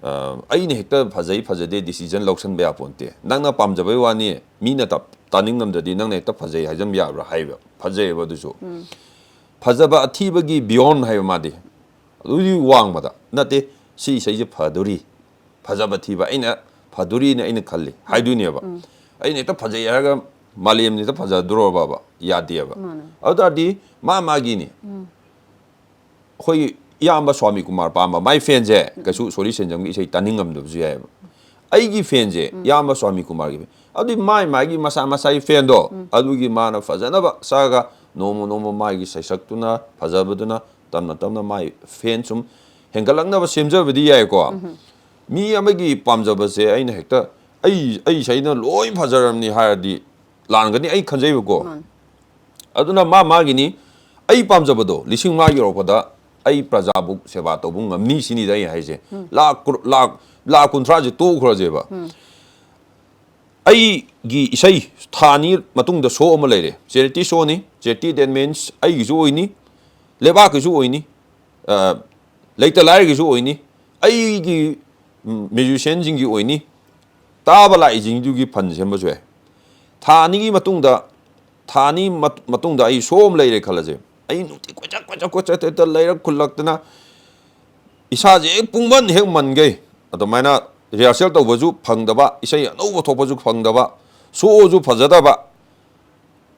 ꯑ, ꯑꯩꯅ ꯍꯦꯛꯇ ꯐꯖꯩ ꯐꯖꯗꯦ decision ꯂꯧꯁꯟꯕ ꯌꯥꯄꯣꯟꯇꯦ꯫ ꯅꯪꯅ ꯄꯥꯝꯖꯕꯩ ꯋꯥꯅꯤ, ꯃꯤꯅ ꯇ-, ꯇꯥꯅꯤꯡꯉꯝꯗ꯭ꯔꯗꯤ ꯅꯪꯅ ꯍꯦꯛꯇ ꯐꯖꯩ ꯍꯥꯏꯖꯟꯕ ꯌꯥꯕ꯭ꯔꯥ ꯍꯥꯏꯕ? ꯐꯖꯩꯌꯦꯕ ꯑꯗꯨꯁꯨ꯫ ꯐꯖꯕ ꯑꯊꯤꯕꯒꯤ beyond ꯍꯥꯏꯕ ꯃꯥꯗꯤ꯫ ꯑꯗꯨꯗꯤ ꯋꯥꯡꯃꯗ ꯅꯠꯇꯦ, ꯁꯤ ꯏꯁꯩꯁꯦ ꯐꯗꯣꯔꯤ, ꯐꯖꯕ ꯊꯤꯕ, ꯑꯩꯅ ꯐꯗꯣꯔꯤꯅ ꯑꯩꯅ ꯈꯜꯂꯤ ꯍꯥꯏꯗꯣꯏꯅꯦꯕ꯫ ꯑꯩꯅ ꯍꯦꯛꯇ ꯐꯖꯩ ꯍꯥꯏꯔꯒ ꯃꯥꯂꯦꯝꯅ ꯍꯦꯛꯇ ꯐꯖꯗꯣꯔꯕꯕ? ꯌꯥꯗꯦꯕ꯫ ꯃꯥꯅꯦ꯫ ꯑꯗꯨ ꯇꯥꯔꯗꯤ ꯃꯥ ꯃꯥꯒꯤꯅꯤ꯫ ꯑꯩꯈꯣꯏꯒꯤ ꯏꯌꯥꯝꯕ ꯁ꯭ꯋꯥꯃꯤ ꯀꯨꯃꯥꯔ ꯄꯥꯝꯕ, my fan ꯁꯦ ꯀꯩꯁꯨ ꯁꯣꯔꯤ ꯁꯦꯟꯖꯝꯒꯤ ꯏꯁꯩ ꯇꯥꯅꯤꯡꯉꯝꯗꯕꯁꯨ ꯌꯥꯏꯑꯕ꯫ ꯑꯩꯒꯤ fan ꯁꯦ ꯏꯌꯥꯝꯕ ꯁ꯭ꯋꯥꯃꯤ ꯀꯨꯃꯥꯔꯒꯤ fan꯫ ꯑꯗꯨꯗꯤ ꯃꯥꯏ ꯃꯥꯒꯤ ꯃꯁꯥ ꯃꯁꯥꯒꯤ fan ꯗꯣ, ꯑꯗꯨꯒꯤ ꯃꯥꯅ ꯐꯖꯅꯕ ꯆꯥꯔꯒ ꯅꯣꯡꯃ ꯅꯣꯡꯃ ꯃꯥꯒꯤ ꯁꯩꯁꯛꯇꯨꯅ ꯐꯖꯕꯗꯨꯅ ꯇꯞꯅ ꯇꯞꯅ ꯃꯥꯏ fan ꯁꯨꯝ ꯍꯦꯟꯒꯠꯂꯛꯅꯕ ꯁꯦꯝꯖꯕꯗꯤ ꯌꯥꯏꯀꯣ꯫ ꯃꯤ ꯑꯃꯒꯤ ꯄꯥꯝꯖꯕꯁꯦ ꯑꯩꯅ ꯍꯦꯛꯇ ꯑꯩ, ꯑꯩ ꯏꯁꯩꯅ ꯂꯣꯏ ꯐꯖꯔꯕꯅꯤ ꯍꯥꯏꯔꯗꯤ ꯂꯥꯟꯒꯅꯤ ꯑꯩ ꯈꯟꯖꯩꯕꯀꯣ꯫ ꯃꯥꯅꯤ꯫ ꯑꯗꯨꯅ ꯃꯥ ꯃꯥꯒꯤꯅꯤ꯫ ꯑꯩ ꯄꯥꯝꯖꯕꯗꯣ ꯂꯤꯁꯤꯡ ꯃꯉꯥ ꯌꯧꯔꯛꯄꯗ ꯑꯩ ꯄ꯭ꯔꯖꯥꯕꯨ ꯁꯦꯕꯥ ꯇꯧꯕ ꯉꯝꯅꯤ ꯁꯤꯅꯤꯗ ꯑꯩ ꯍꯥꯏꯁꯦ꯫ ꯂꯥꯛ ꯀ꯭ꯔꯣ- ꯂꯥꯛ ꯂꯥꯛ ꯀꯨꯟꯊ꯭ꯔꯥꯁꯦ ꯇꯣꯛꯈ꯭ꯔꯁꯦꯕ꯫ ꯑꯩꯒꯤ ꯏꯁꯩ ꯊꯥ ꯑꯅꯤ ꯃꯇꯨꯡꯗ ꯁꯣ ꯑꯃ ꯂꯩꯔꯦ, ꯆꯦꯔꯤꯇꯤ ꯁꯣꯅꯤ꯫ ꯆꯦꯔꯤꯇꯤ, that means ꯑꯩꯒꯤꯁꯨ ꯑꯣꯏꯅꯤ, ꯂꯩꯕꯥꯛꯀꯤꯁꯨ ꯑꯣꯏꯅꯤ, ꯑ, ꯂꯩꯇ ꯂꯥꯏꯔꯒꯤꯁꯨ ꯑꯣꯏꯅꯤ, ꯑꯩꯒꯤ ꯃ꯭ꯌꯨꯖꯤꯁꯤꯌꯥꯟꯁꯤꯡꯒꯤ ꯑꯣꯏꯅꯤ, ꯇꯥꯕ ꯂꯥꯛꯏꯁꯤꯡꯗꯨꯒꯤ ꯐꯟ ꯁꯦꯝꯕꯁꯨ ꯌꯥꯏ꯫ ꯊꯥ ꯑꯅꯤꯒꯤ ꯃꯇꯨꯡꯗ ꯊꯥ ꯑꯅꯤ ꯃꯠ- ꯃꯇꯨꯡꯗ ꯑꯩ ꯁꯣ ꯑꯃ ꯂꯩꯔꯦ ꯈꯜꯂꯁꯦ꯫ ꯑꯩ ꯅꯨꯡꯇꯤ ꯀꯣꯏꯆꯠ ꯀꯣꯏꯆꯠ ꯀꯣꯏꯆꯠ ꯍꯦꯛꯇ ꯂꯩꯔꯛ ꯈꯨꯜꯂꯛꯇꯅ ꯏꯁꯥꯁꯦ ꯍꯦꯛ ꯄꯨꯡꯃꯟ ꯍꯦꯛ ꯃꯟꯈꯩ꯫ ꯑꯗꯨꯃꯥꯏꯅ ꯔꯤꯍꯔꯁꯦꯜ ꯇꯧꯕꯁꯨ ꯐꯪꯗꯕ, ꯏꯁꯩ ꯑꯅꯧꯕ ꯊꯣꯛꯄꯁꯨ ꯐꯪꯗꯕ, ꯁꯣꯁꯨ ꯐꯖꯗꯕ,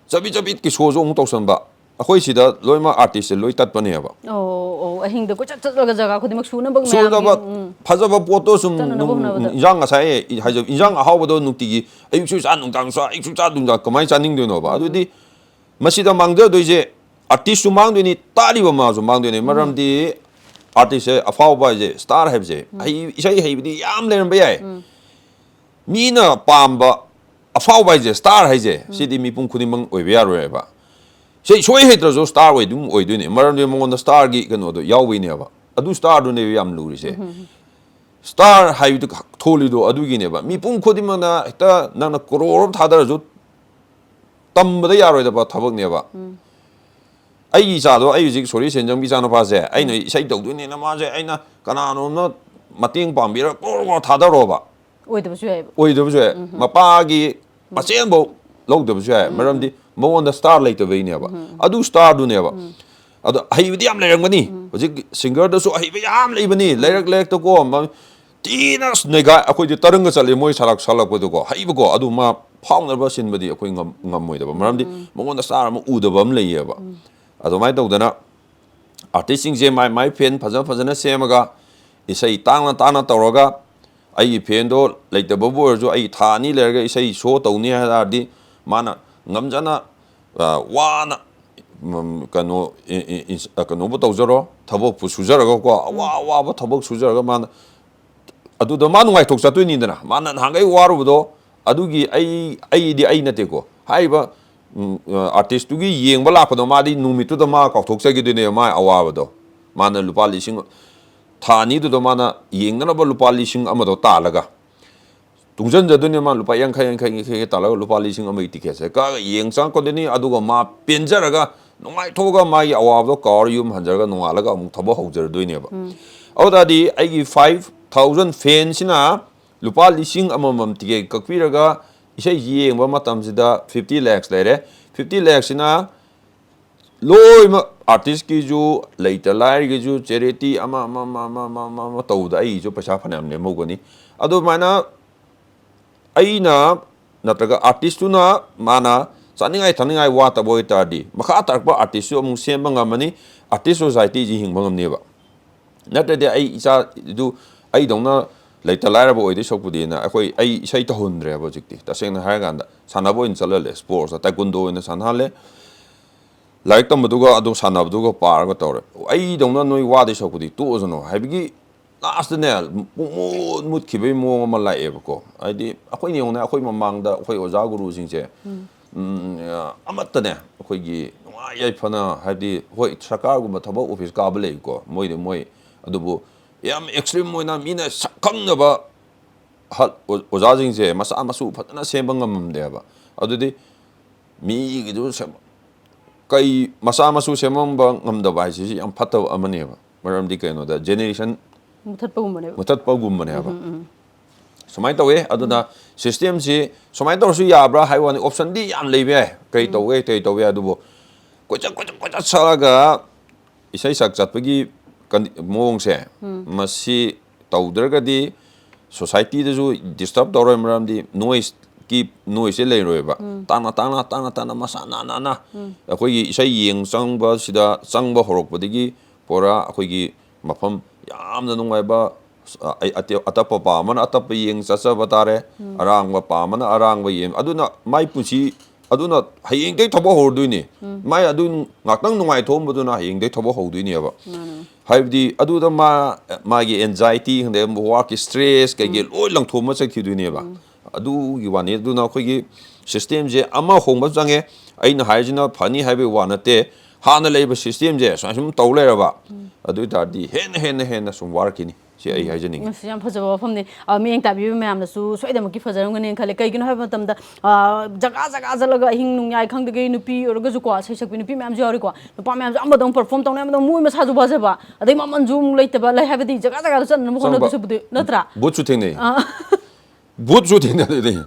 ꯆꯕꯤꯠ ꯆꯕꯤꯠꯀꯤ ꯁꯣꯁꯨ ꯑꯃꯨꯛ ꯇꯧꯁꯟꯕ꯫ ꯑꯩꯈꯣꯏ ꯁꯤꯗ ꯂꯣꯏꯅꯃꯛ ꯑꯥꯔꯇꯤꯁꯁꯦ ꯂꯣꯏ ꯇꯠꯄꯅꯦꯕ꯫ ꯑꯣ ꯑꯣ, ꯑꯍꯤꯡꯗ ꯀꯣꯏꯆꯠ ꯆꯠꯂꯒ ꯖꯒꯥ ꯈꯨꯗꯤꯡꯃꯛ ꯁꯨꯅꯕ ꯃꯌꯥꯝꯒꯤ꯫ ꯁꯨꯅꯕ ꯎꯝ, ꯐꯖꯕ ꯄꯣꯠꯇꯣ ꯁꯨꯝ ꯆꯠꯅꯅꯕ ꯅꯨꯡ- ꯍꯣꯠꯅꯕꯗ꯫ ꯏꯟꯖꯥꯡ ꯉꯁꯥꯏ ꯍꯥꯏꯖꯕ ꯏꯟꯖꯥꯡ ꯑꯍꯥꯎꯕꯗꯣ ꯅꯨꯡꯇꯤꯒꯤ ꯑꯌꯨꯛꯁꯨ ꯆꯥ ꯅꯨꯡꯗꯥꯡꯁꯨ ꯆꯥ ꯑꯌꯨꯛꯁꯨ ꯆꯥ ꯅꯨꯡꯗꯥꯡ ꯀꯃꯥꯏꯅ ꯆꯥꯅꯤꯡꯗꯣꯏꯅꯣꯕ? ꯑꯗꯨꯗꯤ ꯃꯁꯤꯗ ꯃꯥꯡꯖꯗꯣꯏꯁꯦ ꯑꯥꯔꯇꯤꯁꯁꯨ ꯃꯥꯡꯗꯣꯏꯅꯤ, ꯇꯥꯔꯤꯕ ꯃꯥꯁꯨ ꯃꯥꯡꯗꯣꯏꯅꯤ꯫ ꯃꯔꯝꯗꯤ ꯑꯥꯔꯇꯤꯁꯁꯦ, ꯑꯐꯥꯎꯕ ꯍꯥꯏꯁꯦ, ꯁ꯭ꯇꯥꯔ ꯍꯥꯏꯕꯁꯦ, ꯍꯩ- ꯏꯁꯩ ꯍꯩꯕꯗꯤ ꯌꯥꯝ ꯂꯩꯔꯝꯕ ꯌꯥꯏ꯫ ꯃꯤꯅ ꯄꯥꯝꯕ ꯑꯐꯥꯎꯕ ꯍꯥꯏꯁꯦ, ꯁ꯭ꯇꯥꯔ ꯍꯥꯏꯁꯦ, ꯁꯤꯗꯤ ꯃꯤꯄꯨꯝ ꯈꯨꯗꯤꯡꯃꯛ ꯑꯣꯏꯕ ꯌꯥꯔꯣꯏꯕ꯫ ꯏꯁꯩ ꯁꯣꯏ ꯍꯩꯇ꯭ꯔꯁꯨ ꯁ꯭ꯇꯥꯔ ꯑꯣꯏ ꯑꯗꯨꯝ ꯑꯣꯏꯗꯣꯏꯅꯦ, ꯃꯔꯝꯗꯤ ꯃꯉꯣꯟꯗ ꯁ꯭ꯇꯥꯔꯒꯤ ꯀꯩꯅꯣꯗꯣ ꯌꯥꯎꯕꯩꯅꯦꯕ꯫ ꯑꯗꯨ ꯁ꯭ꯇꯥꯔꯗꯨꯅꯦꯕ ꯌꯥꯝ ꯂꯨꯔꯤꯁꯦ꯫ ꯁ꯭ꯇꯥꯔ ꯍꯥꯏꯕꯗꯨ ꯊꯣꯜꯂꯤꯗꯣ ꯑꯗꯨꯒꯤꯅꯦꯕ꯫ ꯃꯤꯄꯨꯝ ꯈꯨꯗꯤꯡꯃꯛꯅ ꯍꯦꯛꯇ ꯅꯪꯅ ꯀ꯭ꯔꯣꯔ ꯑꯃ ꯊꯥꯗꯔꯁꯨ ꯇꯝꯕꯗ ꯌꯥꯔꯣꯏꯗꯕ ꯊꯕꯛꯅꯦꯕ꯫ ꯑꯩꯒꯤ ꯏꯆꯥꯗꯣ, ꯑꯩ ꯍꯧꯖꯤꯛ ꯁꯣꯔꯤ ꯁꯦꯟꯖꯝꯒꯤ ꯏꯆꯥꯅꯨꯄꯥꯁꯦ, ꯑꯩꯅ ꯏꯁꯩ ꯇꯧꯗꯣꯏꯅꯦꯅ ꯃꯥꯁꯦ ꯑꯩꯅ ꯀꯅꯥꯅꯣꯝꯅ ꯃꯇꯦꯡ ꯄꯥꯡꯕꯤꯔꯒ ꯀ꯭ꯔꯣꯔ ꯀ꯭ꯔꯣꯔ ꯊꯥꯗꯔꯣꯕ꯫ ꯑꯣꯏꯗꯕꯁꯨ ꯌꯥꯏꯕ꯫ ꯑꯣꯏꯗꯕꯁꯨ ꯌꯥꯏ꯫ ꯃꯄꯥꯒꯤ ꯃꯆꯦꯠ ꯑꯃꯐꯥꯎ ꯂꯧꯗꯕꯁꯨ ꯌꯥꯏ꯫ ꯃꯔꯝꯗꯤ ꯃꯉꯣꯟꯗ ꯁ꯭ꯇꯥꯔ ꯂꯩꯇꯕꯩꯅꯦꯕ꯫ ꯑꯗꯨ ꯁ꯭ꯇꯥꯔꯗꯨꯅꯦꯕ꯫ ꯑꯗꯣ ꯑꯍꯩꯕꯗꯤ ꯌꯥꯝ ꯂꯩꯔꯝꯒꯅꯤ꯫ ꯍꯧꯖꯤꯛ ꯁꯤꯡꯒꯔꯗꯁꯨ ꯑꯍꯩꯕ ꯌꯥꯝ ꯂꯩꯕꯅꯤ꯫ ꯂꯩꯔꯛ ꯂꯩꯔꯛꯇꯀꯣ ꯃ- ꯊꯤꯅ ꯅꯩꯒꯥꯏ, ꯑꯩꯈꯣꯏꯗꯤ ꯇꯔꯪꯒ ꯆꯠꯂꯤ ꯃꯣꯏ ꯁꯔꯥꯛ ꯁꯛꯂꯛꯄꯗꯨꯀꯣ꯫ ꯍꯩꯕꯀꯣ꯫ ꯑꯗꯨ ꯃꯥ ꯐꯥꯎꯅꯕ ꯁꯤꯟꯕꯗꯤ ꯑꯩꯈꯣꯏ ꯉꯝ- ꯉꯝꯃꯣꯏꯗꯕ꯫ ꯃꯔꯝꯗꯤ ꯃꯉꯣꯟꯗ ꯁ꯭ꯇꯥꯔ ꯑꯃ ꯎꯗꯕ ꯑꯃ ꯂꯩꯌꯦꯕ꯫ ꯑꯗꯨꯃꯥꯏꯅ ꯇꯧꯗꯅ ꯑꯥꯔꯇꯤꯁꯁꯤꯡꯁꯦ ꯃꯥꯏ ꯃꯥꯏ ꯐꯦꯟ ꯐꯖ ꯐꯖꯅ ꯁꯦꯝꯃꯒ, ꯏꯁꯩ ꯇꯥꯡꯅ ꯇꯥꯡꯅ ꯇꯧꯔꯒ, ꯑꯩꯒꯤ ꯐꯦꯟꯗꯣ ꯂꯩꯇꯕꯕꯨ ꯑꯣꯏꯔꯁꯨ ꯑꯩ ꯊꯥ ꯑꯅꯤ ꯂꯩꯔꯒ ꯏꯁꯩ ꯁꯣ ꯇꯧꯅꯤ ꯍꯥꯏ ꯇꯥꯔꯗꯤ ꯃꯥꯅ ꯉꯝꯖꯅ, ꯑ, ꯋꯥꯅ, ꯎꯝ, ꯀꯩꯅꯣ, ꯏ- ꯏ- ꯏꯟꯁ- ꯑ, ꯀꯩꯅꯣꯕꯨ ꯇꯧꯖꯔꯣ, ꯊꯕꯛꯄꯨ ꯁꯨꯖꯔꯒꯀꯣ, ꯑꯋꯥ ꯑꯋꯥꯕ ꯊꯕꯛ ꯁꯨꯖꯔꯒ ꯃꯥꯅ ꯑꯗꯨꯗ ꯃꯥ ꯅꯨꯡꯉꯥꯏꯊꯣꯛ ꯆꯠꯇꯣꯏꯅꯤꯗꯅ꯫ ꯃꯥꯅ ꯅꯍꯥꯟꯈꯩ ꯋꯥꯔꯨꯕꯗꯣ ꯑꯗꯨꯒꯤ ꯑꯩ ꯑꯩꯗꯤ ꯑꯩ ꯅꯠꯇꯦꯀꯣ꯫ ꯍꯥꯏꯔꯤꯕ, ꯎꯝ, ꯑ, ꯑꯥꯔꯇꯤꯁꯇꯨꯒꯤ ꯌꯦꯡꯕ ꯂꯥꯛꯄꯗꯣ ꯃꯥꯗꯤ ꯅꯨꯃꯤꯠꯇꯨꯗ ꯃꯥ ꯀꯥꯎꯊꯣꯛꯆꯈꯤꯗꯣꯏꯅꯦꯕ ꯃꯥꯒꯤ ꯑꯋꯥꯕꯗꯣ꯫ ꯃꯥꯅ ꯂꯨꯄꯥ ꯂꯤꯁꯤꯡ, ꯊꯥ ꯑꯅꯤꯗꯨꯗ ꯃꯥꯅ ꯌꯦꯡꯅꯅꯕ ꯂꯨꯄꯥ ꯂꯤꯁꯤꯡ ꯑꯃꯗꯣ ꯇꯥꯜꯂꯒ ꯇꯨꯡꯁꯤꯟꯖꯗꯣꯏꯅꯦ꯫ ꯃꯥ ꯂꯨꯄꯥ ꯌꯥꯡꯈꯩ, ꯌꯥꯡꯈꯩ, ꯌꯥꯡꯈꯩ ꯇꯥꯜꯂꯒ ꯂꯨꯄꯥ ꯂꯤꯁꯤꯡ ꯑꯃꯒꯤ ꯇꯤꯀꯦꯠꯁꯦ ꯀꯛꯑꯒ ꯌꯦꯡ ꯆꯪꯉꯛꯀꯗꯣꯏꯅꯤ꯫ ꯑꯗꯨꯒ ꯃꯥ ꯄꯦꯟꯖꯔꯒ ꯅꯨꯡꯉꯥꯏꯊꯣꯛꯑꯒ ꯃꯥꯒꯤ ꯑꯋꯥꯕꯗꯣ ꯀꯥꯎꯔ ꯌꯨꯝ ꯍꯟꯖꯔꯒ ꯅꯣꯡꯉꯥꯜꯂꯒ ꯑꯃꯨꯛ ꯊꯕꯛ ꯍꯧꯖꯔꯗꯣꯏꯅꯦꯕ꯫ ꯑꯗꯨ ꯇꯥꯔꯗꯤ ꯑꯩꯒꯤ five thousand ꯐꯦꯟꯁꯤꯅ ꯂꯨꯄꯥ ꯂꯤꯁꯤꯡ ꯑꯃꯃꯝ ꯇꯤꯀꯦꯠ ꯀꯛꯄꯤꯔꯒ ꯏꯁꯩ ꯌꯦꯡꯕ ꯃꯇꯝꯁꯤꯗ fifty lakhs ꯂꯩꯔꯦ꯫ Fifty lakhsꯁꯤꯅ ꯂꯣꯏꯅꯃꯛ ꯑꯥꯔꯇꯤꯁꯀꯤꯁꯨ, ꯂꯩꯇ ꯂꯥꯏꯔꯒꯤꯁꯨ, ꯆꯦꯔꯤꯇꯤ ꯑꯃ ꯑꯃ ꯑꯃ ꯑꯃ ꯑꯃ ꯑꯃ ꯑꯃ ꯇꯧꯕꯗ ꯑꯩꯒꯤꯁꯨ ꯄꯩꯁꯥ ꯐꯅꯌꯥꯝ ꯂꯦꯝꯍꯧꯒꯅꯤ꯫ ꯑꯗꯨꯃꯥꯏꯅ ꯑꯩꯅ ꯅꯠꯇ꯭ꯔꯒ ꯑꯥꯔꯇꯤꯁꯇꯨꯅ ꯃꯥꯅ ꯆꯥꯅꯤꯡꯉꯥꯏ ꯊꯛꯅꯤꯡꯉꯥꯏ ꯋꯥꯠꯇꯕ ꯑꯣꯏꯇꯥꯔꯗꯤ ꯃꯈꯥ ꯇꯥꯔꯛꯄ ꯑꯥꯔꯇꯤꯁꯁꯨ ꯑꯃꯨꯛ ꯁꯦꯝꯕ ꯉꯝꯃꯅꯤ, ꯑꯥꯔꯇꯤꯁ ꯁꯣꯁꯥꯏꯇꯤꯁꯤ ꯍꯤꯡꯕ ꯉꯝꯅꯦꯕ꯫ ꯅꯠꯇ꯭ꯔꯗꯤ ꯑꯩ ꯏꯆꯥꯗꯨ ꯑꯩꯗꯧꯅ ꯂꯩꯇ ꯂꯥꯏꯔꯕ ꯑꯣꯏꯗꯣꯏ ꯁꯔꯨꯛꯄꯨꯗꯤꯅ ꯑꯩꯈꯣꯏ, ꯑꯩ ꯏꯁꯩ ꯇꯧꯍꯟꯗ꯭ꯔꯦꯕ ꯍꯧꯖꯤꯛꯇꯤ꯫ ꯇꯁꯦꯡꯅ ꯍꯥꯏꯔꯀꯥꯟꯗ ꯁꯥꯟꯅꯕ ꯑꯣꯏꯅ ꯆꯠꯍꯜꯂꯦ, ꯁ꯭ꯄꯣꯔꯠꯁꯇ, ꯇꯥꯏꯀꯨꯟꯗꯣ ꯑꯣꯏꯅ ꯁꯥꯟꯅꯍꯜꯂꯦ꯫ ꯂꯥꯏꯔꯤꯛ ꯇꯝꯕꯗꯨꯒ ꯑꯗꯨꯝ ꯁꯥꯟꯅꯕꯗꯨꯒ ꯄꯥꯔꯒ ꯇꯧꯔꯦ꯫ ꯑꯩꯗꯧꯅ ꯅꯣꯏ ꯋꯥꯗꯣꯏ ꯁꯔꯨꯛꯄꯨꯗꯤ ꯇꯣꯛꯑꯁꯅꯨ ꯍꯥꯏꯕꯒꯤ ꯂꯥꯁꯇꯅꯦ, ꯄꯨꯡꯃꯨꯠ ꯃꯨꯠꯈꯤꯕꯒꯤ ꯃꯑꯣꯡ ꯑꯃ ꯂꯥꯛꯑꯦꯕꯀꯣ꯫ ꯍꯥꯏꯗꯤ ꯑꯩꯈꯣꯏꯅ ꯌꯦꯡꯉꯨꯅꯦ, ꯑꯩꯈꯣꯏ ꯃꯃꯥꯡꯗ ꯑꯩꯈꯣꯏ ꯑꯣꯖꯥ ꯒꯨꯔꯨꯁꯤꯡꯁꯦ, ꯎꯝ, ꯑꯃꯠꯇꯅꯦ, ꯑꯩꯈꯣꯏꯒꯤ ꯅꯨꯡꯉꯥꯏ ꯌꯥꯏꯐꯅ, ꯍꯥꯏꯕꯗꯤ ꯍꯣꯏ, ꯁꯔꯀꯥꯔꯒꯨꯝꯕ ꯊꯕꯛ ꯑꯣꯐꯤꯁ ꯀꯥꯕ ꯂꯩꯀꯣ, ꯃꯣꯏꯗꯤ ꯃꯣꯏ, ꯑꯗꯨꯕꯨ ꯌꯥꯝ ꯑꯦꯛꯁꯇ꯭ꯔꯤꯝ ꯑꯣꯏꯅ ꯃꯤꯅ ꯁꯛꯈꯪꯅꯕ ꯑꯍꯜ ꯑꯣ-, ꯑꯣꯖꯥꯁꯤꯡꯁꯦ ꯃꯆꯥ ꯃꯁꯨ ꯐꯖꯅ ꯁꯦꯝꯕ ꯉꯝꯃꯝꯗꯦꯕ꯫ ꯑꯗꯨꯗꯤ ꯃꯤꯒꯤꯗꯨ ꯁꯦꯝ-, ꯀꯩ ꯃꯆꯥ ꯃꯁꯨ ꯁꯦꯝꯃꯝꯕ ꯉꯝꯗꯕ ꯍꯥꯏꯁꯤꯁꯨ ꯌꯥꯝ ꯐꯠꯇꯕ ꯑꯃꯅꯦꯕ꯫ ꯃꯔꯝꯗꯤ ꯀꯩꯅꯣꯗ, ꯖꯦꯅꯦꯔꯦꯁꯟ ꯃꯨꯊꯠꯄꯒꯨꯝꯕꯅꯦꯕ꯫ ꯃꯨꯊꯠꯄꯒꯨꯝꯕꯅꯦꯕ꯫ ꯁꯨꯃꯥꯏꯅ ꯇꯧꯋꯦ꯫ ꯑꯗꯨꯅ ꯁꯤꯁꯇꯦꯝꯁꯤ ꯁꯨꯃꯥꯏꯅ ꯇꯧꯔꯁꯨ ꯌꯥꯕ꯭ꯔꯥ ꯍꯥꯏꯕ ꯋꯥꯅꯤ, ꯑꯣꯞꯁꯟꯗꯤ ꯌꯥꯝ ꯂꯩꯕ ꯌꯥꯏ꯫ ꯀꯔꯤ ꯇꯧꯕ ꯌꯥꯏ, ꯀꯔꯤ ꯇꯧꯕ ꯌꯥꯏ, ꯑꯗꯨꯕꯨ ꯀꯣꯏꯆꯠ ꯀꯣꯏꯆꯠ ꯀꯣꯏꯆꯠ ꯆꯠꯂꯒ ꯏꯁꯩ ꯁꯛ ꯆꯠꯄꯒꯤ ꯀꯟꯗꯤ-, ꯃꯑꯣꯡꯁꯦ, ꯃꯁꯤ ꯇꯧꯗ꯭ꯔꯒꯗꯤ ꯁꯣꯁꯥꯏꯇꯤꯗꯁꯨ ꯗꯤꯁꯇꯔꯕ ꯇꯧꯔꯣꯏ, ꯃꯔꯝꯗꯤ ꯅꯣꯏꯁꯀꯤ, ꯅꯣꯏꯁꯁꯦ ꯂꯩꯔꯣꯏꯕ꯫ ꯇꯥꯅ ꯇꯥꯅ ꯇꯥꯅ ꯇꯥꯅ ꯃꯁꯥ ꯅꯥꯟꯅ ꯅꯥꯟꯅ ꯑꯩꯈꯣꯏꯒꯤ ꯏꯁꯩ ꯌꯦꯡ ꯆꯪꯕꯁꯤꯗ ꯆꯪꯕ ꯍꯧꯔꯛꯄꯗꯒꯤ ꯄꯨꯔꯥ ꯑꯩꯈꯣꯏꯒꯤ ꯃꯐꯝ ꯌꯥꯝꯅ ꯅꯨꯡꯉꯥꯏꯕ, ꯑ, ꯑꯩ ꯑꯇꯦ-, ꯑꯇꯞꯄ ꯄꯥꯝꯕꯅ ꯑꯇꯞꯄ ꯌꯦꯡ ꯆꯠꯆꯕ ꯇꯥꯔꯦ, ꯑꯔꯥꯡꯕ ꯄꯥꯝꯕꯅ ꯑꯔꯥꯡꯕ ꯌꯦꯡ, ꯑꯗꯨꯅ ꯃꯥꯏ ꯄꯨꯟꯁꯤ ꯑꯗꯨꯅ ꯍꯌꯦꯡꯗꯩ ꯊꯕꯛ ꯍꯧꯔꯗꯣꯏꯅꯤ꯫ ꯃꯥꯏ ꯑꯗꯨ ꯉꯥꯛꯇꯪ ꯅꯨꯡꯉꯥꯏꯊꯣꯛꯑꯝꯕꯗꯨꯅ ꯍꯌꯦꯡꯗꯩ ꯊꯕꯛ ꯍꯧꯗꯣꯏꯅꯦꯕ꯫ ꯍꯥꯏꯕꯗꯤ ꯑꯗꯨꯗ ꯃꯥ, ꯃꯥꯒꯤ ꯑꯦꯟꯖꯥꯏꯇꯤ ꯈꯪꯗꯦ, ꯋꯥꯔꯛꯀꯤ ꯁ꯭ꯇ꯭ꯔꯦꯁ ꯀꯩꯀꯩ ꯂꯣꯏ ꯂꯪꯊꯣꯛꯑꯃ ꯆꯠꯈꯤꯗꯣꯏꯅꯦꯕ꯫ ꯑꯗꯨꯒꯤ ꯋꯥꯅꯤ꯫ ꯑꯗꯨꯅ ꯑꯩꯈꯣꯏꯒꯤ ꯁꯤꯁꯇꯦꯝꯁꯦ ꯑꯃ ꯍꯣꯡꯕ ꯆꯪꯉꯦ꯫ ꯑꯩꯅ ꯍꯥꯏꯔꯤꯁꯤꯅ ꯐꯅꯤ ꯍꯥꯏꯕꯒꯤ ꯋꯥ ꯅꯠꯇꯦ꯫ ꯍꯥꯟꯅ ꯂꯩꯕ system ꯁꯦ ꯁꯨꯃꯥꯏꯅ ꯁꯨꯝ ꯇꯧ ꯂꯩꯔꯕ, ꯑꯗꯨ ꯑꯣꯏ ꯇꯥꯔꯗꯤ ꯍꯦꯟꯅ ꯍꯦꯟꯅ ꯍꯦꯟꯅ ꯁꯨꯝ ꯋꯥꯔꯛꯈꯤꯅꯤ꯫ ꯁꯤ ꯑꯩ ꯍꯥꯏꯖꯅꯤꯡꯉꯤ꯫ ꯑꯁ, ꯌꯥꯝ ꯐꯖꯕ ꯋꯥꯐꯝꯅꯤ꯫ ꯑ, ꯃꯤꯠꯌꯦꯡ ꯇꯥꯕꯤꯕ ꯃꯌꯥꯝꯅꯁꯨ ꯁꯣꯏꯗꯅꯃꯛꯀꯤ ꯐꯖꯔꯝꯒꯅꯤꯅ ꯈꯜꯂꯦ꯫ ꯀꯩꯒꯤꯅꯣ ꯍꯥꯏꯕ ꯃꯇꯝꯗ, ꯑ, ꯖꯒꯥ ꯖꯒꯥ ꯆꯠꯂꯒ ꯑꯍꯤꯡ ꯅꯣꯡꯌꯥꯏ ꯈꯪꯗꯒꯩ ꯅꯨꯄꯤ ꯑꯣꯏꯔꯒꯁꯨꯀꯣ, ꯁꯩꯁꯛꯄꯤ ꯅꯨꯄꯤ ꯃꯌꯥꯝꯁꯨ ꯌꯥꯎꯔꯤꯀꯣ꯫ ꯅꯨꯄꯥ ꯃꯌꯥꯝꯁꯨ ꯑꯃꯗ ꯑꯃꯨꯛ perform ꯇꯧꯅꯤ, ꯑꯃꯗ ꯑꯃꯨꯛ ꯃꯣꯏ ꯃꯁꯥꯁꯨ ꯋꯥꯖꯕ, ꯑꯗꯩ ꯃꯃꯜꯁꯨ ꯑꯃꯨꯛ ꯂꯩꯇꯕ ꯂꯩ꯫ ꯍꯥꯏꯕꯗꯤ ꯖꯒꯥ ꯖꯒꯥꯗ ꯆꯠꯅꯅꯕ ꯆꯪꯕ꯫ ꯍꯣꯠꯅꯕꯁꯨꯕꯨꯗꯤ ꯅꯠꯇ꯭ꯔꯥ? ꯕꯨꯠꯁꯨ ꯊꯦꯡꯅꯩ꯫ ꯑ, ꯕꯨꯠꯁꯨ ꯊꯦꯡꯅꯗꯣꯏꯅꯤ꯫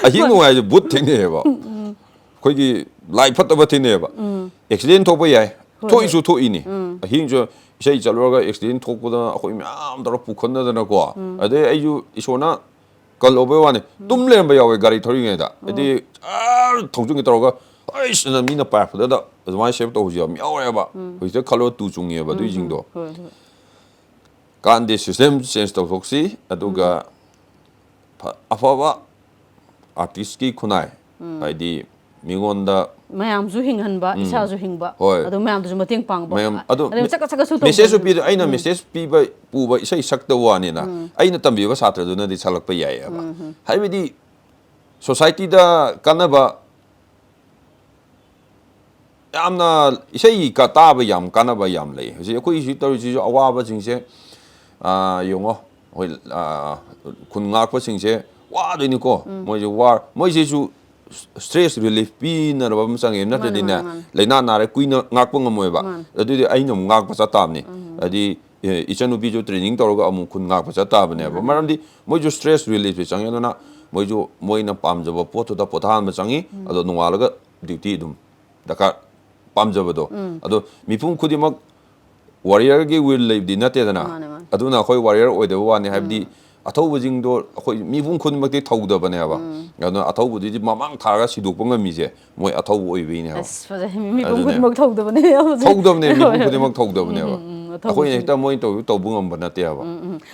ꯑꯍꯤꯡ ꯅꯣꯡꯌꯥꯏꯁꯦ ꯕꯨꯠ ꯊꯦꯡꯅꯩꯑꯕ꯫ ꯑꯩꯈꯣꯏꯒꯤ ꯂꯥꯏ ꯐꯠꯇꯕ ꯊꯦꯡꯅꯩꯑꯕ꯫ Accident ꯊꯣꯛꯄ ꯌꯥꯏ꯫ ꯍꯣꯏ, ꯊꯣꯛꯏꯁꯨ ꯊꯣꯛꯏꯅꯤ꯫ ꯑꯍꯤꯡꯁꯨ ꯏꯁꯩ ꯆꯠꯂꯨꯔꯒ accident ꯊꯣꯛꯄꯗ ꯑꯩꯈꯣꯏ ꯃꯌꯥꯝ ꯇꯧꯔꯒ ꯄꯨꯈꯠꯅꯗꯅꯀꯣ꯫ ꯑꯗꯩ ꯑꯩꯁꯨ ꯏꯁꯣꯔꯅ ꯀꯜꯍꯧꯕꯩ ꯋꯥꯅꯤ꯫ ꯇꯨꯝ ꯂꯩꯔꯝꯕ ꯌꯥꯎꯋꯦ ꯒꯥꯔꯤ ꯊꯧꯔꯤꯉꯩꯗ꯫ ꯍꯥꯏꯗꯤ ꯑꯥ ꯊꯧꯖꯤꯟꯒꯦ ꯇꯧꯔꯒ ꯑꯩꯁ ꯑꯅ ꯃꯤꯅ ꯄꯥꯏꯔꯛꯄꯗꯨꯗ ꯑꯗꯨꯃꯥꯏꯅ save ꯇꯧꯕꯁꯨ ꯌꯥꯝ ꯌꯥꯎꯔꯦꯕ꯫ ꯍꯧꯖꯤꯛꯇ ꯈꯜꯂꯣ ꯇꯨ ꯆꯨꯡꯉꯦꯕ ꯑꯗꯨꯏꯁꯤꯡꯗꯣ꯫ ꯍꯣꯏ, ꯍꯣꯏ꯫ ꯀꯥꯟꯗꯦ, system change ꯇꯧꯊꯣꯛꯁꯤ꯫ ꯑꯗꯨꯒ ꯐ-, ꯑꯐꯕ artist ꯀꯤ ꯈꯨꯟꯅꯥꯏ, ꯍꯥꯏꯗꯤ ꯃꯤꯉꯣꯟꯗ ꯃꯌꯥꯝꯁꯨ ꯍꯤꯡꯍꯟꯕ, ꯏꯁꯥꯁꯨ ꯍꯤꯡꯕ, ꯍꯣꯏ꯫ ꯑꯗꯨ ꯃꯌꯥꯝꯗꯨꯁꯨ ꯃꯇꯦꯡ ꯄꯥꯡꯕ꯫ ꯃꯌꯥꯝ ꯑꯗꯨ ꯑꯗꯩ ꯆꯠꯀ ꯆꯠꯀꯁꯨ message ꯁꯨ ꯇꯧꯕ꯫ ꯄꯤꯗ-, ꯑꯩꯅ message ꯄꯤꯕ ꯄꯨꯕ ꯏꯁꯩ ꯁꯛꯇꯕ ꯋꯥꯅꯤꯅ ꯑꯩꯅ ꯇꯝꯕꯤꯕ ꯁꯥꯇ꯭ꯔꯗꯨꯅꯗꯤ ꯁꯛꯂꯛꯄ ꯌꯥꯏꯌꯦꯕ꯫ ꯍꯥꯏꯕꯗꯤ society ꯗ ꯀꯥꯟꯅꯕ ꯌꯥꯝꯅ ꯏꯁꯩ ꯀ-, ꯇꯥꯕ ꯌꯥꯝ ꯀꯥꯟꯅꯕ ꯌꯥꯝ ꯂꯩ꯫ ꯍꯧꯖꯤꯛ ꯑꯩꯈꯣꯏ ꯍꯧꯖꯤꯛ ꯇꯧꯔꯤꯁꯤꯁꯨ ꯑꯋꯥꯕꯁꯤꯡꯁꯦ, ꯑꯥ, ꯌꯦꯡꯉꯣ, ꯑꯩꯈꯣꯏ, ꯑꯥ, ꯈꯨꯟ ꯉꯥꯛꯄꯁꯤꯡꯁꯦ ꯋꯥꯗꯣꯏꯅꯤꯀꯣ꯫ ꯃꯣꯏꯁꯦ ꯋꯥ-, ꯃꯣꯏꯁꯤꯁꯨ stress relief ꯄꯤꯅꯅꯕ ꯑꯃ ꯆꯪꯉꯦ, ꯅꯠꯇ꯭ꯔꯗꯤꯅꯦ, ꯃꯥꯅꯦ, ꯃꯥꯅꯦ꯫ ꯂꯥꯏꯅꯥ ꯅꯥꯔꯦ ꯀꯨꯏꯅ ꯉꯥꯛꯄ ꯉꯝꯃꯣꯏꯕ꯫ ꯃꯥꯅꯦ꯫ ꯑꯗꯨꯗꯤ ꯑꯩꯅ ꯑꯃꯨꯛ ꯉꯥꯛꯄ ꯆꯠ ꯇꯥꯕꯅꯤ꯫ ꯍꯥꯏꯗꯤ, ꯑꯦ, ꯏꯆꯟꯅꯨꯄꯤꯁꯨ training ꯇꯧꯔꯒ ꯑꯃꯨꯛ ꯈꯨꯟ ꯉꯥꯛꯄ ꯆꯠ ꯇꯥꯕꯅꯦꯕ꯫ ꯃꯔꯝꯗꯤ ꯃꯣꯏꯁꯨ stress relief ꯁꯦ ꯆꯪꯉꯦ꯫ ꯑꯗꯨꯅ ꯃꯣꯏꯁꯨ ꯃꯣꯏꯅ ꯄꯥꯝꯖꯕ ꯄꯣꯠꯇꯨꯗ ꯄꯣꯊꯥꯍꯟꯕ ꯆꯪꯉꯤ꯫ ꯑꯗꯣ ꯅꯣꯡꯉꯥꯜꯂꯒ duty ꯑꯗꯨꯝ ꯗꯔꯀꯥꯔ, ꯄꯥꯝꯖꯕꯗꯣ꯫ ꯑꯗꯣ ꯃꯤꯄꯨꯝ ꯈꯨꯗꯤꯡꯃꯛ warrior ꯒꯤ will ꯂꯩꯕꯗꯤ ꯅꯠꯇꯦꯗꯅ꯫ ꯃꯥꯅꯦ, ꯃꯥꯅꯦ꯫ ꯑꯗꯨꯅ ꯑꯩꯈꯣꯏ warrior ꯑꯣꯏꯗꯕ ꯋꯥꯅꯤ꯫ ꯍꯥꯏꯕꯗꯤ ꯑꯊꯧꯕꯁꯤꯡꯗꯣ ꯑꯩꯈꯣꯏ ꯃꯤꯄꯨꯝ ꯈꯨꯗꯤꯡꯃꯛꯇꯤ ꯊꯧꯗꯕꯅꯦꯕ꯫ ꯑꯗꯨꯅ ꯑꯊꯧꯕꯗꯨꯗꯤ ꯃꯃꯥꯡ ꯊꯥꯔꯒ ꯁꯤꯗꯣꯛꯄ ꯉꯝꯃꯤꯁꯦ ꯃꯣꯏ ꯑꯊꯧꯕ ꯑꯣꯏꯕꯩꯅꯦꯕ꯫ ꯑꯁ, ꯐꯖꯩ꯫ ꯃꯤ-, ꯃꯤꯄꯨꯝ ꯑꯗꯨꯅꯦ꯫ ꯈꯨꯗꯤꯡꯃꯛ ꯊꯧꯗꯕꯅꯦ ꯌꯥꯝ ꯐꯖꯩ꯫ ꯊꯧꯗꯕꯅꯦ, ꯃꯤꯄꯨꯝ ꯍꯣꯏ, ꯍꯣꯏ꯫ ꯈꯨꯗꯤꯡꯃꯛ ꯊꯧꯗꯕꯅꯦꯕ꯫ ꯎꯝ, ꯎꯝ, ꯑꯩꯈꯣꯏꯅ ꯑꯊꯧꯕꯁꯤꯡ꯫ ꯍꯦꯛꯇ ꯃꯣꯏ ꯇꯧ-, ꯇꯧꯕ ꯉꯝꯕ ꯅꯠꯇꯦꯕ꯫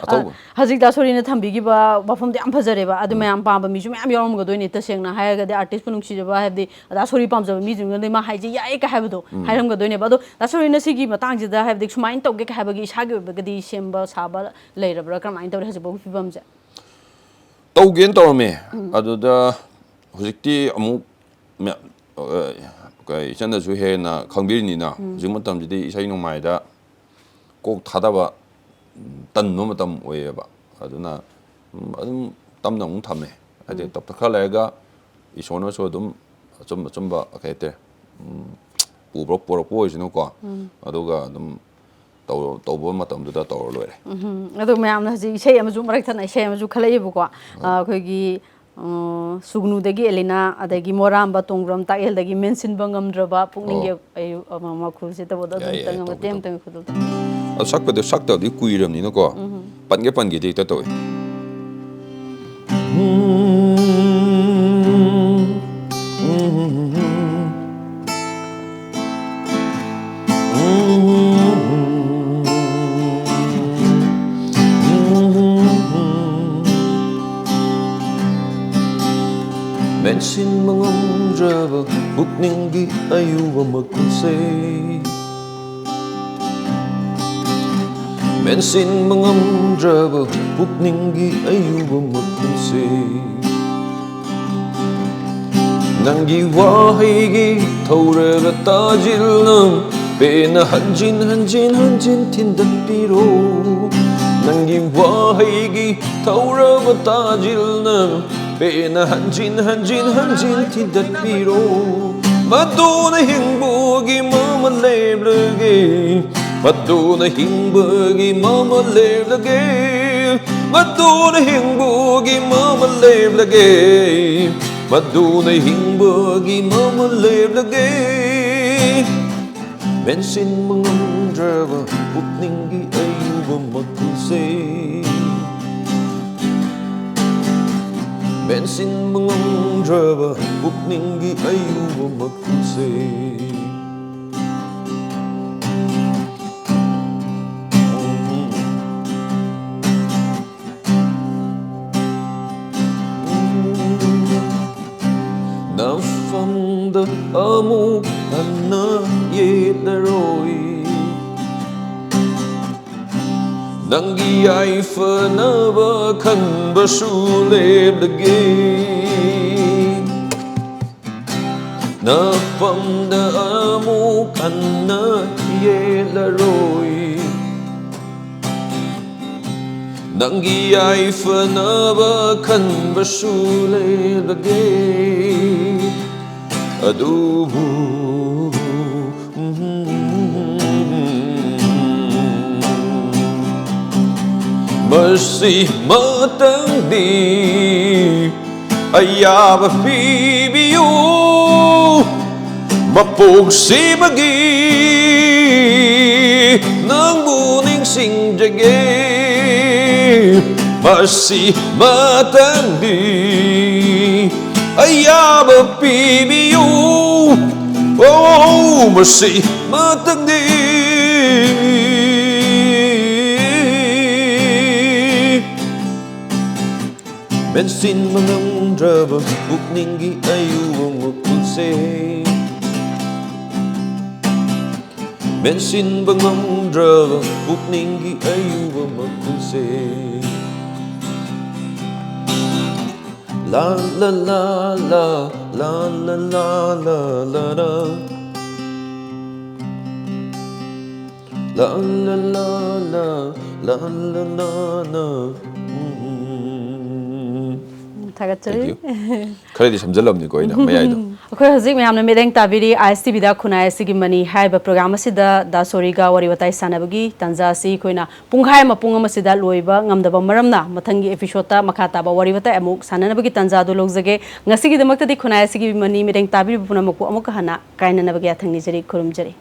ꯑꯊꯧꯕ꯫ ꯑ, ꯍꯧꯖꯤꯛ ꯗꯥ ꯁꯣꯔꯤꯅ ꯊꯝꯕꯤꯈꯤꯕ ꯋꯥꯐꯝꯗꯣ ꯌꯥꯝ ꯐꯖꯔꯦꯕ꯫ ꯑꯗꯨ ꯃꯌꯥꯝ ꯄꯥꯝꯕ ꯃꯤꯁꯨ ꯃꯌꯥꯝ ꯌꯥꯎꯔꯝꯒꯗꯣꯏꯅꯦ꯫ ꯇꯁꯦꯡꯅ ꯍꯥꯏꯔꯒꯗꯤ artist ꯄꯨ ꯅꯨꯡꯁꯤꯖꯕ, ꯍꯥꯏꯕꯗꯤ ꯗꯥ ꯁꯣꯔꯤ ꯄꯥꯝꯖꯕ ꯃꯤꯁꯤꯡꯗꯨꯅꯗꯤ ꯃꯥ ꯍꯥꯏꯁꯦ ꯌꯥꯏꯌꯦ ꯀꯥꯏ ꯍꯥꯏꯕꯗꯣ ꯍꯥꯏꯔꯝꯒꯗꯣꯏꯅꯦꯕ꯫ ꯑꯗꯣ ꯗꯥ ꯁꯣꯔꯤꯅ ꯁꯤꯒꯤ ꯃꯇꯥꯡꯁꯤꯗ ꯍꯥꯏꯕꯗꯤ ꯁꯨꯃꯥꯏꯅ ꯇꯧꯒꯦ ꯀꯥꯏ ꯍꯥꯏꯕꯒꯤ ꯏꯁꯥꯒꯤ ꯑꯣꯏꯕꯒꯗꯤ ꯁꯦꯝꯕ ꯁꯥꯕ ꯂꯩꯔꯕ꯭ꯔꯥ? ꯀꯔꯝꯍꯥꯏꯅ ꯇꯧꯔꯤ ꯍꯧꯖꯤꯛꯐꯥꯎꯒꯤ ꯐꯤꯕꯝꯁꯦ? ꯇꯧꯒꯦꯅ ꯇꯧꯔꯝꯃꯦ꯫ ꯑꯗꯨꯗ ꯍꯧꯖꯤꯛꯇꯤ ꯑꯃꯨꯛ ꯃꯌꯥꯝ, ꯑ, ꯀꯩ, ꯏꯆꯟꯅꯁꯨ ꯍꯦꯟꯅ ꯈꯪꯕꯤꯔꯤꯅꯤꯅ, ꯍꯧꯖꯤꯛ ꯃꯇꯝꯁꯤꯗꯤ ꯏꯁꯩ ꯅꯣꯡꯃꯥꯏꯗ ꯀꯣꯛ ꯊꯥꯗꯕ, ꯎꯝ, ꯇꯟꯕ ꯃꯇꯝ ꯑꯣꯏꯌꯦꯕ꯫ ꯑꯗꯨꯅ, ꯎꯝ, ꯑꯗꯨꯝ ꯇꯞꯅ ꯑꯃꯨꯛ ꯊꯝꯃꯦ꯫ ꯍꯥꯏꯗꯤ ꯇꯞꯇ ꯈꯔ ꯂꯩꯔꯒ ꯏꯁꯣꯔꯅꯁꯨ ꯑꯗꯨꯝ ꯑꯆꯨꯝ ꯑꯆꯨꯝꯕ, ꯀꯩ ꯍꯥꯏꯇꯥꯔꯦ, ꯎꯝ, ꯄꯨꯕ ꯄꯣꯔꯛꯄ ꯑꯣꯏꯁꯅꯨꯀꯣ꯫ ꯑꯗꯨꯒ ꯑꯗꯨꯝ ꯇꯧ-, ꯇꯧꯕ ꯃꯇꯝꯗꯨꯗ ꯇꯧꯔ ꯂꯣꯏꯔꯦ꯫ ꯎꯝ, ꯑꯗꯣ ꯃꯌꯥꯝꯅ ꯍꯧꯖꯤꯛ ꯏꯁꯩ ꯑꯃꯁꯨ, ꯃꯔꯛ ꯊꯠꯅ ꯏꯁꯩ ꯑꯃꯁꯨ ꯈꯜꯂꯛꯏꯕꯀꯣ꯫ ꯑ, ꯑꯩꯈꯣꯏꯒꯤ, ꯑ, ꯁꯨꯒꯅꯨꯗꯒꯤ ꯑꯦꯂꯤꯅꯥ, ꯑꯗꯒꯤ ꯃꯣꯔꯥꯝꯕ ꯇꯣꯡꯕ꯭ꯔꯝ ꯇꯥꯛꯍꯦꯜꯗꯒꯤ ꯃꯦꯟꯁꯤꯟꯕ ꯉꯝꯗ꯭ꯔꯕ ꯄꯨꯛꯅꯤꯡꯒꯤ ꯑꯣ꯫ ꯑꯌꯨ-, ꯑꯃ, ꯃꯈꯨꯜꯁꯦ ꯇꯧꯕꯗꯣ ꯑꯗꯨꯝ ꯌꯥꯏ, ꯌꯥꯏ, ꯇꯪ-, ꯇꯧꯒꯦ, ꯃꯇꯦꯛ ꯇꯧꯒꯦ꯫ ꯑꯃꯇꯪ ꯈꯨꯗꯣꯜ ꯇꯧ꯫ ꯑꯗꯨ ꯁꯛꯄꯗꯣ, ꯁꯛꯇꯕꯗꯤ ꯀꯨꯏꯔꯕꯅꯤꯅꯀꯣ꯫ ꯎꯝ꯫ ꯄꯟꯒꯦ ꯄꯟꯒꯦꯗꯤ ꯍꯦꯛꯇ ꯇꯧꯏ꯫ ꯃꯦꯟꯁꯤꯟꯕ ꯉꯝꯗ꯭ꯔꯕ ꯄꯨꯛꯅꯤꯡꯒꯤ ꯑꯌꯨꯕ ꯃꯈꯨꯜꯁꯦ꯫ ꯃꯦꯟꯁꯤꯟꯕ ꯉꯝꯗ꯭ꯔꯕ ꯄꯨꯛꯅꯤꯡꯒꯤ ꯑꯌꯨꯕ ꯃꯈꯨꯜꯁꯦ꯫ ꯅꯪꯒꯤ ꯋꯥꯍꯩꯒꯤ ꯊꯧꯔꯒ ꯇꯥꯖꯤꯜꯅ ꯄꯦꯟꯅ ꯍꯟꯖꯤꯟ ꯍꯟꯖꯤꯟ ꯍꯟꯖꯤꯟ ꯊꯤꯟꯗꯠꯄꯤꯔꯣ꯫ ꯅꯪꯒꯤ ꯋꯥꯍꯩꯒꯤ ꯊꯧꯔꯕ ꯇꯥꯖꯤꯜꯅ ꯄꯦꯟꯅ ꯍꯟꯖꯤꯟ ꯍꯟꯖꯤꯟ ꯍꯟꯖꯤꯟ ꯊꯤꯟꯗꯠꯄꯤꯔꯣ꯫ ꯃꯗꯨꯅ ꯍꯤꯡꯕꯒꯤ ꯃꯃꯜ ꯂꯦꯞꯂꯒꯦ꯫ ꯃꯗꯨꯅ ꯍꯤꯡꯕꯒꯤ ꯃꯃꯜ ꯂꯦꯞꯂꯒꯦ꯫ ꯃꯗꯨꯅ ꯍꯤꯡꯕꯒꯤ ꯃꯃꯜ ꯂꯦꯞꯂꯒꯦ꯫ ꯃꯗꯨꯅ ꯍꯤꯡꯕꯒꯤ ꯃꯃꯜ ꯂꯦꯞꯂꯒꯦ꯫ ꯃꯦꯟꯁꯤꯟꯕ ꯉꯝꯗ꯭ꯔꯕ ꯄꯨꯛꯅꯤꯡꯒꯤ ꯑꯌꯨꯕ ꯃꯈꯨꯜꯁꯦ꯫ ꯃꯦꯟꯁꯤꯟꯕ ꯉꯝꯗ꯭ꯔꯕ ꯄꯨꯛꯅꯤꯡꯒꯤ ꯑꯌꯨꯕ ꯃꯈꯨꯜꯁꯦ꯫ ꯅꯐꯝꯗ ꯑꯃꯨꯛ ꯍꯟꯅ ꯌꯦꯠꯂꯔꯣꯏ꯫ ꯅꯪꯒꯤ ꯌꯥꯏꯐꯅꯕ ꯈꯟꯕꯁꯨ ꯂꯦꯞꯂꯒꯦ꯫ ꯅꯐꯝꯗ ꯑꯃꯨꯛ ꯍꯟꯅ ꯌꯦꯠꯂꯔꯣꯏ꯫ ꯅꯪꯒꯤ ꯌꯥꯏꯐꯅꯕ ꯈꯟꯕꯁꯨ ꯂꯩꯔꯒꯦ꯫ ꯑꯗꯨꯕꯨ ꯃꯁꯤꯃꯇꯪꯗꯤ ꯑꯌꯥꯕ ꯄꯤꯕꯤꯌꯨ꯫ ꯃꯄꯣꯛꯁꯤꯃꯒꯤ ꯅꯪꯕꯨ ꯅꯤꯡꯁꯤꯡꯖꯒꯦ꯫ ꯃꯁꯤꯃꯇꯪꯗꯤ ꯑꯌꯥꯕ ꯄꯤꯕꯤꯌꯨ꯫ ꯑꯣ, ꯃꯁꯤꯃꯇꯪꯗꯤ꯫ ꯃꯦꯟꯁꯤꯟꯕ ꯉꯝꯗ꯭ꯔꯕ ꯄꯨꯛꯅꯤꯡꯒꯤ ꯑꯌꯨꯕ ꯃꯈꯨꯜꯁꯦ꯫ ꯃꯦꯟꯁꯤꯟꯕ ꯉꯝꯗ꯭ꯔꯕ ꯄꯨꯛꯅꯤꯡꯒꯤ ꯑꯌꯨꯕ ꯃꯈꯨꯜꯁꯦ꯫ ꯂꯥ ꯂꯥ ꯂꯥ ꯂꯥ, ꯂꯥ ꯂꯥ ꯂꯥ ꯂꯥ ꯂꯥ꯫ ꯂꯥ ꯂꯥ ꯂꯥ ꯂꯥ, ꯂꯥ ꯂꯥ ꯂꯥ ꯂꯥ꯫ ꯎꯝ꯫ ꯊꯥꯒꯠꯆꯔꯤ꯫ Thank you. ꯈꯔꯗꯤ ꯁꯝꯖꯜꯂꯝꯅꯤꯀꯣ ꯑꯩꯅ ꯃꯌꯥꯏꯗꯣ꯫ ꯑꯩꯈꯣꯏ ꯍꯧꯖꯤꯛ ꯃꯌꯥꯝꯅ ꯃꯤꯠꯌꯦꯡ ꯇꯥꯕꯤꯔꯤ ꯑꯥꯏ ꯑꯦꯁ ꯇꯤ ꯚꯤꯗ ꯈꯨꯟꯅꯥꯏ ꯑꯁꯤꯒꯤ ꯃꯅꯤ ꯍꯥꯏꯔꯤꯕ ꯄ꯭ꯔꯣꯒ꯭ꯔꯥꯝ ꯑꯁꯤꯗ ꯗꯥ ꯁꯣꯔꯤꯒ ꯋꯥꯔꯤ ꯋꯥꯇꯥꯏ ꯁꯥꯟꯅꯕꯒꯤ ꯇꯥꯟꯖꯥ ꯑꯁꯤ ꯑꯩꯈꯣꯏꯅ ꯄꯨꯡꯈꯥꯏ ꯑꯃ, ꯄꯨꯡ ꯑꯃꯁꯤꯗ ꯂꯣꯏꯕ ꯉꯝꯗꯕ ꯃꯔꯝꯅ ꯃꯊꯪꯒꯤ ꯑꯦꯄꯤꯁꯣꯗꯇ ꯃꯈꯥ ꯇꯥꯕ ꯋꯥꯔꯤ ꯋꯥꯇꯥꯏ ꯑꯃꯨꯛ ꯁꯥꯟꯅꯅꯕꯒꯤ ꯇꯥꯟꯖꯥꯗꯨ ꯂꯧꯖꯒꯦ꯫ ꯉꯁꯤꯒꯤꯗꯃꯛꯇꯗꯤ ꯈꯨꯟꯅꯥꯏ ꯑꯁꯤꯒꯤ ꯃꯅꯤ ꯃꯤꯠꯌꯦꯡ ꯇꯥꯕꯤꯔꯤꯕ ꯄꯨꯝꯅꯃꯛꯄꯨ ꯑꯃꯨꯛꯀ ꯍꯟꯅ ꯀꯥꯏꯅꯅꯕꯒꯤ ꯌꯥꯊꯪ ꯅꯤꯖꯔꯤ꯫ ꯈꯨꯔꯨꯝꯖꯔꯤ꯫